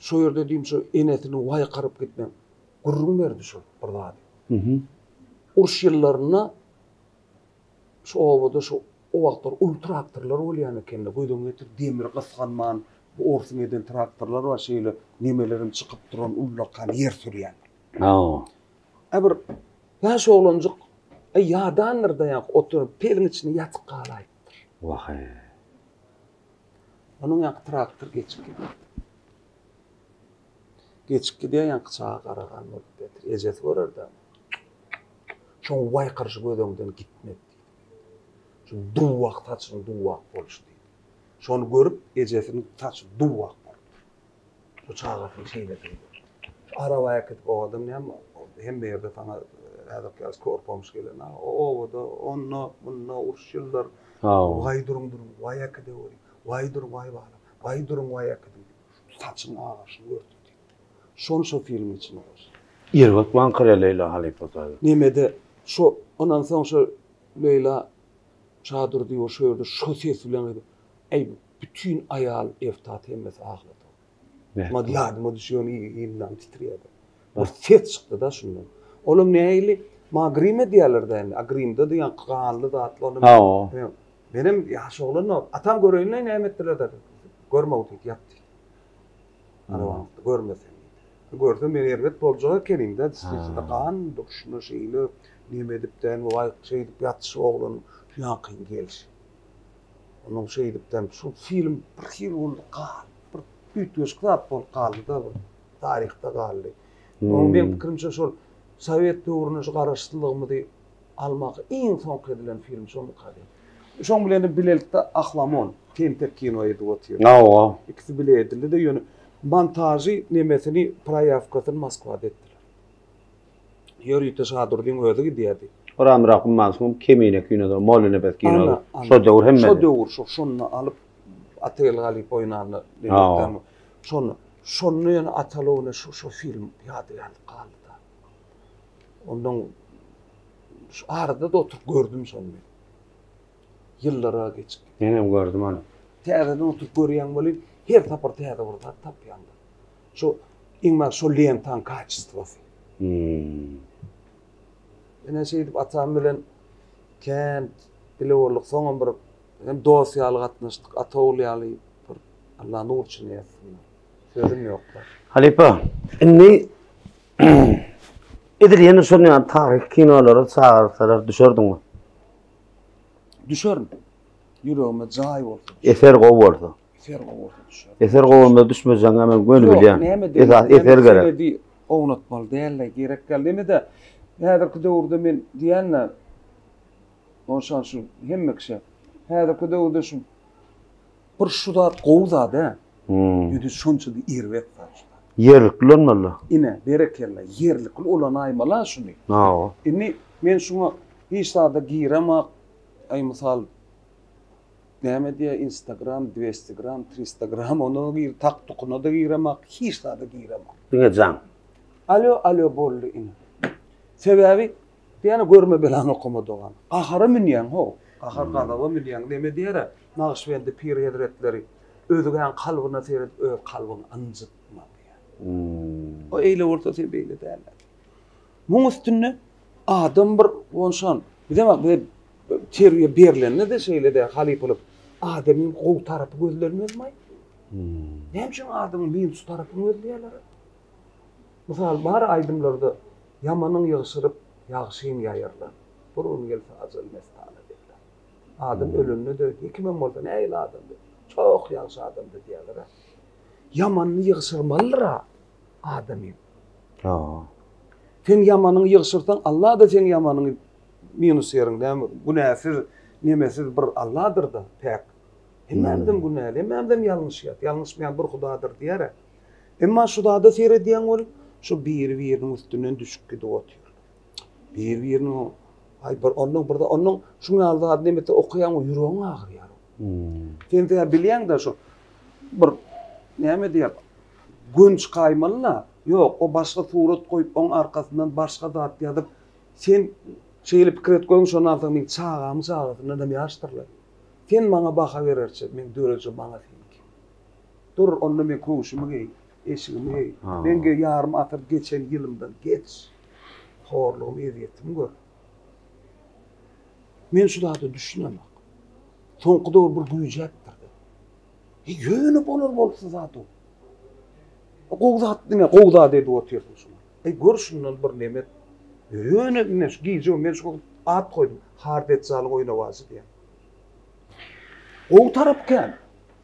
şo ýerde diýdim şo enesiniň waýkaryp gitme gürrüň berdi şol bir zady. Uruş ýyllarynda şu obada şu o wagtlar uly traktorlar bolýan ekende göz öňüne getir demir gysganman bu orsuň eden traktorlar bar şeýle nemelerem çykyp duran ullakan ýer sürýän. Hawa. A bir ýaş oglanjyk aý ýadandyr-da ýaňky oturyp peliň içinde ýatyp galaýypdyr. Waheý. Onuň ýaňky traktor geçip gidýär. Geçip gidýär ýaňky çaga gara gan bolup ýatyr. Ejesi görer-dä. Şoň waýkyryşy göz öňünden gitmedi diýdi. Şu duwwak saçynyň duwwak bolşy diýdi. Şony görüp ejesiniň saçy duwwak bolupdyr. Şu çagasyny şeýledigini görüp. Şu araba äkidip o adam näme hemme ýerde saňa häzirki ýaly skor pomşy gelen. O obada onda munda uruş ýyllar. Waý duruň duruň waý äkideweriň. Waý duruň waý balam. Waý duruň waý äkidiň diýip. Saçyň agaryşyny gördüm diýip. Şony şo filmiň içine goşdy. Erbet waňkyrýar Leýla halypa daýy. Nemede şo ondan soň şo Leýla Şadurdyýewa şo ýerde şo ses bilen aýdyp, Äý bütin aýal eftat hemmesi aglady. Şumat ýadyma düşýän ýyndam titrýärdi. Bir ses çykdy-da şundan. Olam nähili? Maňa grim edýärler-dä indi. A grimde-de ýaňky ganly zatly olam. Hawa. Menem ýaş oglan, atam göreýin-le näme etdiler-dä. Görme diýdi, ýat diýdi. Arabamda görme sen diýdi. Görsem men erbet boljak ekenim-dä, içinde gan durşuna şeýle neme edip-dä, waý şeýdip ýatyşy oglanyň şu ýaňkyň gelşi. Onuň şeýdipden şu film bir hili boldy, galdy. Bir üýtgeşik zat bolup galdy-da bir taryhda galdy. Onuň meň pikirimçe şol sowet döwründe şu garaşsyzlygymyzy almak iň soňky edilen film şomyka diýip. Şoň bilen bilelikde Ahlamon tentek kino edip otyr. Hawa. Ikisi bile edildi-de ýöne montažy nemesini proýawkasyny Moskwada etdiler. Ýörite Şadurdyň özi gidýärdi. Orazmyrat Gummansowyň Kemine kinoda, Mollanepes kinoda. Şo döwür hemme. Şo döwür şo şonda alyp Atageldi Galyp oýnanda. Şonda şonda ýöne Ataly şo şo film ýadygärlik galdy-da. Ondan şu arada-da oturyp gördüm şony men. Ýyllara geçip. Menem gördüm ony. Täzeden oturyp görýäň welin her sapar täze bir zat tapýaň-da. Şu iň bäri şo lentaň kaçestwasy. Hmm. Ine şeýdip atam bilen kän bile bolduk. Soňam bir Hem dost ýaly gatnaşdyk, ata ogul ýaly bir Allah nur içinde ýatsynlar. Sözüm ýok. Halypa, indi edil ýene şol ýaly taryhy kinolara çagyrsalar düşerdiňmi? Düşerin. Ýüregime jaý bolsa. Eser gowy bolsa. Eser gowy bolsa düşerin. Eser gowy bolmasa düşmejegini men göni bilýän. Esas eser gerek. Ownatmaly däl-de, gerek däl. Neme-de, häzirki döwürde men diýýän-de, Onşan şu hemme kişä. Häzirki döwürde şu bir şu zat gowy zat hä. Ýöne şonça-da erbet zat şu zat. Ýerlikli ulanmaly. Ine, berekella, ýerlikli ulanaýmaly-a şuny. Hawa. Indi men şuňa hiç zada giremak, aý mysal näme diýýär, instagram, dwestigram, tristagram, ona gir, tak-tukuna-da giremak, hiç zada giremak. Diňe jaň. Alýo, alýo boldy ine. Sebäbi Diýýän görme belany okama dogan. Gahara münýäň how. Gahar gazaba münýäň. Neme diýer-ä Nagyşbendi pir hezretleri, Özgäň kalbyna seredip öz kalbyňy ynjytma diýýär. O eýle bolsa sen beýle däl-ä. Muň üstünde adam bir onşan bize bak bize terbiýe berlende-de şeýle däl halypalyk. Adamyň gowy tarapy gözlenmezmi? Näme üçin adamyň minus tarapyny gözleýärler? Mysal bar aýdymlarda Ýamanyň ýygşyryp, ýagşyň ýaýarlar. Bir gün gelse ajal mestana diýerler. Adam ölende-de hekimem bolsa nähili adamdy? Çok ýagşy adamdy diýerler-ä. Ýamanyny ýygşyrmalydyr-a adamyň. Hawa. Sen ýamanyňy ýygşyrsaň, Allah-da seň ýamanyňy minus ýeriň näme günäsiz, nemesiz bir Allahdyr-da, päk. Hemmämizem günäli, hemmämizem ýalňyşýas. Ýalňyşmaýan bir Hudadyr diýer-ä. Emma şu zada seredýäň welin, şu biri-biriniň üstünden düşüp gidip otyrlar. Biri-biriniň aý bir ondan bir ondan şuň ýaly zat nemete okaýaň we ýüregiň agyrýar. Sen sen bilýäň-de şu bir näme diýer gön çykaýmaly-la. Ýok, o başga surat goýup, oň arkasyndan başga zat ýazyp, sen şeýle pikir et goýuň, şondan soň meň çagamyň çagasyndan hem ýaşdyrlar. Sen maňa baha bererçe, meň döreje maňa seňki. Dur, onda men köwşümi geý, eşigimi geý. Men geý ýarym asyr geçen ýylymdan geç. Horlugymy, ezýetimi gör. Men şu zada düşünemok. Soňky döwür bir güýjäpdir-de. E, ýöne bolar bolupsyz zat o. Gowy zat diňe gowy zat edip otyrsyň şuny. Eý, gör şundan bir nemet. Ýöne ine şu gije men şu at goýdum. Har Deçjalyň oýnawajy diýen. Gowy tarapy kän.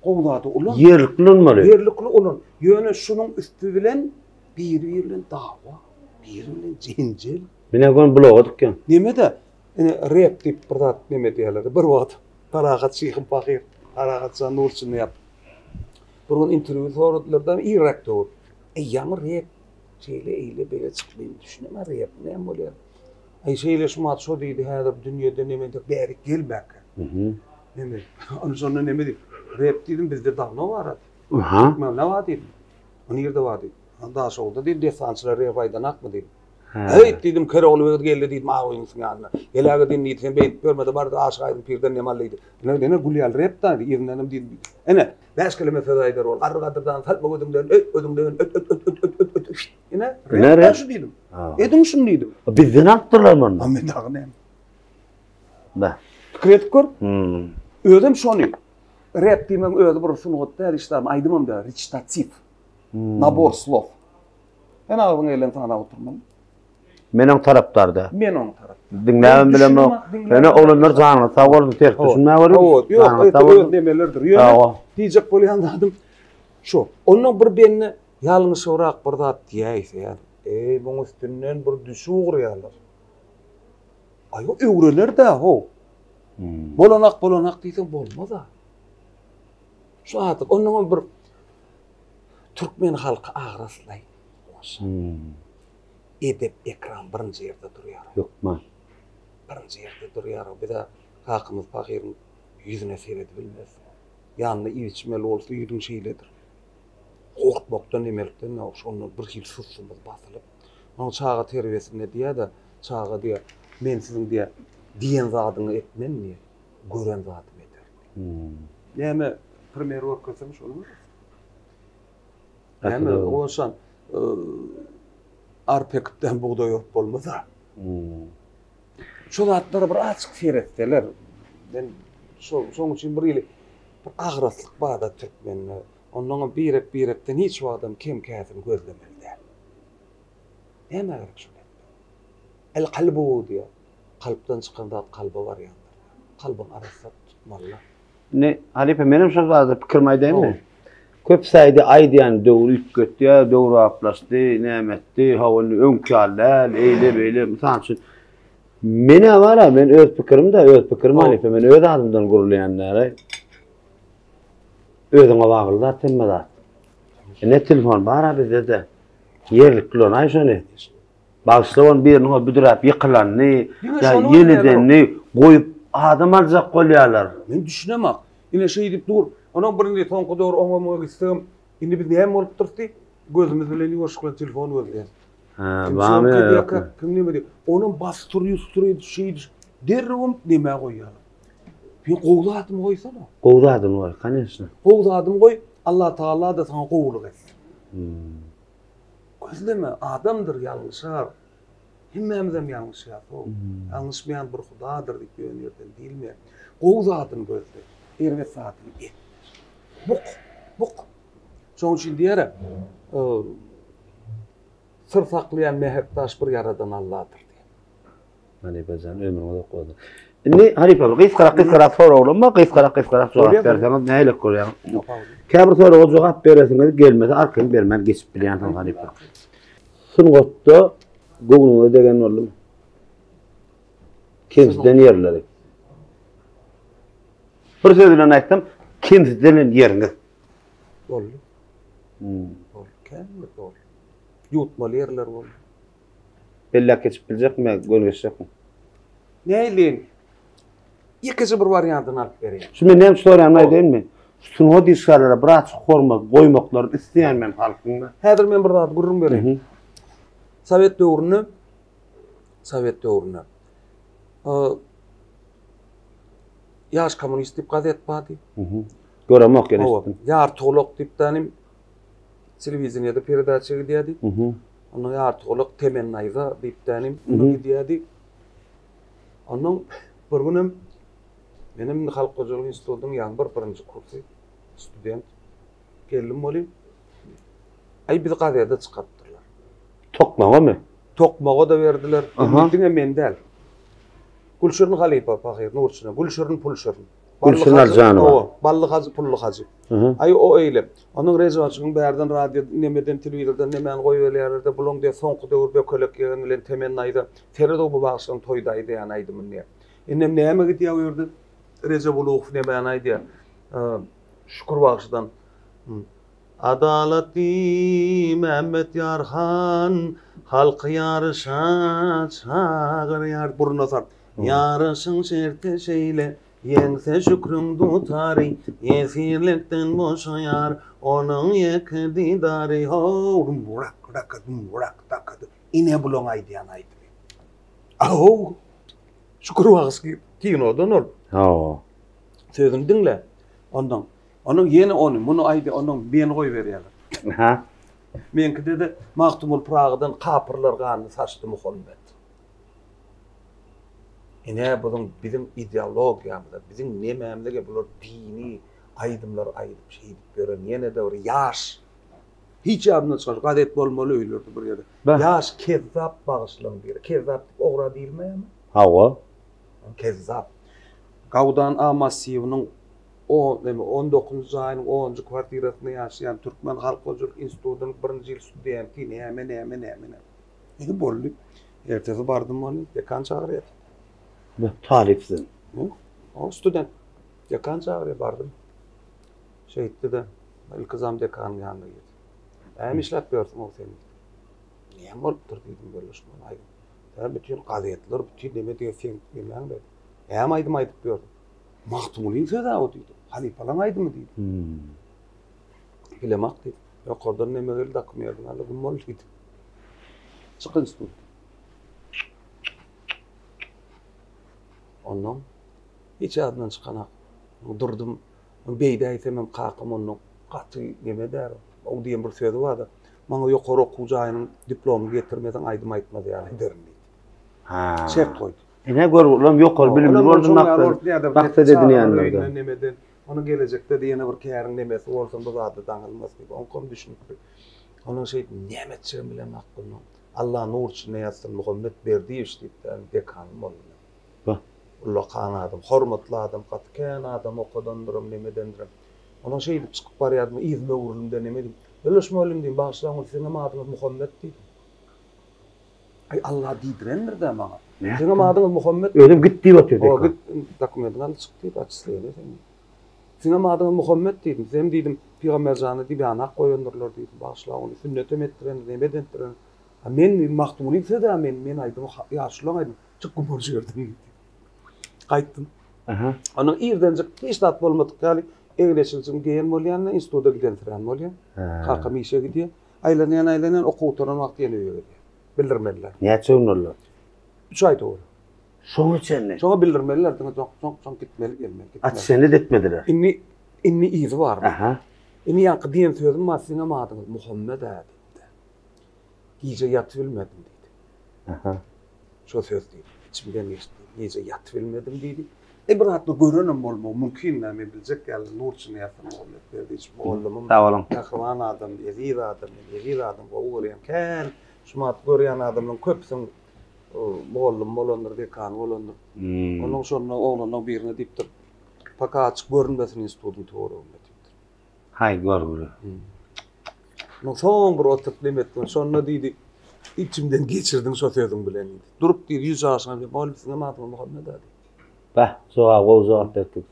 Gowy zady ulan. Ýerlikli ulanmaly. Ýerlikli ulan. Ýöne şunuň üsti bilen biri-biri bilen dawa, biri bilen jenjel. Mine gön bloga dykýan. Neme-de, ine rep diýip bir zat neme diýerler. Bir wagt Parahat Şyhym pahyr, Parahatjan nur içinde ýat. Bir gün interwýu soradylar-da, irräk döwür. Eý, ýaňy rep şeýle eýle beýle çykdy, düşünemä rep näme bolýar? Aý şeýle şumat şo diýdi häzir dünýede neme diýip bärik gelmäkä. Neme? Ony şonda neme diýip? Rep diýdim bizde dawno bar diýip. Aha. Türkmende bar diýdim. O nirde bar diýdim. Daşoguzda diýdim dessançylar rep aýdanakmy diýdim. Heý diýdim Kerogly beg geldi diýdim Agöýüň ýanyna. Geläge diýdim diýdi sen beýdip ýörmede bar Aşyk Aýdyň pirden nem al diýdi. Ine ine gül ýaly rep da diýdi. Yzyndanam diýdim. Ine bäş keleme söz aýdar ol. Garry gadyrdan salma gözüňden öt gözüňden öt öt öt öt öt öt öt. Ine rep da şu diýdim. Ediň şuny diýdim. Bizden alypdyrlar muny. A men dagy näme? Bä. Pikir edip gör. Özem şony rep diýmegiň özi bir sungat däl, hiç zat, aýdymam däl, reçitativ. Nabor slov. Sen agzyňa gelen sanap oturmaly. Men oň tarapdary däl. Men oň tarapdary. Diňläbem bilemok. Ýöne oglanlar janyňyz sag bolsun, ters düşünmä görüň. Hawa, ýok, öz nemelerdir. Ýöne diýjek bolýan zadym şu. Ondan bir bende ýalňyşybrak bir zat diýäýse ýa, eý, muň üstünden bir düşüp ugraýarlar. Aý, öwrener-dä, how. Bolanak, bolanak diýseň bolmaz-a. Şu adyk, ondan bir türkmen halky agraslaý. Edep, ekram birinji ýerde durýar. Hökman. Birinji ýerde durýar. Bize kakymyz pahyryň ýüzüne seredibilmez. Ýanynda iýip-içmeli bolsa ýüzüň şeýledir. Gorkmakdan, nemelikden şonda bir hili sussumyz basylyp. Onuň çaga terbiýesinde diýýär-de, çaga diýýär, men siziň diýýär, diýen zadyňy etmen diýýär, gören zadymy ederin diýýär. Näme primer görkezseň şony görersiň. Näme oşan arpa ekipden bugdaý orup bolmaz-a. Şu zatlara bir açyk seretseler, men. Şo, şoň üçin bir hili bir agraslyk bar-da türkmende. Onnoňam birek-birekden hiç wagtam kem-käsini gözlemeli däl. Nämä gerek şol etmek? El kalbu diýýär. Kalpdan çykan zat kalba barýandyr. Kalbyňy arassa tutmaly-da. Indi halypa menem şol barada pikirimi aýdaýynmy? Köp saýdy aýdýan döwür üýtgetýär, döwrebaplaşdy, näme etdi, hawa indi öňki ýaly däl, eýle beýle. Mysal üçin men-ä bar-a, men öz pikirim-de, öz pikirim halypa, men öz adymdan gürleýän däl. Özüňe bagly zat hemme zat. Ine telefon bar-a bizde-de. Ýerlikli ulanaý şony. Bagyşla ony biriniň o büdüräp ýykylanyny ýa ýel edenini goýup adam aljak bolýarlar. Men düşünemok. Ine şeýdip dur. Onuň bir indi soňky döwür oňa muňa gitsegem indi biz näme bolupdyrys diýip gözümiz bilen ýuwaşlyk bilen telefon gözleýäs. Hä, barmy ýa ýokmy? Kim näme diýip. Onam basdyr ýusdur edip şeýdiş derrewem nämä goýýarlar. Bir gowy zadymy goýsana. Gowy zadyny goý, koneçno. Gowy zadymy goý, Allatagala-da saňa gowulyk etsin. Gözleme, adamdyr, ýalňyşar. Hemmämizem ýalňyşýas-ow. Ýalňyşmaýan bir Hudadyr diýip ýöne ýerden diýilmeýär. Gowy zadyny gözle, erbet zadyny etme. Buk, buk. Şonuň üçin diýer-ä, syr saklaýan mähek daş bir ýaradan Alladyr diýip. Halypa jan ömrüňiz uzak bolsun. Indi halypa bir gysgarak gysgarak soraglarym bar, gysgarak gysgarak jogap berseňiz nähili görýäňiz? Käbir soraga jogap beresiňiz gelmese arkaýyn bermän geçip bilýänsiňiz halypa. Sungatda göwnüňize degen boldumy? Kemsiden ýerleri. Bir söz bilen aýtsam, kemsidilen ýeriňiz. Boldy. Hmm. Boldy. Kän boldy. Ýutmaly ýerler boldy. Belläp geçip biljekmi ýa göni geçjekmi? Nähili? Ýekeje bir wariantyny alyp bereýin. Şu men näme üçin soraýanymy aýdaýynmy? Sungat işgärlere biraz hormat goýmaklaryny isleýän men halkyň. Häzir men bir zat gürrüň bereýin. Sowet döwründe Sowet döwründe Ýaş kommunist diýip gazet bardy. Göremok ýene eşitdim. Ýartygulak diýip danym telewideniýede peredaça gidýärdi. Ondan Ýartygulak Temen naýza diýip dänim gidýärdi. Ondan bir günem menem indi Halk hojalyk institutynyň ýaňy bir birinji kursy student geldim welin aý bizi gazete çykarypdyrlar. Tokmagamy? Tokmaga-da berdiler. Indi diňe men däl. Gülşirin halypa pahyr Nurçyna, Gülşirin pulşirin. Gülşirin Arjanowa. Bally hajy, pully hajy. Aý o eýle. Onuň Rejebaçygyň bärden radio nemeden telewizordan nemäni goýberýärler-de, bulaň diýýär soňky döwür bökelek ýegen bilen temen naýza. Seredow bu bagşylaryň toýda aýdaýan aýdymyny diýýär. Indem näme gidýär o ýerde Rejep Ulugow nemäni aýdýar. Şükür bagşydan. Adalatly Mämmetýar han halky ýaryşa çagyrýar. Burnuna sar. Ýaryşyň şerti şeýle, ýeňse Şükrüň dutary, ýesirlikden boşaýar onuň ýeke didary. How, dum rak raka dum rak daka dum. Ine bulaň aýdýan aýdymy. Ahow! Şükür bagşy kinodan ol. Hawa. Sözüni diňle. Ondan Onuň ýene ony, muny aýdy, onuň meni goýberýärler. Hä? Meňkide-de Magtymguly Pyragydan kapyrlar ganyny saçdy Muhammet. Ine buzyň biziň ideologiýamyza, biziň nemämize bular dini aýdymlar aýdyp şeýdip ýören ýene-de bir ýaş hiç ýadymdan çykar gazet bolmaly öýlerde bir ýerde. Ýaş kezzap bagyşlaň biri. Kezzap diýip ogra diýilmeýärmi? Hawa. Kezzap. Gawdan A massiwiniň O neme, on dokuzynjy jaýynyň onunjy kwartirasynda ýaşaýan Türkmen halk hojalyk institutynyň birinji ýyl studenti, näme, näme, näme, näme. Indi boldy. Ertesi bardym ony, dekan çagyrýar. Bu talypsyň. O student. Dekan çagyrýar, bardym. Şeýtdi-de, ilki zam dekanyň ýanyna girdi. Näme işläp ýörsüň o sen? Näme bolupdyr diýdim, böyle şuny aýdym. Sen bütün gazetler, bütün neme diýen sen nemäň diýdi. Näme aýdym aýdyp ýörsüň? Magtymgulyň sözi-ä o diýdi. Halypalaň aýdymy diýdi. Bilemok diýdi. Ýokardan neme geldi, dokumentini aldy, güm boldy diýdi. Çyk institut. Ondan hiç ýadymdan çykanak. Durdum. Beýdäýsemem kakam ondan gaty neme däl. O diýen bir sözi bar-da. Maňa ýokary okuw jaýynyň diplomyny getirmeseň aýdym aýtmaz ýaly ederin diýdi. Ha. Şert goýdy. Ine gör, olam ýokary bilimli boldy maksat. Maksat edinýänler. Nemeden, onuň gelejekde ýene bir käriň nemesi bolsun bu zada daňylmaz diýip, oňkam düşünipdi. Ondan şeýdip näme etjegimi bilemok bundan. Allah nur içinde ýatsyn Muhammet Berdiýewiç diýip dekanym boldy meniň. Bah. Ullakan adam, hormatly adam, gaty kän adam okadandyram, nemedendirem. Ondan şeýdip çykyp barýardym, yzyma öwrüldimde neme diýdim. Ýoldaş mugallym diýdim, bagyşlaň, siziňem adyňyz Muhammet diýdim. Aý Allah diýdirendir-dä maňa. Siziňem adyňyz Muhammet. Özem git diýip otyr dekan. Git, dokumentiňi al çyk diýip, atçyslygyn sen. Siziňem adyňyz Muhammet diýdim. Sizem diýdim, Pygamber jany diýip ýanak goýandyrlar diýdim. Bagyşlaň ony, sünnetem etdirendir, neme edentdiren. A men diýdim, Magtymguly diýse-dä men, men aýdymy, ýaşulaň aýdymy. Çyk gumar şu ýerden diýdi. Gaýtdym. Aha. Ondan irdenjik hiç zat bolmadyk ýaly egin-eşiljigimi geýen bolýan-da, instituta gidensirän bolýan. Kakam işe gidýär. Aýlanýan, aýlanýan, okuw gutaran wagty ýene öýe gelýän. Bildirmeliler. Näçe gün boldy? Üç aý töweregi. Şoňa çenli? Şoňa bildirmeliler, diňe joň, joň, joň gitmeli, gelmeli, gitmeli. Atşenli etmediler. Indi, indi yzy bar. Aha. Indi ýaňky diýen sözüm bar, siziňem adyňyz Muhammed-ä diýipdi. Gije ýatybilmedim diýdi. Aha. Şo söz diýdi. Içimden geçdi. Gije ýatybilmedim diýdi. E bir zatda görenem bolmagy mümkin men biljek ýaly nur içinde ýatsyn Muhammet Berdiç mugallymym. Sag boluň. Mähriban adam, eziz adam, men eziz adam gowy görýän. Kän şumat görýän adamlaryň köpüsiň mugallym bolandyr, dekany bolandyr. Onuň şonda oglanlaryň birine diýipdir. Paka açyk görünmesin institutyň töwereginde diýipdir. Haý görgüli. Ondan soň bir oturyp neme etdim. Şonda diýdi, içimden geçirdiň şo sözüň bilen diýdi. Durup diýdi, ýüz ýaşyňa diýdi, mugallym siziňem adyňyz Muhammed-ä diýdi. Bah, jogap gowy jogap beripdir.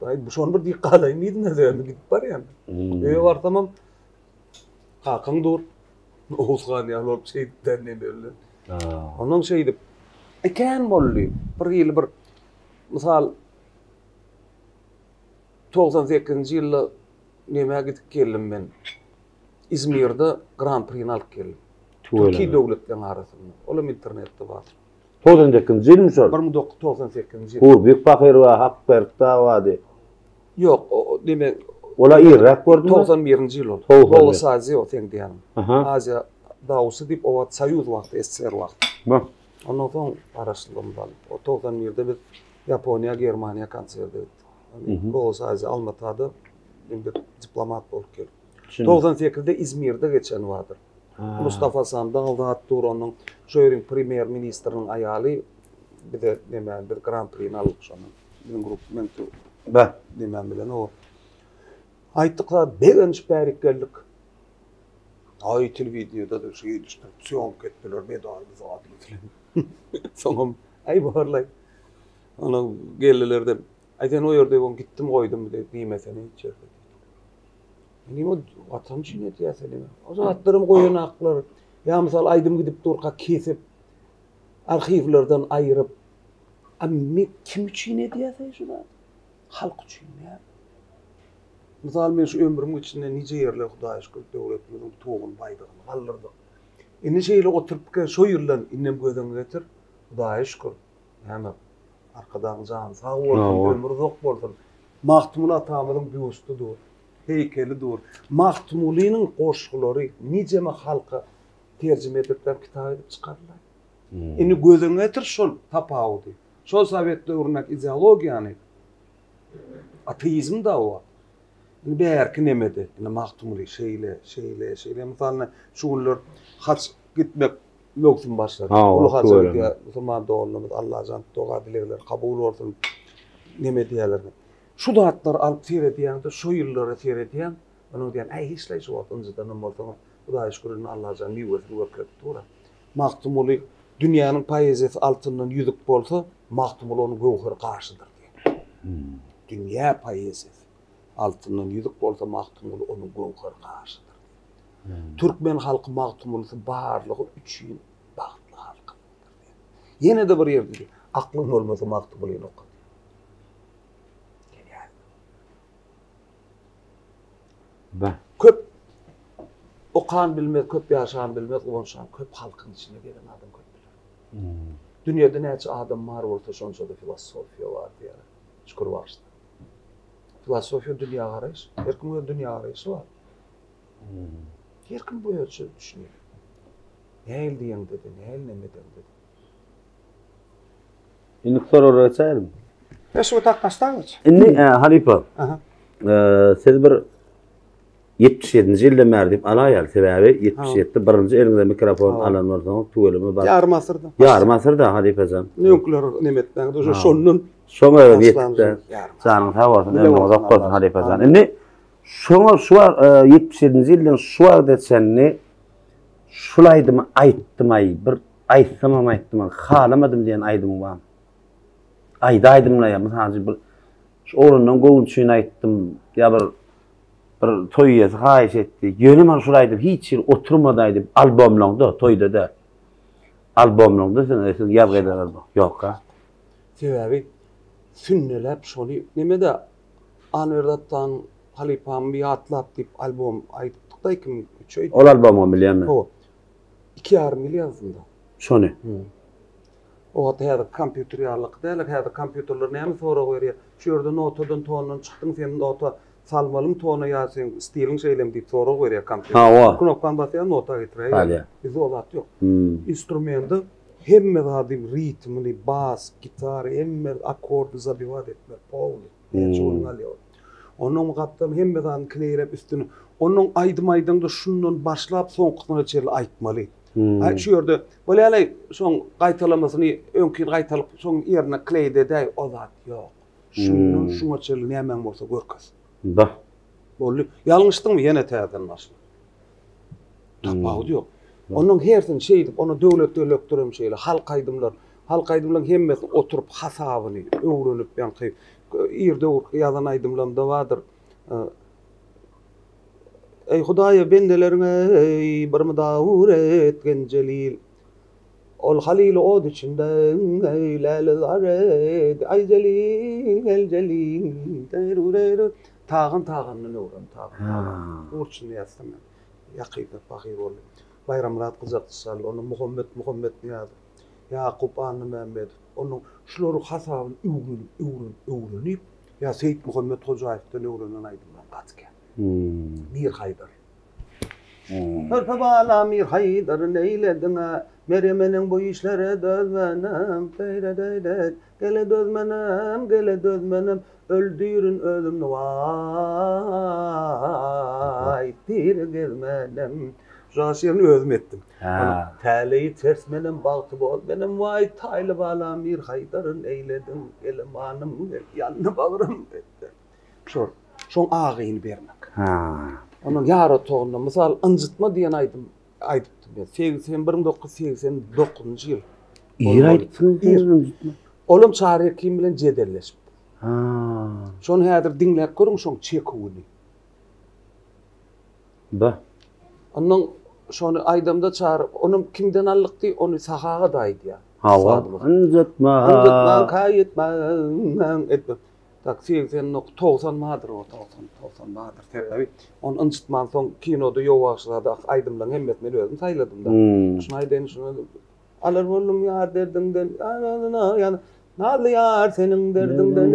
Aý, şony bir diýip galaýyn diýdim özüme, gidip barýan. Öýe barsamam kakaň dur. Oguz han ýaly bolup şeýdip neme bilen. Ondan şeýdip e, kän boldy. Bir hili bir mysal 98-nji ýylda nämä gidip geldim men. Izmirde Gran-prini alyp geldim. Türki döwletleriň arasynda. Olam internetde bar. 98-nji ýylmy şol? 1998-nji ýyl. Gurbik pahyr we Hakberk dawady. Ýok, o neme Ola irräk gördüňmi? 91-nji ýyl ol. Golos Aziýa o seň diýýäniň. Aziýa dawusy diýip o wagt Soýuz wagty, SSR wagty. Ondan soň garaşsyzlygymyzy aldyk. O 91-de biz Ýaponiýa, Germaniýa konserte gitdik. Golos Aziýa Almatada men bir diplomat bolup gelip. 98-de Izmirde geçen bardyr. Mustafa Sandal zat dur onuň şo ýeriň premýer ministriniň aýaly bize neme biz Gran-prini aldyk şondan. Biziň grup men Ba. Nemem bilen o. Aýtdyk zat begenişip bärik geldik. Aý telewideniýede de şeýdişdirip sýomka etdiler medal zat bilen. Soňam aý barlaý. Ona geldiler-de Aý sen o ýerde öň gitdim goýdum diýmesene hiç ýerde. Nime watan üçin edýär seni. O zatlaram goýanaklar. Ýa mysal aýdym gidip durka kesip arhiwlerden aýyryp a me kim üçin edýär sen şu zady? Halk üçin näme? Mysal men şu ömrümiň içinde nije ýerler Hudaýa şükür döwletimiziň tuguny baýdagyny galdyrdyk. Indi şeýle oturyp şo ýyldan indem göz öňüňe getir Hudaýa şükür näme Arkadagyň jany sag bolsun, ömri uzak bolsun. Magtymguly atamyzyň býusty dur, heýkeli dur. Magtymgulynyň goşgulary nijeme halka terjime edilip, kitap edip çykaryldy. Indi göz öňüňe getir şol tapawudy. Şol sowet döwründäki ideologiýany, ateizm da o wagt. Indi bärki nemede, indi Magtymguly şeýle, şeýle, şeýle. Mysal, şu günler haç gitmek Möwsüm başlady. Uly haja gidýär musulman doganlarymyz. Allajan doga-dilegleri kabul bolsun. Neme diýýärler. Şu zatlary alyp seredýäňde, şo ýyllara seredýäň, onuň diýýän, äý hiç-le şu wagt ynjydanam bolsaňam, Hudaýa şükür indi Allajan miwesini görkezip dur-a. Magtymguly dünýäniň poeziýasy altyndan ýüzük bolsa, Magtymguly onuň göwher gaşydyr diýen. Dünýä poeziýasy altyndan ýüzük bolsa, Magtymguly onuň göwher gaşydyr. Türkmen halky Magtymgulusy barlygy üçin bagtly halk diýýär. Ýene-de bir ýerde diýýär, aklyň bolmasa Magtymgulyny oka diýýär. Ba. Köp okan bilmez, köp ýaşan bilmez, Guwançhan köp halkyň içinde gelen adam köp biler. Hmm. Dünýede näçe adam bar bolsa şonça-da filosofiýa bar diýýär. Şükür bagşda. Filosofiýa dünýägaraýyş. Her kimiň öz dünýägaraýşy bar. Her kim bu ýerçe düşünýär. Nähili diýeňde-de, nähili neme edeňde-de. Indiki soraglara geçäýelim. E şu tak başlaňyç. Indi e, halypa. Aha. E, siz bir 77-nji ýyldan bäri diýip alaýaly. Sebäbi 77 birinji eliňize mikrofon alan bolsaňyz tüweleme bar. Ýarym asyrda. Ýarym asyrda halypajan. Öňküler neme etmäň, şu şondan. Şoňa ýetdi. Janyň sag bolsun, ömrüň uzak bolsun halypajan. Indi şoňa şu 77-nji ýyldan şu wagta çenli şul aýdymy aýtdym aý, bir aýtsamam aýtdym, halamadym diýen aýdymyň barmy? Aýdaýdym-la ýa, mysal üçin bir şu oglandan göwün üçin aýtdym ýa bir Bir toý eýesi haýyş etdi. Ýöne maňa şul aýdym hiç hili oturmady aýdym. Albomlaňda, toýda däl. Albomlaňda sen siz ýazgy eden albom. Ýok-a. Sebäbi sünnäläp şony neme-de Anwer Atdan halypamy ýatlap diýip albom aýdypdyk-da 2003 öýdýän. Ol albomam bilýän men. Hawa. Iki ýarym ýyl ýazdym-da. Şony. O wagt häzir kompýuter ýalyky däl, häzir kompýuterler näme sorag berýär? Şu ýerde notadan tondan çykdyň sen nota salmalymy tona ýa seň stiliň şeýlemi diýip sorag berýär kompýuter. Hawa. Knopkany basýaň nota getirýär. Salýar. Bizde o zat ýok. Instrumende hemme zady ritmini, bas, gitara hemme akkordy zabiwat etmek polny. Näçe günüňi alýar ol. Onnoň gapdal hemme zadyny kleýläp üstüne. Onnoň aýdym aýdaňda şundan başlap soňkusyna çenli aýtmaly. Aý şu ýerde bolýalaý şoň gaýtalamasyny öňkini gaýtalyp şoň ýerine kleýd edäý o zat ýok. Şundan şuňa çenli nämäň bolsa görkez. Bah. Boldy. Ýalňyşdyňmy ýene täzeden başla. Tapawudy ýok. Onuň hersini şeýdip, ony döwlet döwletdirem şeýle halk aýdymlar, halk aýdymlaryň hemmesini oturyp hasabyny öwrenip, ýaňky ir döwürki ýazan aýdymlarymda bardyr. Eý Hudaýa bendeleriňe eý bir mydawur etgin Jelil. Ol Halyly ot içinde eý läle zar et. Aý Jelil gel Jelil. Tagan Tagandan öwren Tagan Tagan. Gurçuny ýazsam men. Ýakyda pahyr boldy. Baýramyrat gyjakçy çaldy. Onda Muhammet Muhammetnyýazow, Ýakup Annamämmedow. Onuň şulary hasabyny öwrenip, öwrenip, öwrenip, ýa Seýitmuhammet Hojaýewden öwrenen aýdymlar gaty kän. Mir Haýdar. Körpe bala Mir Haýdar neýlediň-ä, Merýem eneň bu işlere dözmenem, Teýre-deý-deý, gele dözmenem, gele dözmenem, Öldürin özümni waý diri gezmenem. Şu şygryny özüm etdim. Täleýi ters menem bagty bol menem waý taýly balam mir haýdaryn eýlediň gelemanym gel ýandy bagrym etdi. Şol şoň agyny bermek. Onuň ýar otagynda mysal ynjytma diýen aýdym aýdypdym men. 81 1989-njy ýyl. Ir aýdypsyň. Olam Çary Ekim bilen jedelleşipdir. Ha. Şony häzir diňläp görüň şoň çeküwini. Ba. Ondan şony aýdamda Çary, onam kimden aldyk diý, ony Sahaga-da aýdýar. Hawa. Ynjytma. Ynjytma, kaýytma, etme. Tak, 89, 90 bardyr o, 90, 90 bardyr. Sebäbi ony ynjytman soň kinoda Ýow bagşyzada aýdymlaryň hemmesini men özüm saýladym-da. Şuny aýdaýyn, şuny Alar boldum ýar derdiňden, ýa Nazly ýar seniň derdiňden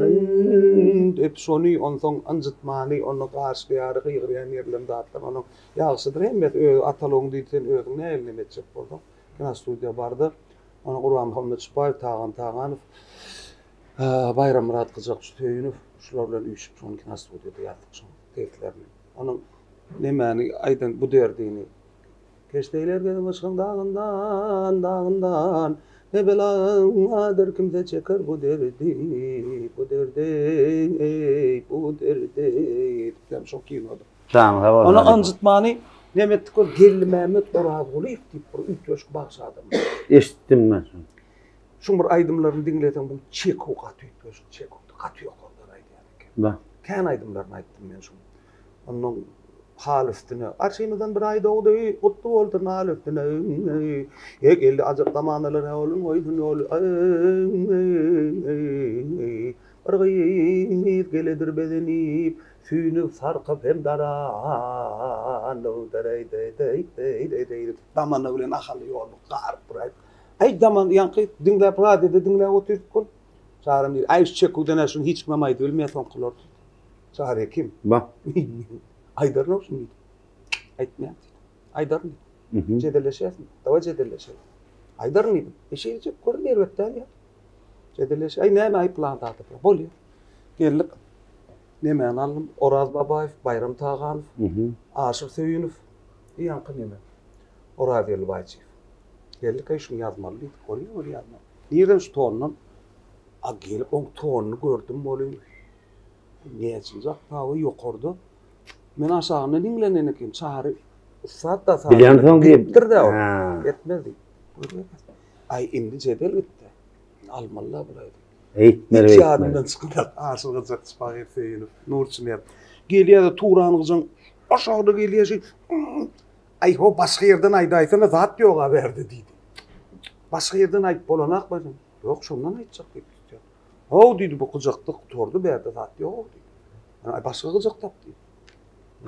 diýip şony onsoň ynjytmany, onda gaşly ýary gygyrýan ýerlem zatlar onuň ýagşydyr hemmesi öz atalygyň diýdi sen özüň nähili neme etjek bolsaň kinostudiýa bardy ony Gurbanmuhammet Şypaýew, Tagan Taganow, Baýrammyrat Gyjakçy Söýünow şular bilen üýşüp şony kinostudiýada ýazdyk şoň tekstlerini. Onuň nemäni aýdan bu derdini Keşdeýler gezip yşgyň dagyndan, dagyndan, Ne beladyr kimse çeker bu derdi, bu derdi, eý, bu derdi diýip şo kinoda. Janyň sag bolsun. Ony ynjytmany neme etdik ol Geldimämmet Orazgulyýew diýip bir üýtgeşik bagşy adam. Eşitdim men şony. Şuň bir aýdymlaryny diňleseň bu çekuw gaty üýtgeşik çekuw gaty ýokardan aýdýan eken. Ba. Kän aýdymlaryny aýtdym men şuň. Onnoň hal üstüne. Garşymyzdan bir aý dogdy, gutly bolsun hal üstüne. E geldi ajap zamanalar howlun goýsun ýoly. Bir gyz geledir bezenip, süýnüp sarkyp hem daran. Damana bilen Ahaly ýoluny garyp bir aýyp. Aý daman ýaňky diňläp radioda diňläp otyrdyk ol. Çarym diýdi, aý şu çeküwden-ä şuny hiç kimem aýdyp bilmeýär soňkular diýdi. Çary kim? Ba. Aýdaryn şuny diýdi. Aýtmaýan diýdi. Aýdaryn diýdi. Jedelleşýärsiň. Dawa jedelleşelim. Aýdaryn diýdim. E şeýdjek görün erbet däl ýa. Jedelleş, aý näme aý plan zady plan. Bolýar. Geldik. Nemäni aldym? Oraz Babaýew, Baýram Taganow, Aşyr Söýünow, ýaňky neme? Orazgeldi Baýçyýew. Geldik, aý şuny ýazmaly diýdik. Bolýar, bolýar ýazmaly. Nirden şu tondan? A gelip oň tonuny gördüm welin, näçinji oktawa ýokarda. Men aşagyndan diňlenen ekenim. Çary ussat da saz. Bilensoň diýip. Bilipdir-de ol. Etmez diýip. Aý indi jedel gitdi. Almaly-la bul aýdymy. Eýtmeli, Hiç ýadymdan çykanok. Aşyr Gyjakçy Bagyr Söýünow, Nurçy Mert. Gelýär-de Turan gyjaň aşagda gelýär şeý. Aý ho başga ýerden aýdaýsana zat ýog-a bärde diýdi. Başga ýerden aýdyp bolanak başym. Ýok şondan aýtjak diýip tutýar. How diýdi bu gyjakda gutardy bärde zat ýog diýdi. Aý başga gyjak tap diýdi.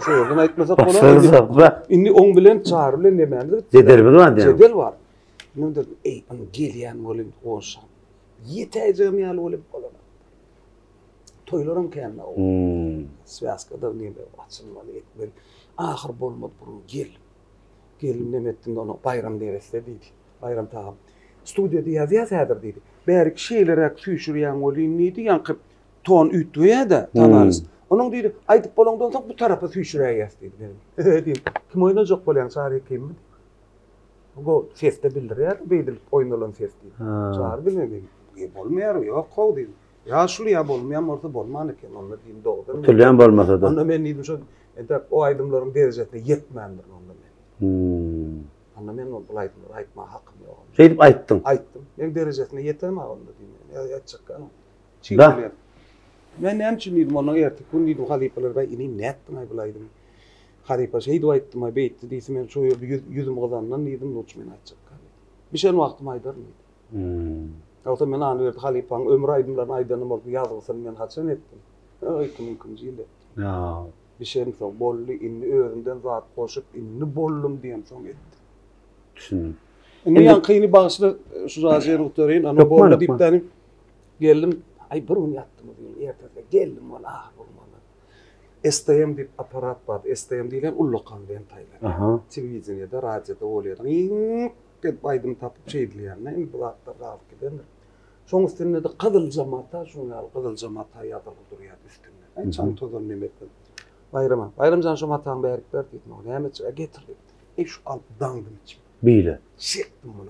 Şu ýerden aýtmasak bolar. Başga gyjak bar. Indi oň bilen Çary bilen nemämiz bitdi? Jedelimiz bar diýýän. Jedel bar. Men dedim, eý, indi gelýän welin goşam. Ýetäýjegim ýaly welin bolanok. Toýlaram kän-de o. Hmm. Swýazkada neme açylmaly, etmeli. Ahyr bolmady bir gün geldim. Geldim neme etdim-de ony Baýram neresse diýdi. Baýram tagam. Studiýada ýazýas häzir diýdi. Bärik şeýleräk süýşürýäň welin diýdi, ýaňky ton üýtgeýär-de, tonalist. Onuň diýdi, aýdyp bolaňdan soň bu tarapa süýşüräýýäs diýdi. Menem, diýdim, kim oýnajak bolýaň, Çary ekemmi diýdim. Bu sesde bildirýär, beýdilip oýnalan ses diýip. Çary bilmedi. E, bolmaýar, ýok how diýdim. Ýa şul ýa bolmaýan bolsa bolman eken, onda diýdim dogrudan. Utulýan bolmasa-da. Onda men diýdim şo entäk o aýdymlaryň derejesine ýetmändirin onda men. Hmm. Onda men ol bul aýdymlary aýtmaga hakym ýok. Şeýdip aýtdyň. Aýtdym. Meň derejesine ýetemok onda diýdim. Ýa aýtjak ýaly. Da. Men näme üçin diýdim, ondan erteki gün diýdim halypalar, baý inim nätdiň-aý bul aýdymy? Halypa şeýdip aýtdym-aý, beýtdi diýse, men şo ýerde ýüzüm gyzandan diýdim, lutç men aýtjakka diýdim. Bişen wagtym aýdaryn diýdim. Ýogsa men Annaberdi halypaň ömür aýdymlaryny aýdanym bolsa, ýazgysyny men haçan etdim? 2002-nji ýylda etdim. Bişensoň boldy, indi özümden zat goşup, indi boldum diýemsoň etdim. Düşündim. Indi ýaňkyny bagyşla, şu jaýy gutaryň, ana boldy diýip dänim. Geldim, aý bir gün ýatdym, ertesi geldim, wala ahyr bolmady. STM diýip apparat bar. STM diýlen ullakan lenta aýlan. Aha. Telewideniýede, radioda bolýar. Iňk edip aýdym tapyp şeýdilýän. Indi bu zatlar galyp gidendir. Şoň üstünde-de gyzylja mata, şuň ýaly gyzylja mata ýazylgy durýar üstünde. Aý çaň tozan neme etdim. Baýrama, Baýram jan şu mataňy bärik ber diýdim. Oňa näme etjek? Aý getir diýdi. Eý şu alyp daňdym içime. Beýle. Çekdim muny.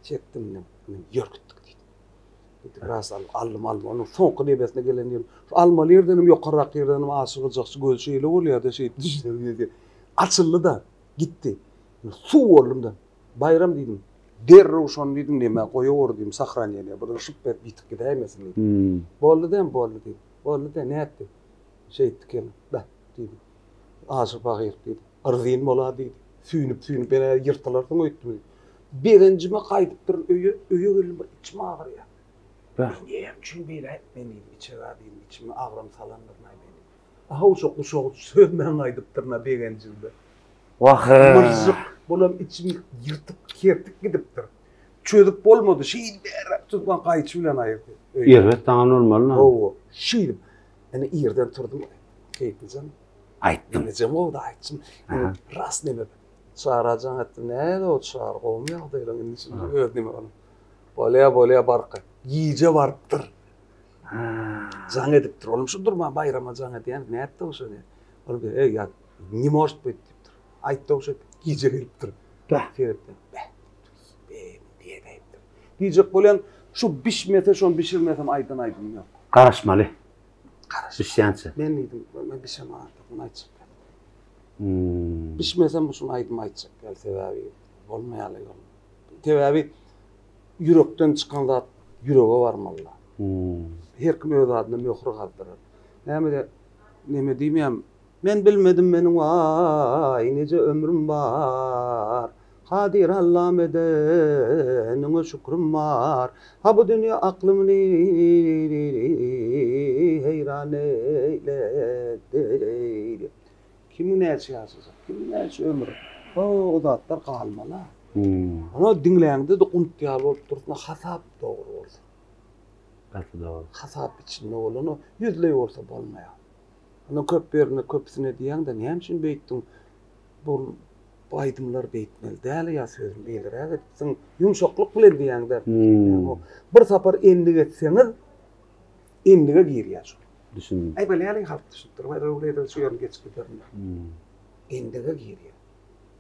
Çekdim, ýör gitdik diýdim. Ras al, aldym, aldym. Onuň soňky nebesine gelen ýerim. Şu almaly ýerdenem ýokarrak ýerdenem aşyr gyjakçy gözi şeýle bolýar-da, şeýdip düşdi. Açyldy-da, gitdi. Suw boldum-da. Baýram diýdim. Derrew şony diýdim, nämä goýaweri diýdim, sahraneniýe. Bir şyp berip ýitip gidäýmesin diýdim. Boldy diýdim, boldy diýdim. Boldy diýdim, nätdi? Şeýtdik ýene. Beh, diýdim. Aşyr pahyr diýdi. Yrzyn bola diýdi. Süýnüp-süýnüp, men-ä ýyrtylarsyň öýtdüm diýdi. Begenjime gaýdypdyryn öýe, öýe geldim bir içim agyrýar. Beh. Näme üçin beýle men diýdim, içegä diýdim, içime agram salandyryn-aý men diýdim. Aha şo guşagy çözmän gaýdypdyryn-a begenjimde. Wah-e. Myžžyk, bulam içim ýyrtyk, kertik gidipdir. Çözüp bolmady, şeýdibräk tutman gaýçy bilen aýyrdy. Erbet daňan bolmaly-la. Hawa, şeýdip. Ine irden turdum, keýplijam. Aýtdym. Ine gowy-da aýtjym. Ine ras neme. Çara jaň etdim. Näde o Çary gowumy ýagdaýlaň indi şimdi öz neme onuň. Bolýa bolýa barka. Gije barypdyr. Jaň edipdir. Olam şu durman Baýrama jaň edýän. Nätdi o şony? Ol bir ey ýa ne может быть diýipdir. Aýtdy o şo gije gelipdir. Beh. Seretdi. Beh. Beh diýipdir. Diýjek bolýan şu bişmese şony bişirmesem aýdan aýdym ýok. Garaşmaly. Garaş. Bişýänçä. Men diýdim, men bişemem artık, muny aýtjak däl. Hmm. Bişmesem şuny aýdym aýtjak däl, sebäbi bolmaýarly ýol. Sebäbi ýürekden çykan zat ýürege barmaly. Hmm. Her kim öz adyna möhür gazdyrar. Näme-de, neme diýmeýän, Men bilmedim meniň waý nije ömrüm bar. Kadyr Allam edeniňe şükrüm bar. Ha bu dünýe aklymny heýran eýledi. Kim näçe ýaşajak, kim näçe ömür. O zatlar galmaly. Ona diňläňde-de gunt ýaly bolup dursun, hasap dogry bolsa. Gaty dogry. Hasap içinde bolany ýüzleý bolsa bolmaýar. Onda köp ýerinde köpüsine diýýäň-de, näme üçin beýtdiň? Bu. Bu aýdymlar beýtmeli däl ýa sözüni beýleräk edipsiň. Ýumşaklyk bilen diýýäňdä. Bir sapar endik etseňiz, endige girýär şol. Düşündim. Aý bolýaly halk düşünipdir. Waý öwlüýede şu ýerini geçip giderin. Endige girýär.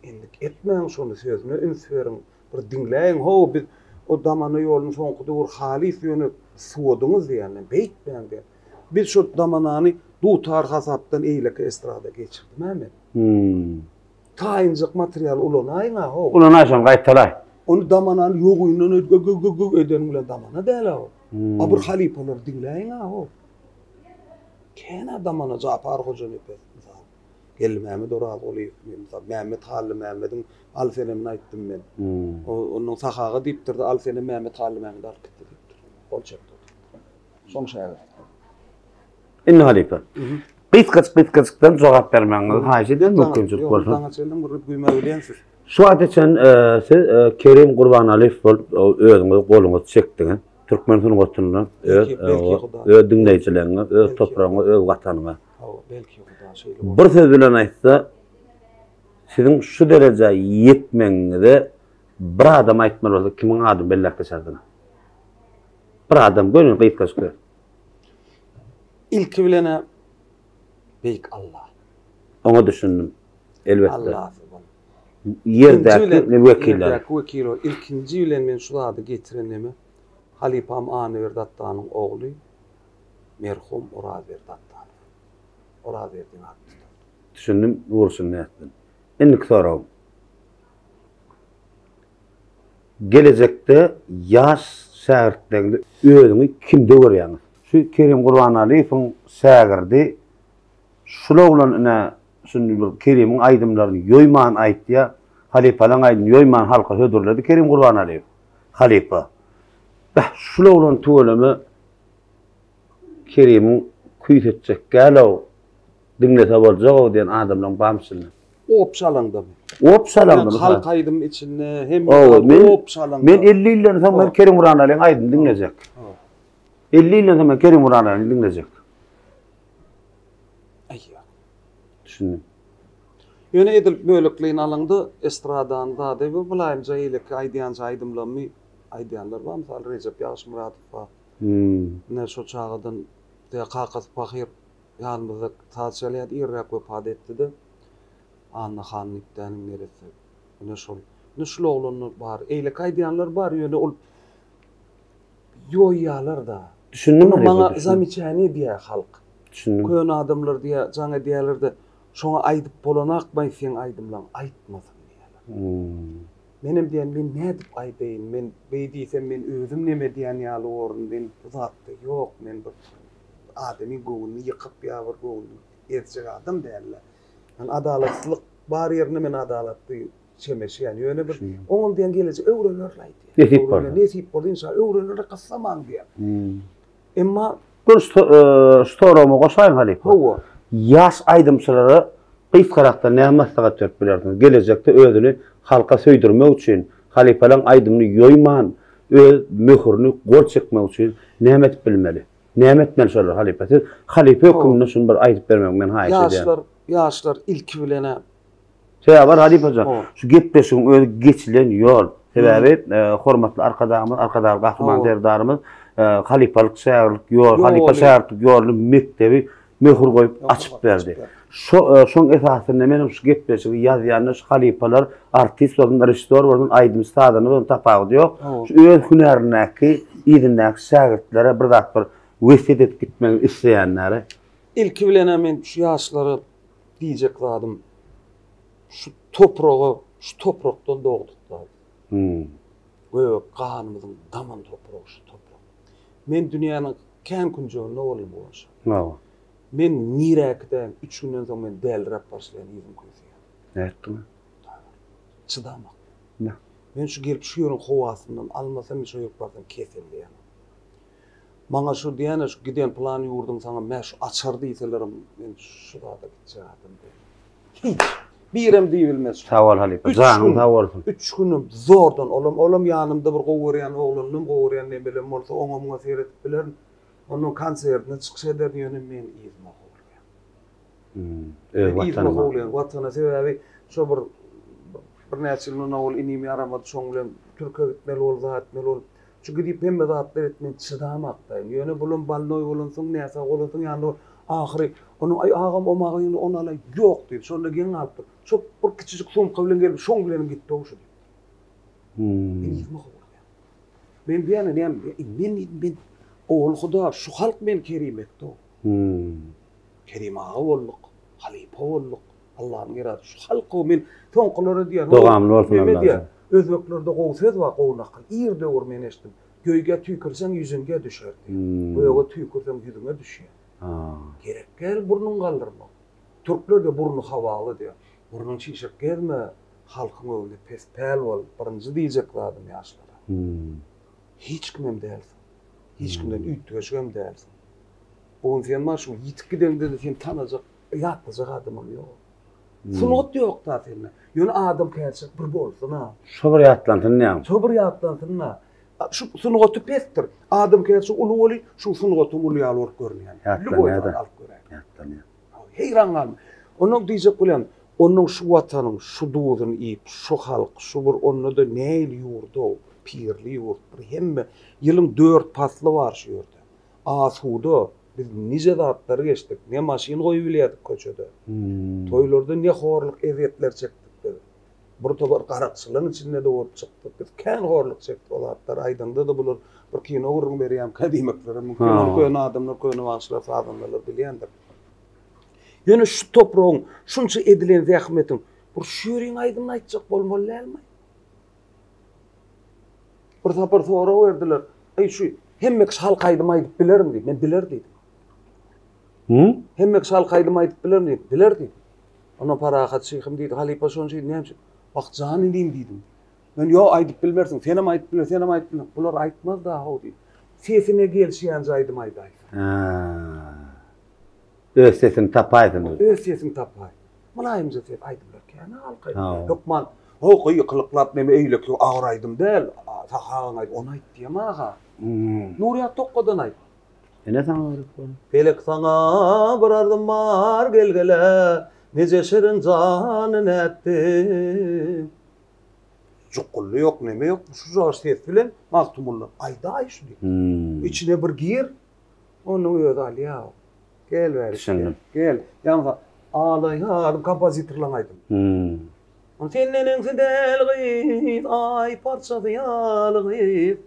Endik etmäň şony sözüne üns beriň. Bir diňläýiň how biz o damana ýoluny soňky döwür halys ýöne suwadyňyz diýýän. Beýtmäň diýýän. Biz şo damanany dutar hasapdan eýleki estrada geçirdim-ä men. Taýynjak material ulanaýyň-a how. Ulanaý şony gaýtalaý. Ony damanany ýogyndan gö-gö-gö edeniň bilen damana däl-ä o. A bir halypalary diňläýiň-a how. Kän-ä damana Japar Hojanepes mysal. Geldimämmet Orazgulyýew mysal. Mämmet Hallymämmediň Al senemini aýtdym men. Ondan Sahaga diýipdir-de Al senem Mämmet Hallymämmedi alyp gitdi diýipdir. Gol çekdi. Şoň şägirdi. Indi halypa. Gysgajyk gysgajykdan jogap bermegiňizi haýyş edýän mümkinçilik bolsa. Daňa çenli gürrüp güýmäp bilýänsiz. Şu wagta çen siz Kerim Gurbanalyýew bolup özüňiz goluňyzy çekdiňiz. Türkmen sungatynda öz öz diňleýjileriňe, öz topragyňa, öz watanyňa. Hawa, belki Huda şeýle bolsa. Bir söz bilen aýtsa, siziň şu derejä ýetmegiňize bir adam aýtmaly bolsa kimiň adyny belläp geçerdiňiz? Bir adam göni gysgajyk söz. Ilki bilen-ä Beýik Alla. Oňa düşündim. Elbetde. Allasy bol. Ýerdäki wekiller. Ýerdäki wekil ol. Ilkinji bilen men şu zady getiren neme? Halypam Annaberdi Atdanyň ogly merhum Orazberdi Atdanow. Orazberdiň adyny tutardy. Düşündim, Nurşyn nätdin. Indiki soragym. Gelejekde ýaş şägirtleriňde özüňi kimde görýäňiz? Şu Kerim Gurbanalyýewiň şägirdi şul oglan ine şuny bir Kerimiň aýdymlaryny ýoýman aýtýa, halypalaň aýdymyny ýoýman halka hödürledi Kerim Gurbanalyýew halypa. Beh şul oglan tüweleme Kerimiň küýsetjek gälow Diňlese boljagow diýen adamlaň barmy içinde? Op şalaňdamy? Op şalaňdamy? Halk aýdym içinde hemme zat op şalaňda. Men 50 ýyldan soň men Kerim Guranalyň aýdymyny diňlejek. 50 ýyldan soň men Kerim Guranalyny diňlejek. Aý ýok. Düşündim. Ýöne edil bölekleýin alaňda estradany zady bu mylaýymja eýleki aýdýanja aýdymlarymy aýdýanlar bar. Mysal Rejep Ýagşymyradow bar. Ine şo çagadan kakasy pahyr Ýanymyzda saz çalýardy, irräk wepat etdi-de. Anna han diýipdäniň neresse. Ine şol. Ine şul oglanlar bar. Eýleki aýdýanlar bar, ýöne ol ýoýýarlar-da. Düşündim Ony maňa zamечание edýär halk. Düşündim. Köne adamlar diýýär, jaň edýärler-de, şoňa aýdyp bolanakmaý seň aýdymlaň, aýtmasyn diýýärler. Menem diýýän, men nädip aýdaýyn, men beý diýsem men özüm neme diýen ýaly borun, men bu zatda ýok, men bir Adamyň göwnüni ýykyp ýa bir göwnüni ezjek adam dälde. Yani adalatsyzlyk bar ýerinde men adalatly çemeşýän. Ýöne bir oňam diýen gelejek öwrenerler diýen. Nesip bolsa. Nesip bolsa inşallah öwrenerler gyssamaň diýen. Emma Dur şu e, soragymy goşaýyn halypa. Hawa. Ýaş aýdymçylara gysgarakda näme maslahat berip bilersiňiz? Gelejekde özüni halka söýdürmek üçin, halypalaryň aýdymyny ýoýman, öz möhürini gol çekmek üçin näme edip bilmeli? Näme etmeli şolar halypa? Siz halypa höküminde şuny bir aýdyp bermegiňi men haýyş edýän. Ýaşlar, ýaşlar ilki bilen-ä. Sebäbi bar halypajan, şu gepleşigiň özi geçilen ýol. Sebäbi hormatly Arkadagymyz, Arkadagly Gahryman Serdarymyz halypalyk şägirtlik ýol, halypa şägirtlik ýoluny mekdebi möhür goýup açyp berdi. Şo şoň esasynda menem şu gepleşigi ýazýanda şu halypalar artist bolsun, režissýor bolsun, aýdymçy, sazanda bolsun tapawudy ýok. Şu öz hünärindäki, yzyndaky şägirtlere bir zat bir wesýet edip gitmegini isleýänlere. Ilki bilen-ä men şu ýaşlara diýjek zadym şu topraga, şu toprakdan dogduk-da biz. Göbek ganymyzyň daman topragy şu toprak. Men dünýäniň kän künjeginde boldum Guwanç. Hawa. Men nirä äkidäýin, üç günden soň men däliräp başlaýan yzym küýseýän. Nätdiň? Çydamak. Nä? Men şu gelip şu ýeriň howasyndan almasam men şo ýere barsam keselleýän. Maňa şu diýýänä şu giden pylan ýurduň saňa mä şu açar diýselerem men şu zada gitjek adam däl. Hiç. Birem diýibilmez. Sag bol halypa. Janyň sag bolsun. Üç günüm zordan olam olam ýanymda bir gowy görýän oglanym gowy görýän nemelem bolsa oňa muňa seredip bilerin. Onuň konsertinde çykyş ederin ýöne men yzyma howlugýan. Öz Watanyma. Yzyma howlugýan watana sebäbi şo bir. Birnäçe ýyl mundan owal inim ýaramady, şoň bilen türke gitmeli boldy, zat etmeli boldy. Şu gidip hemme zatlar et, men çydamakdaýyn. Ýöne bulam bolnoý bolansoň, näsag bolansoň ýanynda bol. Ahyry onuň aý agam o magazyny ony alaý, ýok diýdi. Şonda geň galypdyr. Şo bir kiçijik sumka bilen gelip, şoň bilenem gitdi-ow şu diýipdir. Men yzyma howlugýan. Men diýýän, näme, men diýdim, men owal Huda, şu halk meni kerim etdi-ow. Kerim aga bolduk, halypa bolduk. Allanyň eradasy şu halk-ow men soňkulara diýýän. Dogamly bolsun Neme diýýär? Özbeklerde gowy söz bar, gowy nakyl. Ir döwür men eşitdim. Göýgä tüýkürseň ýüzüňge düşer diýýär. Göge tüýkürseň ýüzüňe düşýär. Gerek däl burnuňy galdyrmak. Türkler-de burny hawaly diýýär. Burnuň çişirip gezme, halkyň öňünde pes päl bol. Birinji diýjek zadym ýaşlara. Hiç kimem dälsiň. Hiç kimden üýtgeşigem dälsiň. Bu gün sen bar şu ýitip gideňde-de seni tanajak, ýatlajak adamam ýok. Sungat ýok-da sende. Ýöne adamkärçilik bir bolsun-a. Şo bir ýatlansyn diýýäň. Şo bir ýatlansyn-da. Şu sungaty pesdir. Adamkärçilik uly weli, şu sungatyň uly ýaly bolup görünýär. Ýatlanýar-da. Alyp göräý. Ýatlanýar. Heýran galma. Onnoň diýjek bolýan, onnoň şu watanyň şu duzuny iýip, şu halk, şu bir onda-da nähili ýurt-ow, pirli ýurt, bir hemme ýylyň dört pasly bar şu ýerde. Asuda, biz nije zatlary geçdik, ne maşyn goýup bilýärdik köçede. Toýlarda ne horluk ezýetler çekdik biz. Bir topar garakçylaryň içinde-de bolup çykdyk. Biz kän horluk çekdik o zatlary aýdaňda-da bular bir kino gürrüň berýärmikä diýmekleri mümkin. Ony köne adamlar, köne bagşylar, sazandalar bilýändir. Ýöne şu topragyň şunça edilen zähmetiň bir şu ýeriň aýdymyny aýtjak bolmaly dälmi? Bir sapar sorag berdiler. Eý şu hemme kişi halk aýdym aýdyp bilermi diýip. Men biler diýdim. Hı? Hemme kişi halk aýdym aýdyp bilermi diýip. Biler diýdim. Ondan Parahat şyhym diýdi. Halypa şonça diýdi. Näme üçin? Bak jan inim diýdim. Men ýok aýdyp bilmersiň. Senem aýdyp biler, senem aýdyp biler. Bular aýtmaz da how diýdim. Sesine gelişýänje aýdym aýdaýsyn. Ha. Öz sesini tapaýsyn. Öz sesini tapaý. Mylaýymja ses aýdymlar kän halk aýdym. Hökman ho gykylyklap neme eýleki agyr aýdym däl. Sahagyň aýdym ony aýt diýem aga. Nurýat Tokgadan aýt. Ene saňa gerek bolar. Pelek saňa bir arzym bar gelgele nije şirin jany nätdiň. Jukgully ýok neme ýok şujagaz ses bilen Magtymguly aýdaý şu diýip. Içine bir gir onuň özi alýa. Gel bäri. Düşündim. Gel. Ýaňsa Alaýar kompozitorlaň aýdymy. Hmm. Sen neneňsi däl gyz, aý parçasy ýaly gyz.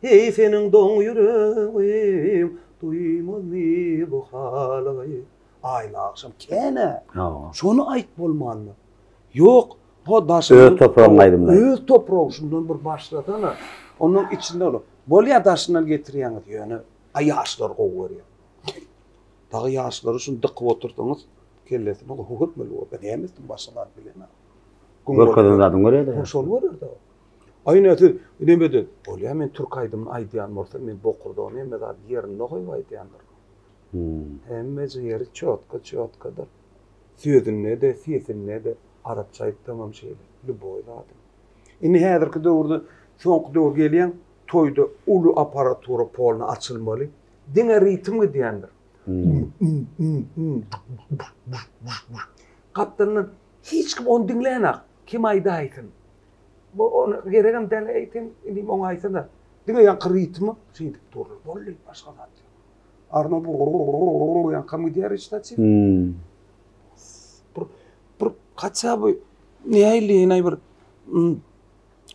Heý seniň doň ýüregiň duýmazmy bu haly. Aýly agşam kän-ä. Hawa. Şony aýt bolmanda. Ýok, ho daşyndan. Öz topragyň aýdymlary. Öz topragyň şundan bir başlasana. Onuň içinde ol. Bolýar daşyndan getirýäňiz ýöne aý ýaşlar gowy görýär. Dagy ýaşlary şuny dykyp otursaňyz kellesini gowy etmeli bolar. Näme etsin başga zat bilenok. Görkezen zadyny görýär-de. Şony görýär-de. Aý ine siz nemede bolýar men türk aýdymyny aýdýan bolsam men bokurdagyny hemme zady ýerinde goýup aýdýandyryn. Hemmeje ýeri çotga çotgadyr. Sözünde-de, sesinde-de arapça aýtsamam şeýle. Lýuboý zadyň. Indi häzirki döwürde soňky döwür gelýän toýda uly apparatura polny açylmaly. Diňe ritm gidýändir. Gapdalyndan hiç kim ony diňlänak. Kim aýdaýsyn. Bu ony geregem däl eýsem inim oňa aýtsana. Diňe ýaňky ritmi şeýdip durlar. Boldy, başga zat ýok. Arno ýaňkam gidýär reçitativ. Bir bir haça bu nähili bir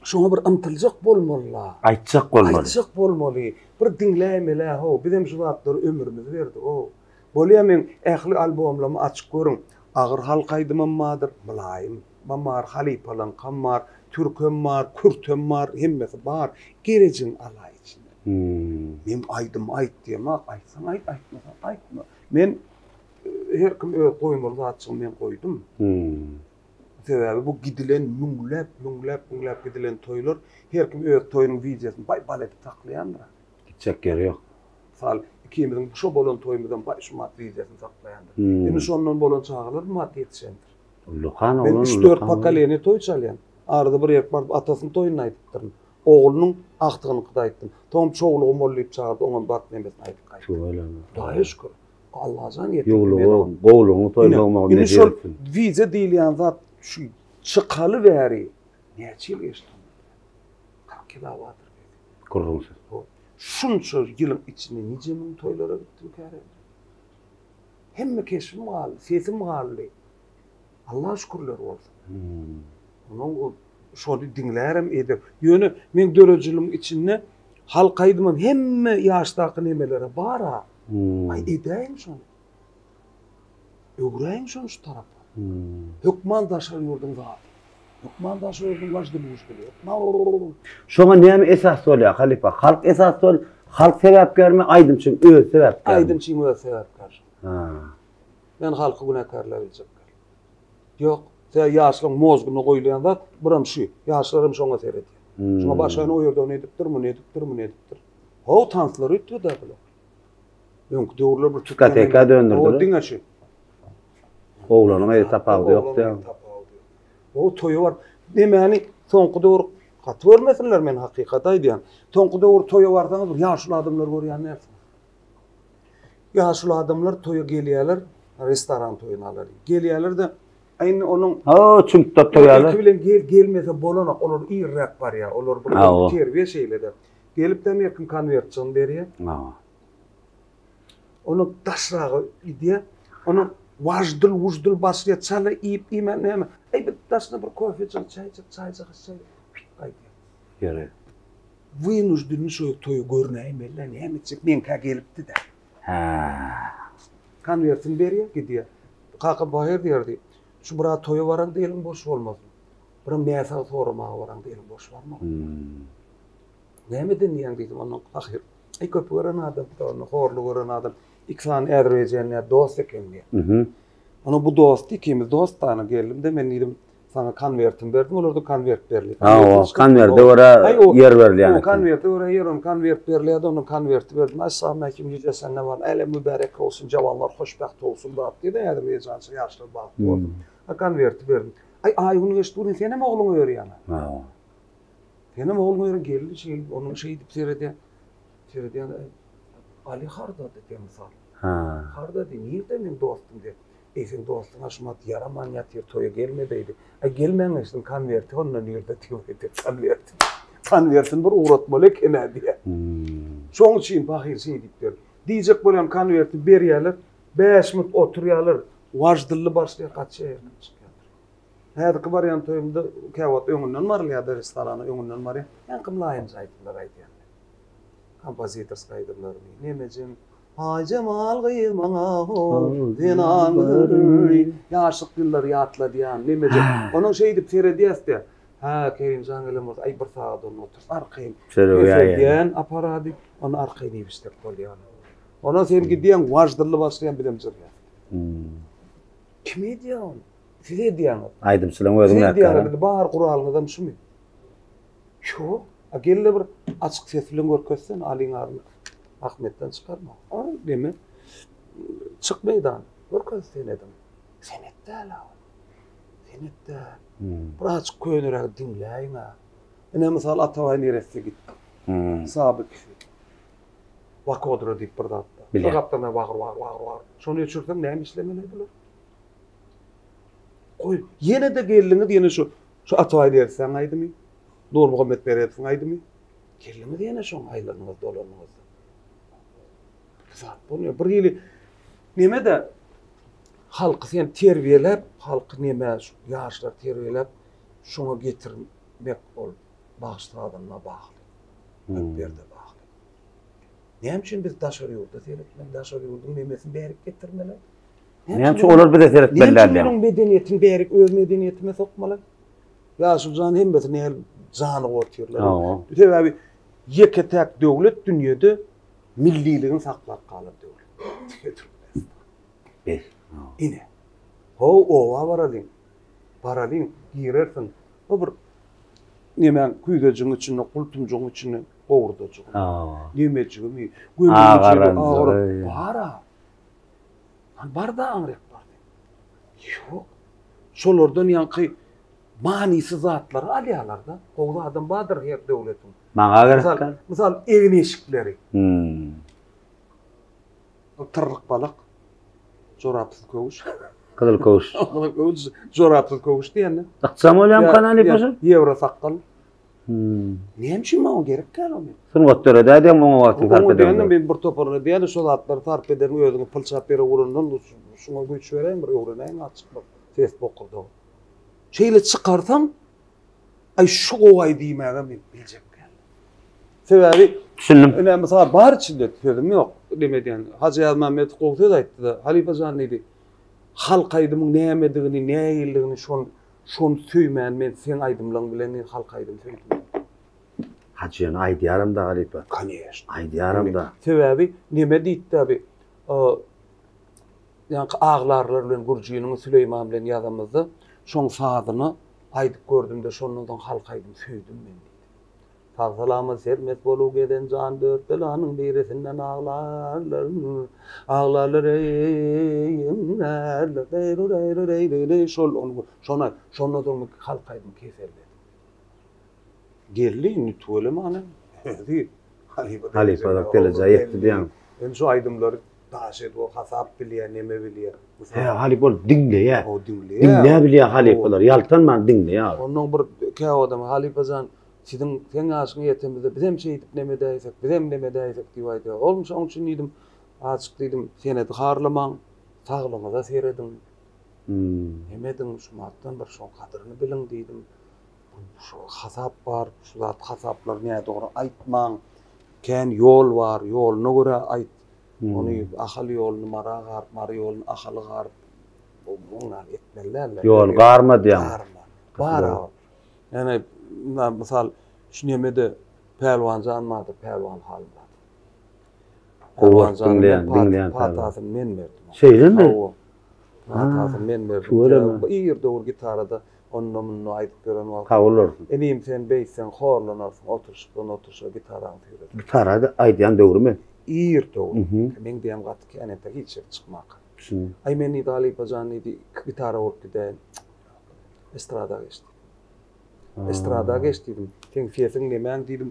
Şoňa bir ymtyljak bolmaly-la. Aýtjak bolmaly. Aýtjak bolmaly. Bir diňläýmeli-ä how. Bizem şu zatlara ömrümizi berdik-ow. Bolýa meň ähli albomlarymy açyp görüň. Agyr halk aýdymam bardyr, mylaýymam bar, halypalaňkam bar, türkem bar, kürtem bar, hemmesi bar. Gerejiň alaý içinden. Men aýdym aýt diýemok, aýtsaň aýt, aýtmasaň aýtma. Men her kim öz goýmaly zatjygyny men goýdum. Sebäbi bu gidilen müňläp, müňläp, müňläp gidilen toýlar her kim öz toýunyň wideosyny baý bal edip saklaýandyr. Gitjek ýeri ýok. Mysal, ikimiziň şo bolan toýumyzam baý şumat wideosyny saklaýandyr. Indi şondan bolan çagalar bu mat ýetişendir. Ullakan oglan. Men üç-dört pokoleniýa toý çalýan. Arada bir ýerik baryp atasynyň toýuny aýdypdyryn. Oglunyň agtygynyňkyda aýtdym. Soňam çowlugym boldy diýip çagyrdy, oňam baryp nemesini aýdyp gaýtdym. Tüweleme. Hudaýa şükür. Allajan ýetirdi. Näçe ýyl geçdi ondan bäri? 40 ýyl-a bardyr belki. Gürrüňsiz. Şunça ýylyň içinde nije müň toýlara gitdim käre. Hemme keşbim galdy, sesim galdy. Allaha şükürler bolsun. Onuň şony diňlärem eder. Ýöne meň döredijiligimiň içinde halk aýdymam hemme ýaşdaky nemelere bar-a. Aý edäýiň şony. Öwräýiň şony şu tarapa. Hökman daşary ýurduň zady. Hökman daşary ýurduň waždyly-wujdyly. Hökman. Şoňa näme esas bolýar, halypa? Halk esas bol, halk sebäpkärmi, aýdymçyň özi sebäpkärmi? Aýdymçyň özi sebäpkär. Ha. Men halky günäkärläp biljek däl. Ýok. Sebäbi ýaşlaryň mozguna goýulýan zat biram şu. Ýaşlar hem şoňa seredýär. Şoňa başga o ýerde ony edipdir, muny edipdir, muny edipdir. Ho, tanslar üýtgedi bular. Öňki döwürler bir türkmen. Diskoteka döndürdiler. O diňe şu. Oglanyň eli tapawudy ýok diýýär. O toýa baryp, nemäni soňky döwür gaty görmesinler men hakykaty aýdýan. Soňky döwür toýa barsaňyz bir ýaşuly adamlar görýän dälsiňiz. Ýaşuly adamlar toýa gelýärler, restoran toýuny alalyň. Gelýärler-de, indi onuň Ha, çüňkde toýalar. Ilki bilen gel gelmese bolanok, olar irräk barýar. Olar bir terbiýe şeýle-de. Gelip-de erkin konwertjygyny berýär. Hawa. Onu daşraga gidýär. Onu waždyl-wujdyl başlaýar, çala iýip-iýmän näme. Eý, bir daşyna bir kofejik, çaýjyk, çaýjyk içjek, gaýdýar. Ýöre. Wynujdyny şo toýa görnäýmeli-dä, näme etjek, meňkä gelipdi-dä. Hä. Konwertini berýär, gidýär. Kakam baýar diýerdi, şu biraz toýa baraňda eliň boş bolmasyn. Biram näsag soramaga baraňda eliň boş barmagyn. Nämeden diýýäň diýdim, ondan pahyr. Eý, köpi gören adam, onda horly gören adam. Iki sany azerbaýjanly dost eken diýýär. Mhm. Ona bu dosty ikimiz dost dana geldim-de men diýdim, saňa konwertimi berdim, olarda konwert berilýär. Hawa, konwerte görä ýer berilýär. O konwerte görä ýer, onuň konwert berilýärdi, onuň konwerti berdim. Assalamu aleýkum, ýüje sende bar. Äle mübärek olsun, jawanlar hoşbagt olsun zat diýdi, azerbaýjança ýaşlar bagtly bolsun. Ha konwerti berdim. Aý, aý gün geçdi, gün senem ogluňy örýäň. Hawa. Senem ogluňy örýäň, geldi şeýdip, onuň şeýdip seredýär. Seredýän, Ali hardady diýen mysal. Ha. Hardady, nirde meň dostum diýen. Eý, seň dostuň-a şumat ýaraman ýatyr, toýa gelmedeýdi. Aý, gelmäň geçsin, konwerti onda nirde diýip aýdýar, konwerti. Konwertini bir ugratmaly eken-ä diýýär. Şoň üçin pahyr şeý diýip ber. Diýjek bolýan konwerti berýärler, bäş minut oturýarlar, waždylly başlaýar, gaçýar ýerden çykýarlar. Häzirki barýan toýumda käwagt öňünden barylýar-da restorana, öňünden barýan. Ýaňky mylaýymja aýdymlar aýdýan men. Kompozitorskiý aýdymlarymy. Nemejem, Aý jemal gyz maňa ho, zenan gözeli. Ýaşlyk ýyllary ýatladýan, nemejem. Onuň şeýdip seredýäs-de, hä, Kerimjan gelen bolsa, aý bir sagat onda oturyp arkaýyn. Peseldýän apparady, ony arkaýyn iýip içsek bolýar. Ondan sen gidýäň, waždylly başlaýan, bizem jyrýas. Kim edýär ony? Siz edýäňiz. Aýdymçylaryň özi günäkär. Siz edýäňiz, bar guralyňyzam şumy? Ýok. A gel-de bir açyk ses bilen görkezsene Alyň aryny. Ahmetden çykarma. A neme? Çyk meýdana. Görkez senediňi. Senet däl-ä ol. Senet däl. Bir azajyk könerägi diňläýiň-ä. Ine mysal Atabaý neresse gitdi. Sabyk. Wakodra diýip bir zat bar. Bir gapdalynda wagyr wagyr wagyr wagyr. Şony öçürseň näme işlemeli bular? Goý, ýene-de geldiňiz ýene şu şu Atabaý neressäň aýdymy? Nurmuhammet Meredowyň aýdymy? Geldiňiz ýene şoň aýlanyňyz dolanyňyz. Bir zat bolmaýar. Bir hili neme-de halky sen terbiýeläp, halky neme şu ýaşlary terbiýeläp şoňa getirmek ol bagşy sazanda bagly. Alpberde bagly. Näme üçin biz daşary ýurda seretmeli, daşary ýurduň nemesini bärik getirmeli? Näme üçin olar bize seretmeli däl? Näme üçin olaryň medeniýetini bärik öz medeniýetime sokmaly? Ýaşulujan hemmesi näl janyp otyrlar. Sebäbi ýeke-täk döwlet dünýede milliligini saklap galan döwlet. Türkmenistan. Bes. Ine. Ho, oba baralyň. Baralyň, girersiň. O bir nemäň küýzejigiň içinde, gultumjygyň içinde gowurdajygy. Nemejigimi, gömüjigi, Bar-a. Bar-da aňryk bar. Ýok. Şolardan ýaňky manysyz zatlary alýarlar-da. Gowy zadam bardyr her döwletiň. Maňa gerek. Mysal, mysal egin-eşikleri. Hmm. Tyrryk balak, jorapsyz köwüş. Gyzyl köwüş. Gyzyl köwüş, jorapsyz köwüş diýende. Ykjam bolýarmykan halypa şol? Ýewro sakgal. Näme üçin maňa gerek däl o men? Sungat döredäýdiň oňa wagtyňy sarp edenden. Oňa diýende men bir toparyna diýende şo zatlary sarp ederin özüňi pylçap ýere urandan şuňa güýç beräýiň bir öwrenäýiň azjyk bir ses bokurdagy. Şeýle çykarsaň aý şu gowaý diýmäge men biljek däl. Sebäbi Düşündim. Ine mysal bar içinde sözüm ýok. Neme diýen Hajy Ýazmämmedow gowy söz aýtdy-da. Halypa jan diýdi. Halk aýdymyň nämedigini, nähilidigini şony Şony söýmän men seň aýdymlaň bilen men halk aýdym söýdüm. Hajy ýöne aýdýaram-da halypa. Koneşno. Aýdýaram-da. Sebäbi neme diýipdi bi ýaňky aglarlar bilen gürjiniň Süleýman bilen ýazamyzda şoň sazyna aýdyp gördümde şondan soň halk aýdym söýdüm men diýdi. Sag-salamat sermest bolup gezen jan dört belanyň birisinden aglarlar, aglarlar eý, eňrärler, deý-ru-reý-ru-reý-reý-reý, şol ony şony aýt. Şondan soň halk aýdymy keselledi. Geldi indi tüweleme ana özi halypa Halypalyk derejä ýetdi diýýäň. Indi şu aýdymlary daş edip o hasap bilýär, neme bilýär. Hä, halypa ol diňleýär. O diňleýär. Diňläp bilýär halypalar, ýaltanman diňleýär. Ondan bir käwagt halypa jan Siziň seň ýaşyňa ýetemizde bizem şeýdip neme edäýsek, bizem neme edäýsek diýip aýdýar. Oglum şoň üçin diýdim, azjyk diýdim, senedi harlamaň, saglygyňyza serediň. Neme ediň, şu matdan bir şoň gadyryny biliň diýdim. Şu hasap bar, şu zat hasaplary nädogry aýtmaň. Kän ýol bar, ýoluna görä aýt. Ony Ahal ýoluny Mara garyp, Mary ýoluny Ahala garyp, oňňan etmeli däl. Ýol garma diýýäň. Garma. Bar a. Ýöne mysal şu nemede Pälwan jan bardyr, Pälwan Halmyrat. Gowy diňleýän, diňleýän. Patasyny men berdim. Şeýlemi? Hawa. Patasyny men berdim. Ir döwür gitarada onda munda aýdyp ýören wagtym. Kabul bolsun. Inim sen beýtseň horlanarsyň, oturyşykdan oturyşa gitarany süýret. Gitarada aýdýan döwrümi? Ir döwür. Meň diýen gaty kän entek hiç ýere çykmaka. Aý men diýdi halypa jan diýdi, gitara bolup gidäýin. Estrada geç diýdim. Estrada geç diýdim. Seň sesiň nemäň diýdim,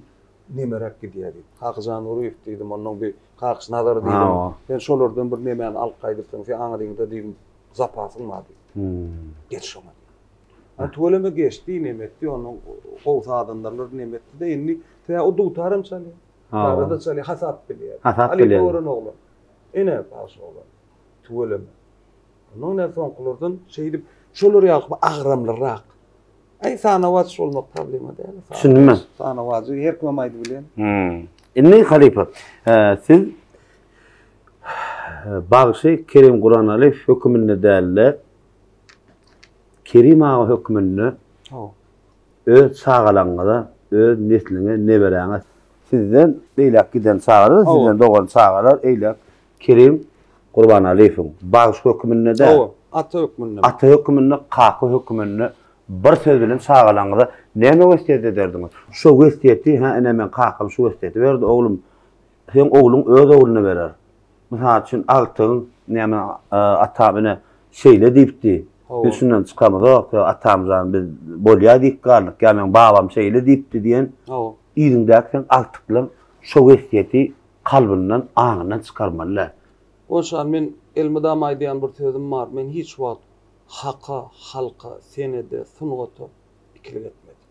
nemeräk gidýär diýdim. Kakajan Nuryýew diýdim, onnoň bir Kakyş Nazar diýdim. Sen şolardan bir nemäni alyp gaýdypsyň, sen aňryňda diýdim, zapasyň bar diýdim. Geç şoňa diýdim. Ony tüweleme geçdi, neme etdi, onuň gowy sazandarlar neme etdi-de, indi tä o dutaram çalýar. Gitara-da çalýar, hasap bilýär. Hasap bilýär. Halypa gören oglan. Ine, bagşy oglan. Tüweleme. Ondan ine soňkulardan şeýdip şolar ýaly agramlyrak. Aý sanawaç bolmak problema däl. Düşündim men. Sanawajy her kimem aýdyp bilýän. Hmm. Indi halypa, siz bagşy Kerim Guranalyýew höküminde däl-de, Kerim aga hökmünde Öz çagalaryňyza, öz nesliňe, neberäňe sizden beýläk giden çagalar, sizden dogan çagalar eýläk Kerim Gurbanalyýewiň bagşy höküminde däl, Hawa, ata hökmünde. Ata höküminde, kaka höküminde bir söz bilen çagalaryňyza näme wesýet ederdiňiz? Şo wesýeti, hä, ine meň kakam şu wesýeti berdi, oglum, seň ogluň öz ogluna berer. Mysal üçin, agtygyň näme atam ine şeýle diýipdi. Biz şundan çykamyzok, ýa atamjan biz bolýa diýip galdyk, ýa meň babam şeýle diýipdi diýen yzyňdaky seň agtyklaň şo wesýeti kalbyndan, aňyndan çykarmaly däl. Goşan, men elmydama aýdýan bir sözüm bar, men hiç wagt haka, halka, senede, sungata ikilik etmedim.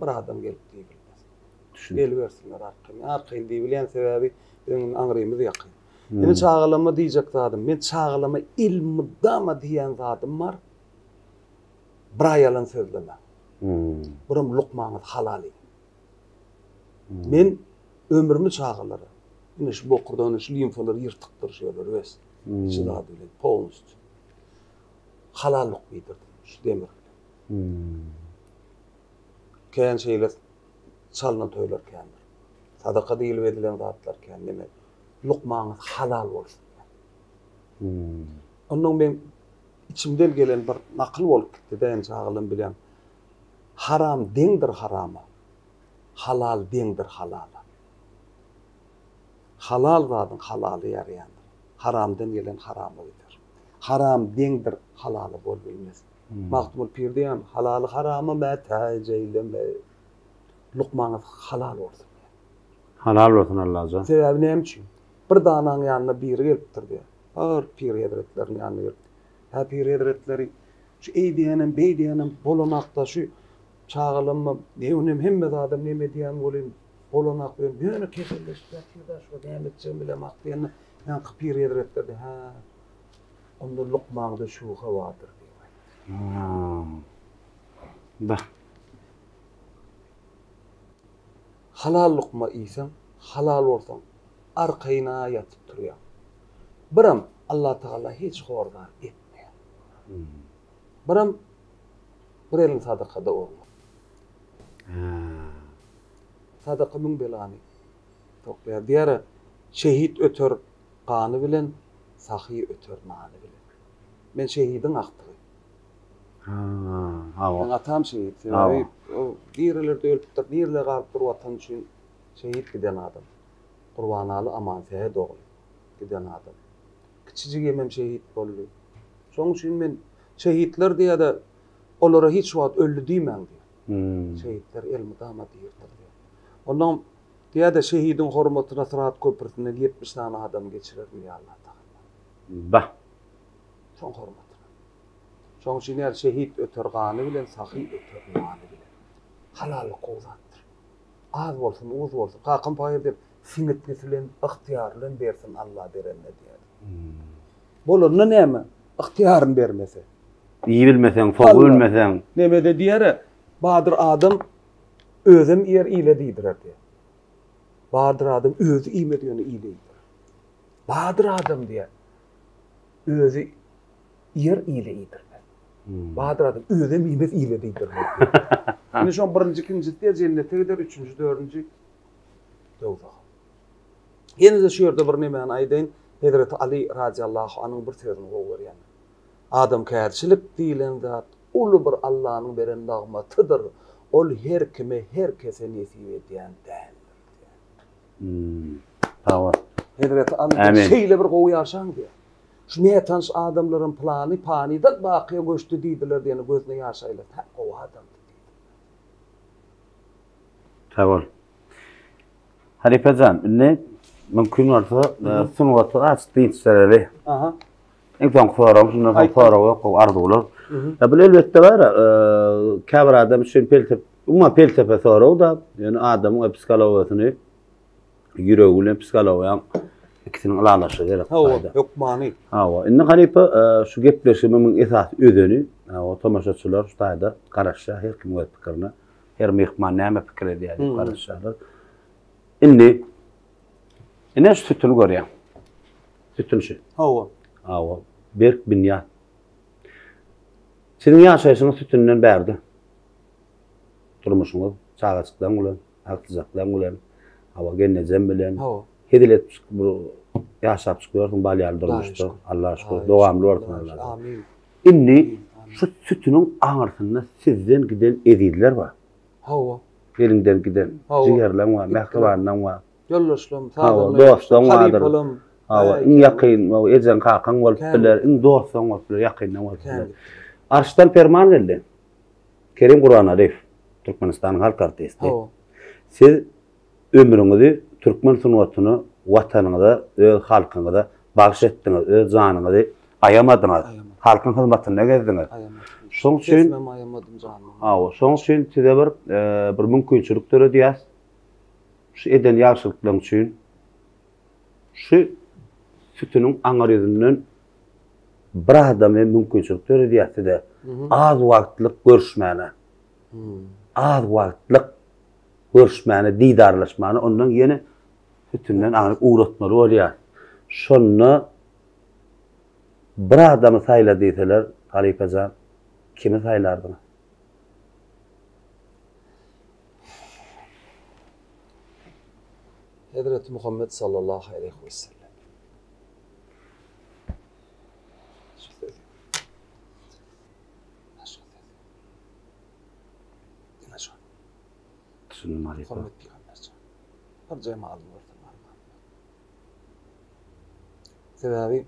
Bir adam gelip diýibilmez. Gelibersinler arkaýyn. Arkaýyn diýibilýän sebäbi biziň indi aňrymyz ýakyn. Indi çagalama diýjek zadym, men çagalama elmydama diýýän zadym bar. Bir aý ýalan sözlemäň. Biram lukmaňyzy halal iýiň. Men ömrümi çagalara, ine şu bokurdagyny, şu limfalar ýyrtykdyr şu ýerler wes. Içi zady bilen polnostýu. Halal lukma iýdirdim şu demir bilen. Kän şeýle çalnan toýlar kändir. Sadaka diýlip edilen zatlar kän. Demek, lukmaňyz halal bolsun. Onnoň meň içimden gelen bir nakyl bolup gitdi-de, indi çagalym bilýän. Haram deňdir harama, halal deňdir halala. Halal zadyň halaly ýaraýandyr. Haramdan gelen harama gider. Haram deňdir halala bolubilmez. Magtymguly pir diýýän, halaly harama mätäç eýleme. Lukmaňyz halal bolsun diýýär. Halal bolsun Allajan. Sebäbi näme üçin? Bir danaň ýanyna biri gelipdir diýýär. Bir pir hezretleriniň ýanyna gelip, Hä pir hezretleri, şu eý diýenem, beý diýenem bolanakda şu çagalamma ne hemme zadam neme diýen welin bolanak bilen ýöne keselleşip ýatyr-da şu näme etjegimi bilemok diýende, ýaňky pir hezretleri, Hä, onda lukmaňda şübhe bardyr diýip aýtdy. Bah. Halal lukma iýseň, halal bolsaň, arkaýyn-a ýatyp turýaň. Biram Allatagala hiç hor-zar etmeýär. Biram bir eliň sadakada orny. Sadaka müň belany toplaýar. Diýer-ä, Şehit öter gany bilen, sahy öter nany bilen. Men şehidiň agtygy. Hawa. Meň atam şehit. Sebäbi o nirelerde ölüpdir, nirede galypdyr watan üçin şehit giden adam. Gurbanaly Amansähet ogly giden adam. Kiçi jigimem şehit boldy. Şonuň üçin men şehitler diýýär-de, olara hiç wagt öldi diýmäň diýýär. Şehitler elmydama diridir diýýär. Ondan diýýär-de, şehidiň hormatyna Syrat köprüsinden 70 sany adamy geçirerin diýýär Allatagala. Bah. Şoň hormatyna. Şoň üçin her şehit öter gany bilen, sahy öter nany bilen. Halallyk gowy zatdyr. Az bolsun, uz bolsun. Kakam paýyr diýip, siňitgisi bilen, ygtyýary bilen bersin Alla berende diýerdi. Bolanda näme? Ygtyýaryny bermese. Iýibilmeseň, sogubilmeseň. Nemede diýer-e, badyr adam özem iýer, ile diýdirer diýer. Badyr adam özi iýmez, ýöne ile iýdirer. Badyr adam diýer, özi Iýer ile iýdirmez. Badyr adam özem iýmez ile de iýdirmez. Indi şoň birinji ikinjisi diýer jennete gider, üçünji dördünji dowzaha. Ýene-de şu ýerde bir nemäni aýdaýyn. Hezreti Ali radiallahu anyň bir sözüni gowy görýän. Adamkärçilik diýlen zat uly bir Allanyň beren nygmatydyr. Ol her kime, her kese nesip edýän däldir diýýär. Sag bol. Hezreti Ali şeýle bir gowy ýaşaň diýýär. Şu nätanyş adamlaram pylany panydan bakyýa göçdi diýdiler diýende gözüne ýaş aýlady. Hä, gowy adamdy diýdi. Sag bol. Halypa jan, indi mümkin bolsa sungaty aç dynç bereli. Aha. Iň soňky soragym, şundan soň sorag ýok, gowy arzuwlar. Ýa bu elbetde bar, käbir adam üçin pelsepe, umuman pelsepe sorag-da, ýöne adamyň psihologiýasyny ýüregi bilen psihologiýaň ikisiniň ylalaşygy gerek. Hawa, hökmany. Hawa, indi halypa e, şu gepleşigimiň esasy özeni, hawa, tomaşaçylar şu taýda garaşýar her kim öz pikirine. Her myhman näme pikir edýär diýip garaşýarlar. Indi ine şu sütüni görýäň. Sütün şu. Hawa. Hawa, berk binýat. Siziň ýaşaýşyňyz sütünden bärde. Durmuşyňyz çagajyklaryň bilen. Agtyjaklaň bilen, hawa, gelnejem bilen hezil edip çykyp bu ýaşap çykyp bal ýaly durmuşda. Allaha şükür, dowamly bolsun Allaha. Amin. Indi şu sütüniň aňyrsynda sizden giden ezizler bar. Hawa. Eliňden giden jigerleň bar, mähribanlaň bar. Ýoldaşlarym, sazandalarym, dostlaň bardyr. Hawa, iň ýakyn ejeň, kakaň bolup biler, iň dostlaň bolup biler, ýakynlaň bolup biler. Arşdan perman geldi. Kerim Gurbanalyýew, Türkmenistanyň halk artisti. Siz ömrüňizi türkmen sungatyna, Watanyňyza, öz halkyňyza bagyş etdiňiz, öz janyňyzy aýamadyňyz. Halkyň hyzmatynda gezdiňiz. Şoň üçin Sesimem aýamadym, janymam. Hawa, şoň üçin size bir bir mümkinçilik döredýäs. Şu eden ýagşylyklaryň üçin şu sütüniň aňar ýüzünden bir adamy mümkinçilik döredýär size az wagtlyk görüşmäne. Az wagtlyk görüşmäne, didarlaşmana, ondan ýene sütünden aňryk ugratmaly bolýar. Şonda bir adamy saýla diýseler, halypa jan, kimi saýlardyňyz? Hezreti Muhammet sallallahu aleýhi we sellem. Şu sözi. Başga söz. Diňe şol. Düşündim halypa. Muhammet pygamber jan. Bir jemalyny görsem arman. Sebäbi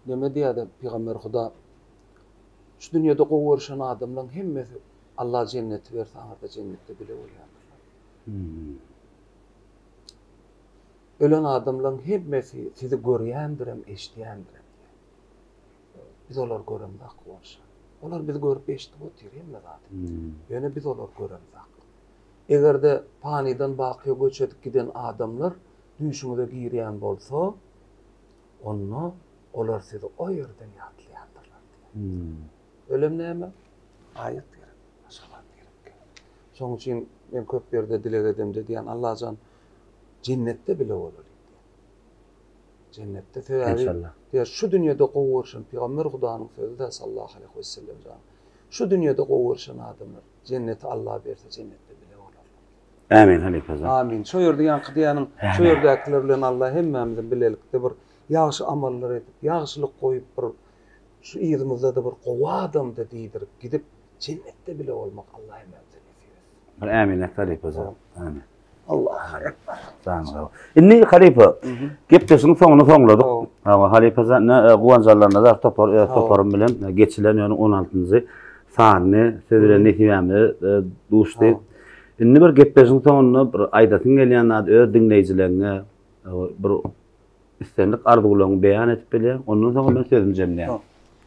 neme diýýärdi pygamber Huda şu dünýede gowy görüşen adamlaryň hemmesi Allah jenneti berse aňyrda jennetde bile bolýandyrlar. Hmm. Ölen adamlaryň hemmesi sizi görýändirem, eşidýändirem. Biz olary göremzok Guwanç. Olar bizi görüp eşidip otyr hemme zady. Ýöne biz olary göremzok. Eger-de panydan bakyýa göç edip giden adamlar düýşüňize girýän bolsa, onda olar sizi o ýerden ýatlaýandyrlar diýýär. Ölem näme? Aýat gerek, başga zat gerek däl. Şonuň üçin men köp ýerde dileg edemde diýýän, Allajan, jennetde bile bolalyň diýýän. Jennetde sebäbi diýýär, şu dünýede gowy görşen pygamber Hudanyň sözi-dä sallahu aleýhi wesellem jan. Şu dünýede gowy görşen adamlar jenneti Alla berse jennetde bile bolarlar. Ämin halypa jan. Amin. Şo ýerde ýaňky diýýäniň şo ýerdäkiler bilen Alla hemmämizi bilelikde bir ýagşy amallar edip, ýagşylyk goýup bir şu yzymyzda-da bir gowy adamdy diýdirip gidip jennetde bile bolmak Alla hemmämize nesip etsin. Bir ämin et halypa jan. Amin. Allahu ekber. Janyň sag. Indi halypa gepleşigiň soňuny soňladyk. Hawa halypa jan e, Guwanç Allanazar topar öz toparym bilen e, geçilen ýöne 16-njy sanyny siz bilen nesibämize e, duşdy. Indi bir gepleşigiň soňunda bir aýdasyň gelýän zat öz diňleýjileriňe bir islendik arzuwlaryňy beýan edip bilýäň. Ondan soň men sözümi jemleýän.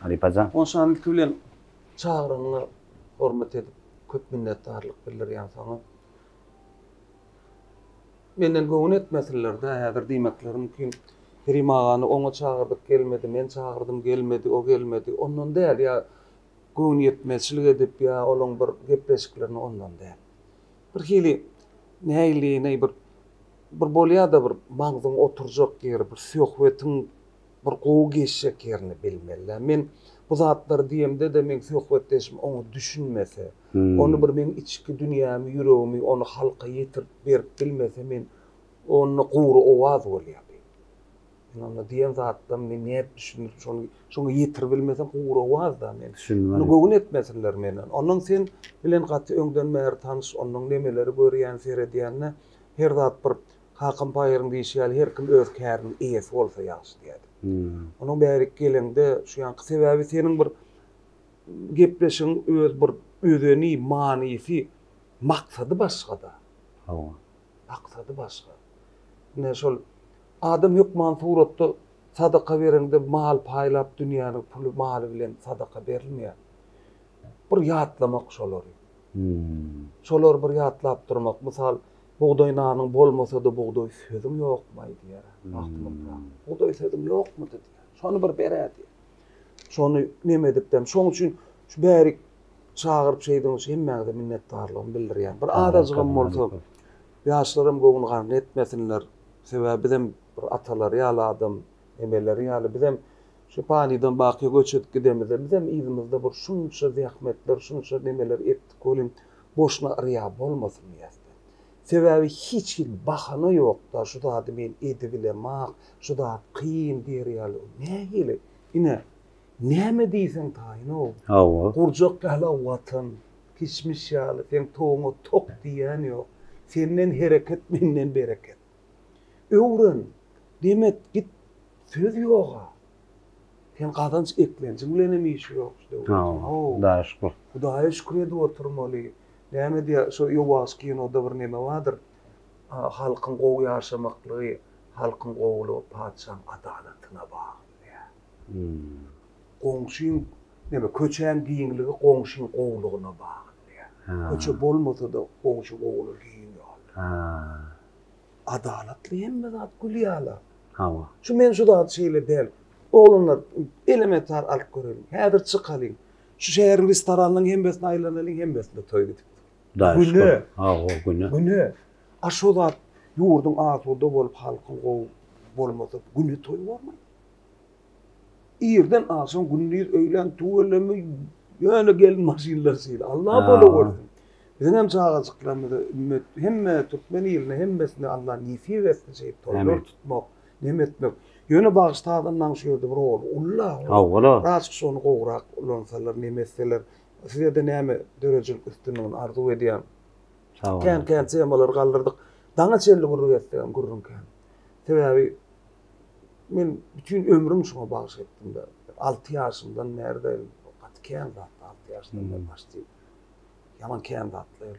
Halypa jan. Onşan ilki bilen çagyranyňa hormat edip köp minnetdarlyk bildirýän saňa. Menden göwün etmesinler-dä, häzir diýmekleri mümkin. Kerim agany oňa çagyrdyk gelmedi, men çagyrdym gelmedi, o gelmedi. Ondan däl, ýa göwün ýetmezçilik edip, ýa olaň bir gepleşiklerini ondan däl. Bir hili nähilineý bir bir bolýa-da bir maňzyň oturjak ýeri, bir söhbetiň bir gowy geçjek ýerini bilmeli-dä. Men bu zatlary diýemde-de meň söhbetdeşim oňa düşünmese, ony bir meň içki dünýämi, ýüregimi ony halka ýetirip berip bilmese men onda gury owaz bolýar bi. Men onda diýen zatlarymy men nädip düşündirip şony şoňa ýetirip bilmesem gury owaz-da men. Muny göwün etmesinler menden. Onnoň sen bilen gaty öňden bäri tanyş, onnoň nemeleri görýän, seredýän-de her zat bir Kakam paýyryň diýşi ýaly her kim öz käriniň eýesi bolsa ýagşy diýerdi. Onuň bärik geleňde şu ýanky sebäbi seniň bir gepleşigiň öz bir özeni, manysy, maksady başgada. Hawa. Maksady başga. Ine şol adam hökman suratda sadaka bereňde mal paýlap dünýäniň puly maly bilen sadaka berilmeýär. Bir ýatlamak şolary. Şolary bir ýatlap durmak. Mysal Bugdaý nanyň bolmasa-da bugdaý sözüň ýokmaý diýer. Magtymguly Pyragy. Bugdaý sözüň ýokmudy diýer. Şony bir ber-ä diýer. Şony neme edipdem. Şoň üçin şu bärik çagyryp şeýdigiň üçin hemmäňize minnetdarlygymy bildirýän. Bir azajygam bolsa ýaşlaram göwün garny etmesinler. Sebäbi bizem bir atalary ýaly adam, emeleri ýaly bizem şu panydan bakyýa göç edip gidemizde bizem yzymyzda bir şunça zähmetler, şunça nemeler etdik welin Boşuna yrýa bolmasyn diýäsde. Sebäbi hiç hili bahana ýokda şu zady men edibilemak, şu zat kyn diýer ýaly. Nähili? Ine, näme diýseň taýyn-ow. Hawa. Gurjak ýaly watan, kişmiş ýaly, seň toguňa tok diýýän ýok. Senden hereket, menden bereket. Öwren, demet, git, söz ýog-a. Sen gazanç eklenjiň bilenem işi ýok şu döwletiň. Hawa, Hudaýa şükür. Hudaýa şükür edip oturmaly. Näme diýýär, şo Ýowaş kinoda bir neme bardyr. Halkyň gowy ýaşamaklygy, halkyň gowulygy patyşaň adalatyna bagly diýýär. Goňşyň, neme, köçäň giňligi goňşyň gowulygyna bagly diýýär. Köçe bolmasa-da goňşy gowulygy giň ýol. Adalatly hemme zat gül ýaly. Hawa. Şu men şu zat şeýle däl. Oglanlar elementar alyp göreliň. Häzir çykalyň. Şu şäheriň restoranynyň hemmesine aýlanalyň, hemmesinde toý gidip. Hudaýa şükür. Hawa, güne. Güne. A şo zat ýurduň asuda bolup, halkyň gowy bolmasa, güne toý bormy? Irden agşam gündiz öýlän tüweleme ýöne gelin maşynlar şeýle. Allah bola görsün. Biziň hem çagajyklarymyza ümmet hemme türkmen iline hemmesine Allah nesip etsin şeýdip toýlar tutmak, neme etmek. Ýöne bagşy sazandaň şu ýerde bir roly ulla. Hawa. Birazjyk şony gowurak ulansalar, neme etseler. Size-de näme döredijilik üstünligini arzuw edýän. Kän kän temalar galdyrdyk. Daňa çenli gürrüň etsegem gürrüň kän. Sebäbi Men bütin ömrüm şuňa bagyş etdim-de. Alty ýaşymdan bäri-de gaty kän zat, alty ýaşdan bäri başdy. Ýaman kän zatlar.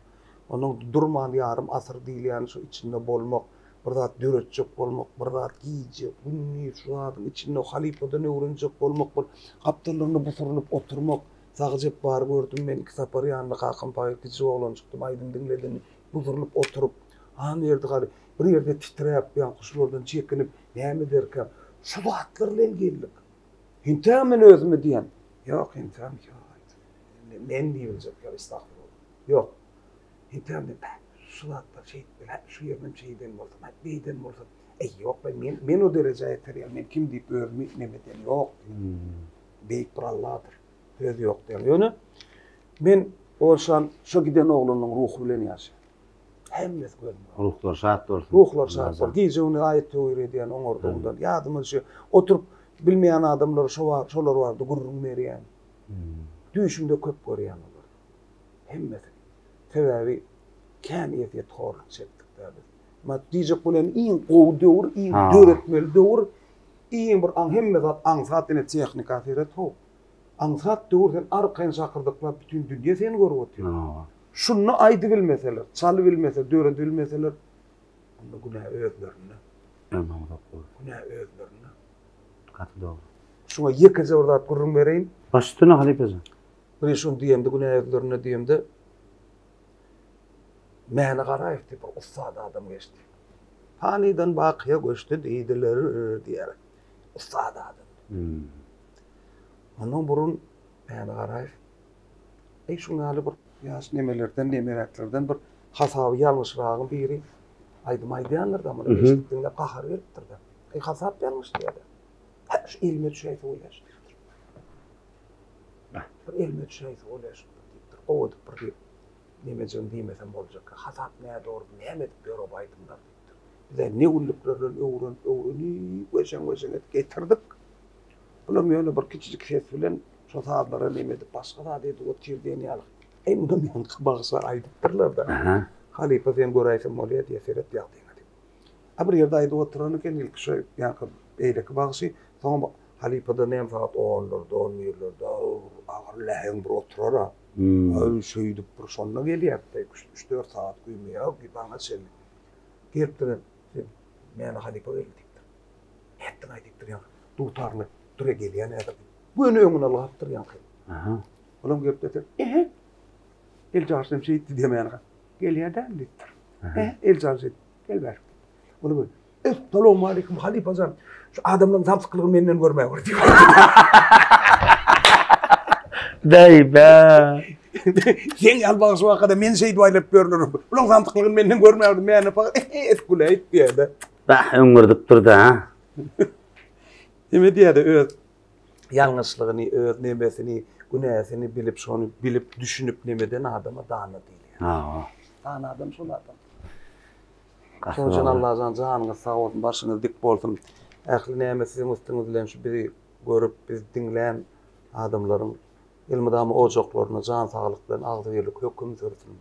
Onuň durman ýarym asyr diýilýän şu içinde bolmak. Bir zat döretjek bolmak, bir zat gije, gündiz şu zadyň içinde halypadan öwrenjek bolmak, bir gapdallarynda busurylyp oturmak. Sagy Jepbary gördüm men iki sapar ýanynda kakam paýyr kiçijik oglanjykdym aýdym diňledeni busurylyp oturyp, Hanberdi Hary bir ýerde titräp, ýaňky şulardan çekinip näme ederkäm. Şu zatlar bilen geldik. Entägem men özüme diýýän, ýok entägem ýok men diýibiljek ýaly estagfurullah. Ýok. Entägem men bäh şu zatlar şeýtmeli, hä şu ýerinem şeýden bolsam, hä beýden bolsam, äý ýok men men men o derejä ýeter ýaly men kim diýip özümi neme edýän ýok diýýän. Beýik bir Alladyr. Söz ýok diýýän. Ýöne men Olşan şo giden oglanyň ruhy bilen ýaşaýan. Hemmesi gözümiň öňünde. Ruhlary şat bolsun. Ruhlary şat bolsun. Gije güni aýat töwir edýän oňarda ondan. Ýadyma düşýär. Oturyp bilmeýän adamlara şo bar, şolar barada gürrüň berýän. Düýşümde köp görýän olary. Hemmesini. Sebäbi kän ezýet horluk çekdik-dä biz. Mat diýjek bolýan iň gowy döwür, iň döretmeli döwür, iň bir aň hemme zat aňsat ine tehnika seret how. Aňsat döwür sen arkaýyn şakyrdyklap bütin dünýe seni görüp otyr. Şunda aýdybilmeseler, çalybilmese, döredibilmeseler onda günä özlerinde. Ömrüň uzak bolsun. Günä özlerinde. Gaty dogry. Şuňa ýekeje bir zat gürrüň bereýin. Baş üstüne halypajan. Bir şuny diýemde günä özlerinde diýemde Mäne Garaýew diýip bir ussat adam geçdi. Panydan bakyýa göçdi diýdiler diýýär. Ussat adam. Hmm. Ondan burun Mäne Garaýew Eý şuň ýaly bir ýaş nemelerden, nemeräklerden bir hasaby ýalňyşragyň biri aýdym aýdýandyr-da, muny eşidip diňläp gahary gelipdir-de. Eý hasap ýalňyş diýýär-de. Hä, şu elime düşäýse bolýar şu diýipdir. Bir elime düşäýse bolýar şu diýipdir. Gowy edip bir diýip, nemejigini diýmesem boljak. Hasap nädogry, näme edip ýör o aýdymlar diýipdir. Biz-ä ne günlükler bilen öwrenip, öwrenip, weşeň-weşeň edip getirdik. Bulam ýöne bir kiçijik ses bilen şo sazlara neme edip başga zat edip otyr diýen ýaly. Eý munam ýaňky bagşa aýdypdyrlar-da. Halypa sen göräýsem bolýa diýýä seret ýagdaýyňa diýip. A bir ýerde aýdyp oturan eken ilki şo ýaňky beýleki bagşy, soňam halypada näme sagat onlarda, on birlerde agyr läheň bir oturar-a. Aý şeýdip bir şonda gelýärdi-de, üç-dört sagat güýmeýär daňa çenli. Gelipdir, Mäne halypa geldi diýipdir. Nätdiň-aý diýipdir ýaňky dutarly. Dur-a gelýän häzir diýip. Göni öňüne ylgapdyr ýaňky. Aha. Olam gelip ýatyr. Ehe. Eljaşym şeýtdi diýmän. Gelýär däl diýipdir. Ehe, Eljaş şeýtdi. Gel bärik diýip. Olam gelip, Essalawmaleýkim halypa jan. Şu adamlaryň samsyklygyny menden görmäge diýip. Deý-be. Seň ýaly bagşy wakada men şeýdip aýlap ýörler. Bulaň samsyklygyny menden görmäge meni edip güläýip diýýär-de. Bah, öňürdipdir-dä, ha. Neme diýýär-de öz ýalňyşlygyny, öz nemesini, günäsini bilip, şony bilip, düşünip nemeden adama dana diýilýär. Ha. Dana adam şol adam. Şonuň üçin Allajan janyňyz sag bolsun, başyňyz dik bolsun. Ähli näme siziň üstüňiz bilen şu bizi görüp, bizi diňlän adamlaryň elmydama ojaklarynda jan saglyk bilen agzybirlik höküm sürsün.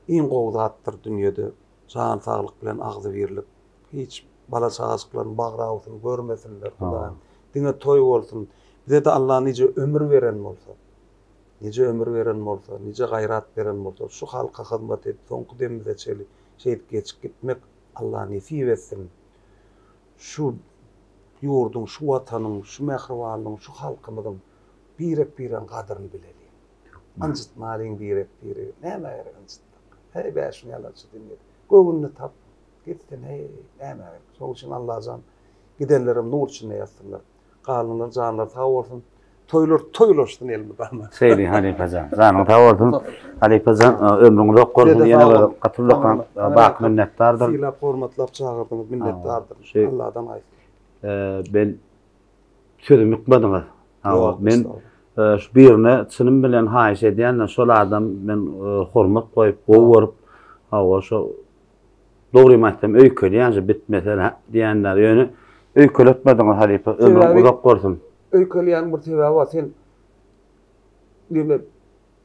Iň gowy zatdyr dünýede jan saglyk bilen agzybirlik. Hiç bala çagajyklaryň bagrawusyny görmesinler Hudaýym. Diňe toý bolsun. Bize-de Allah nije ömür beren bolsa, nije ömür beren bolsa, nije gaýrat beren bolsa, şu halka hyzmat edip soňky demimize çeli şeýdip geçip gitmek Allah nesip etsin. Şu ýurduň, şu watanyň, şu mähribanlygyň, şu halkymyzyň birek-biregiň gadyryny bileliň. Ynjytmalyň birek-biregi. Nämä gerek ynjytmak? Heý, bäşiň ýalançy dünýede. Göwnüni tap. Gitsin, heý, nämä gerek? Şonuň üçin Allajan gidenlerem nur içinde ýatsynlar. Galanlar janlary sag bolsun. Toýlar toýlaşsyn elmydama. Şeýle halypajan. Janyň sag bolsun. Halypajan ömrüň uzak bolsun. Ýene bir gaty ullakan baky minnetdardyr. Sylap hormatlap çagyrdyňyz minnetdardyr. Alladan gaýtsyn. Ben sözümi ýykmadyňyz. Hawa, men şu birine çynym bilen haýyş edýän, şol adam men hormat goýup, gowy görüp, hawa, şo Dogrymy aýtsam öýkeleýän şu bitmese diýenler ýöne öýkeletmediňiz halypa ömrüň uzak bolsun. Öýkeleýäniň bir sebäbi bar sen neme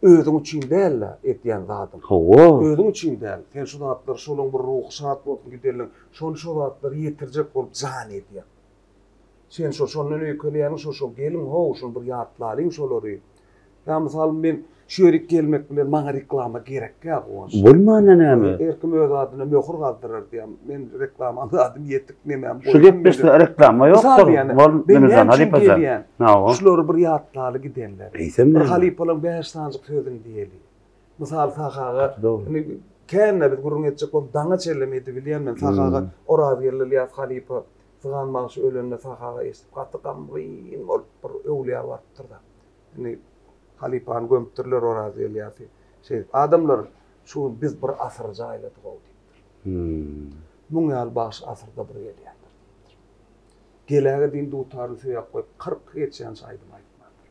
özüň üçin däl-de edýän zadyň. Hawa. Özüň üçin däl. Sen şu zatlary şolaň bir ruhy şat bolsun gidenleň şony şo zatlary ýetirjek bolup jan edýäň. Sen şo şondan öýkeleýäniň şo şo geliň how şony bir ýatlalyň şolary. Ýa mysal men şu ýerik gelmek bilen maňa reklama gerekkä Guwanç. Bolmanda näme? Her kim öz adyna möhür gazdyrar diýýän. Men reklamam zadym ýetik nemem Şu gepleşikde reklama ýokdur. Bol Mürjan halypa jan. Hawa. Şulary bir ýatlaly gidenler. Eýsem Bir halypalaryň 5 sanjyk sözüni diýeli. Mysal Sahaga indi kände biz gürrüň etjek bolsak daňa çenlem edibilýän men Sahaga Orazgeldi Ylýas halypa Sygan bagşy ölende Sahaga eşidip gaty gamgyn bolup bir öwlüýä barypdyr-da. Indi halypany gömüpdirler Oraz Elýasy. Şeýdip, adamlar, şu gün biz bir asyry jaýladyk-ow diýipdir. Muň ýaly bagşy asyrda bir gelýändir diýipdir. Geläge deýin dutaryny söýäp goýup, 40 geçýänçä aýdym aýtmandyr.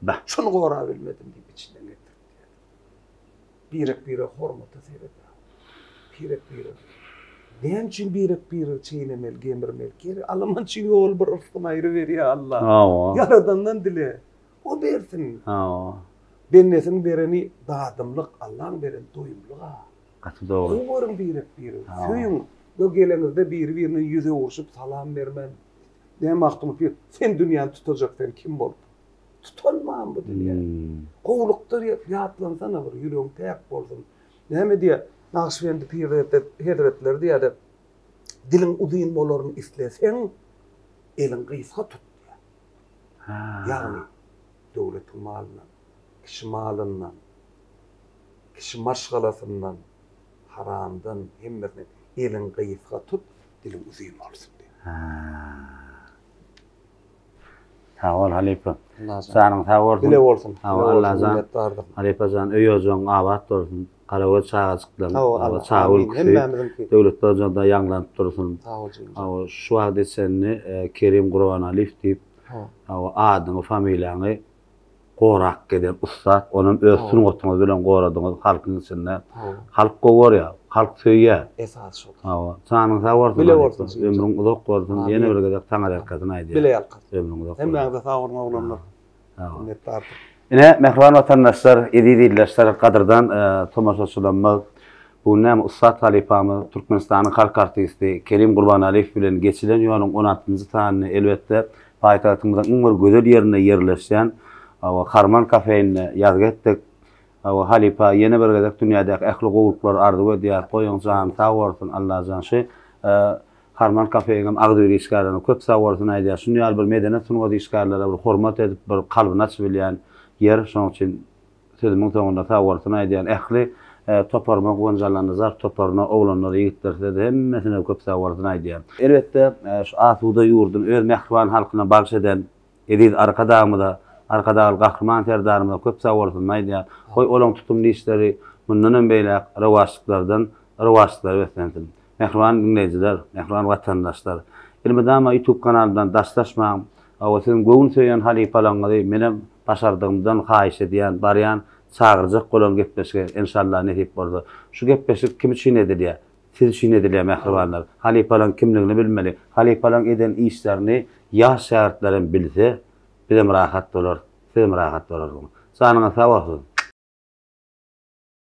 Bah. Şuny gorabilmedim diýip içinden getirip diýýär. Birek-birege hormata sebäp. Birek-birege. Näme üçin birek-biregi çeýnemeli, gemirmeli? Geri alaman üçin ýol bir yrsgyn aýry berýär Allah. Hawa. Ýaradandan dile. O bersin. Hawa. Bendesiniň bereni dadymlyk, Allaň bereni doýumlyk-a. Gaty dogry. Gowy görüň birek-biregi. Söýüň. Bu geleňizde biri-birine ýüz öwürşip salam bermän. Näme Magtymguly pir, sen dünýäni tutajak sen kim bolup? Tutanman bu dünýä. Gowulykda ýatlansana bir ýüregiň päk bolsun. Näme diýýär? Nagyşbendi pir hezretleri diýýär-de, diliň uzyn bolaryny isleseň, eliň gysga tut diýýär. Ýagny döwletiň malyndan, kişi malyndan, kişi maşgalasyndan, haramdan hemmesinden eliň gysga tut, diliň uzyn bolsun diýýär. Sag bol halypa. Janyň sag bolsun. Bile bolsun. Sag bol Allajan. Halypa jan öý ojagyň abat bolsun. Garagöz çagajyklaryň çaga gülküsi Döwletli ojakda ýaňlanyp dursun. Sag bol jigim. Hawa şu wagta çenli Kerim Gurbanalyýew diýip hawa adyňy familiýaňy Gorak geden ussat, onam öz sungatyňyz bilen goradyňyz halkyň içinde. Halk gowy görýär, halk söýýär. Esasy şol. Hawa, janyň sag bolsun. Bile bolsun. Ömrüň uzak bolsun. Ýene bir gezek taňyrýalkasyn aýdýan. Bile ýalkasyn. Ömrüň uzak bolsun. Hemmäňize sag boluň oglanlar. Minnetdardyr. Ine, mähriban watandaşlar, eziz ildeşler, gadyrdan tomaşaçylarymyz, bu gün näme ussat halypamyz, Türkmenistanyň halk artisti Kerim Gurbanalyýew bilen geçilen ýoluň on altynjy sanyny elbetde Paýtagtymyzyň iň bir gözel ýerinde ýerleşýän Harman kafeinde ýazgy etdik. Halypa ýene bir gezek dünýädäki ähli gowulyklary arzuw edýäris. Goýuň jany sag bolsun Allajan şu Harman kafeýiňem agzybir işgärlerine köp sag bolsun aýdýas. Şuny ýaly bir medeniýet sungat işgärlere bir hormat edip bir kalbyny açybilýän ýer şonuň üçin Sözümiň soňunda sagbolsun aýdýan ähli toparyma Guwanç Allanazar toparyna oglanlar ýigitler size hemmesine köp sagbolsun aýdýan. Elbetde şu asuda ýurduny öz mähriban halkyna bagş eden eziz Arkadagymyza Arkadagly Gahryman Serdarymyza köp sagbolsunyny aýdýan. Goý olaň tutumly işleri mundanam beýläk rowaçlyklardan rowaçlyklara beslensin. Mähriban diňleýjiler, mähriban watandaşlar! Elmydama YouTube kanalymdan daşlaşmaň. Hawa, siziň göwün söýen halypalaryňyzy menem başardygymdan haýyş edýän, barýan, çagyrjak bolan gepleşige, enşalla nesip bolsa. Şu gepleşik kim üçin edilýär? Siz üçin edilýär mähribanlar. Halypalaryň kimligini bilmeli. Halypalaryň eden işlerini ýaş şägirtlerem bilse, bizem rahat bolarys, sizem rahat bolarsyňyz. Janyňyz sag bolsun!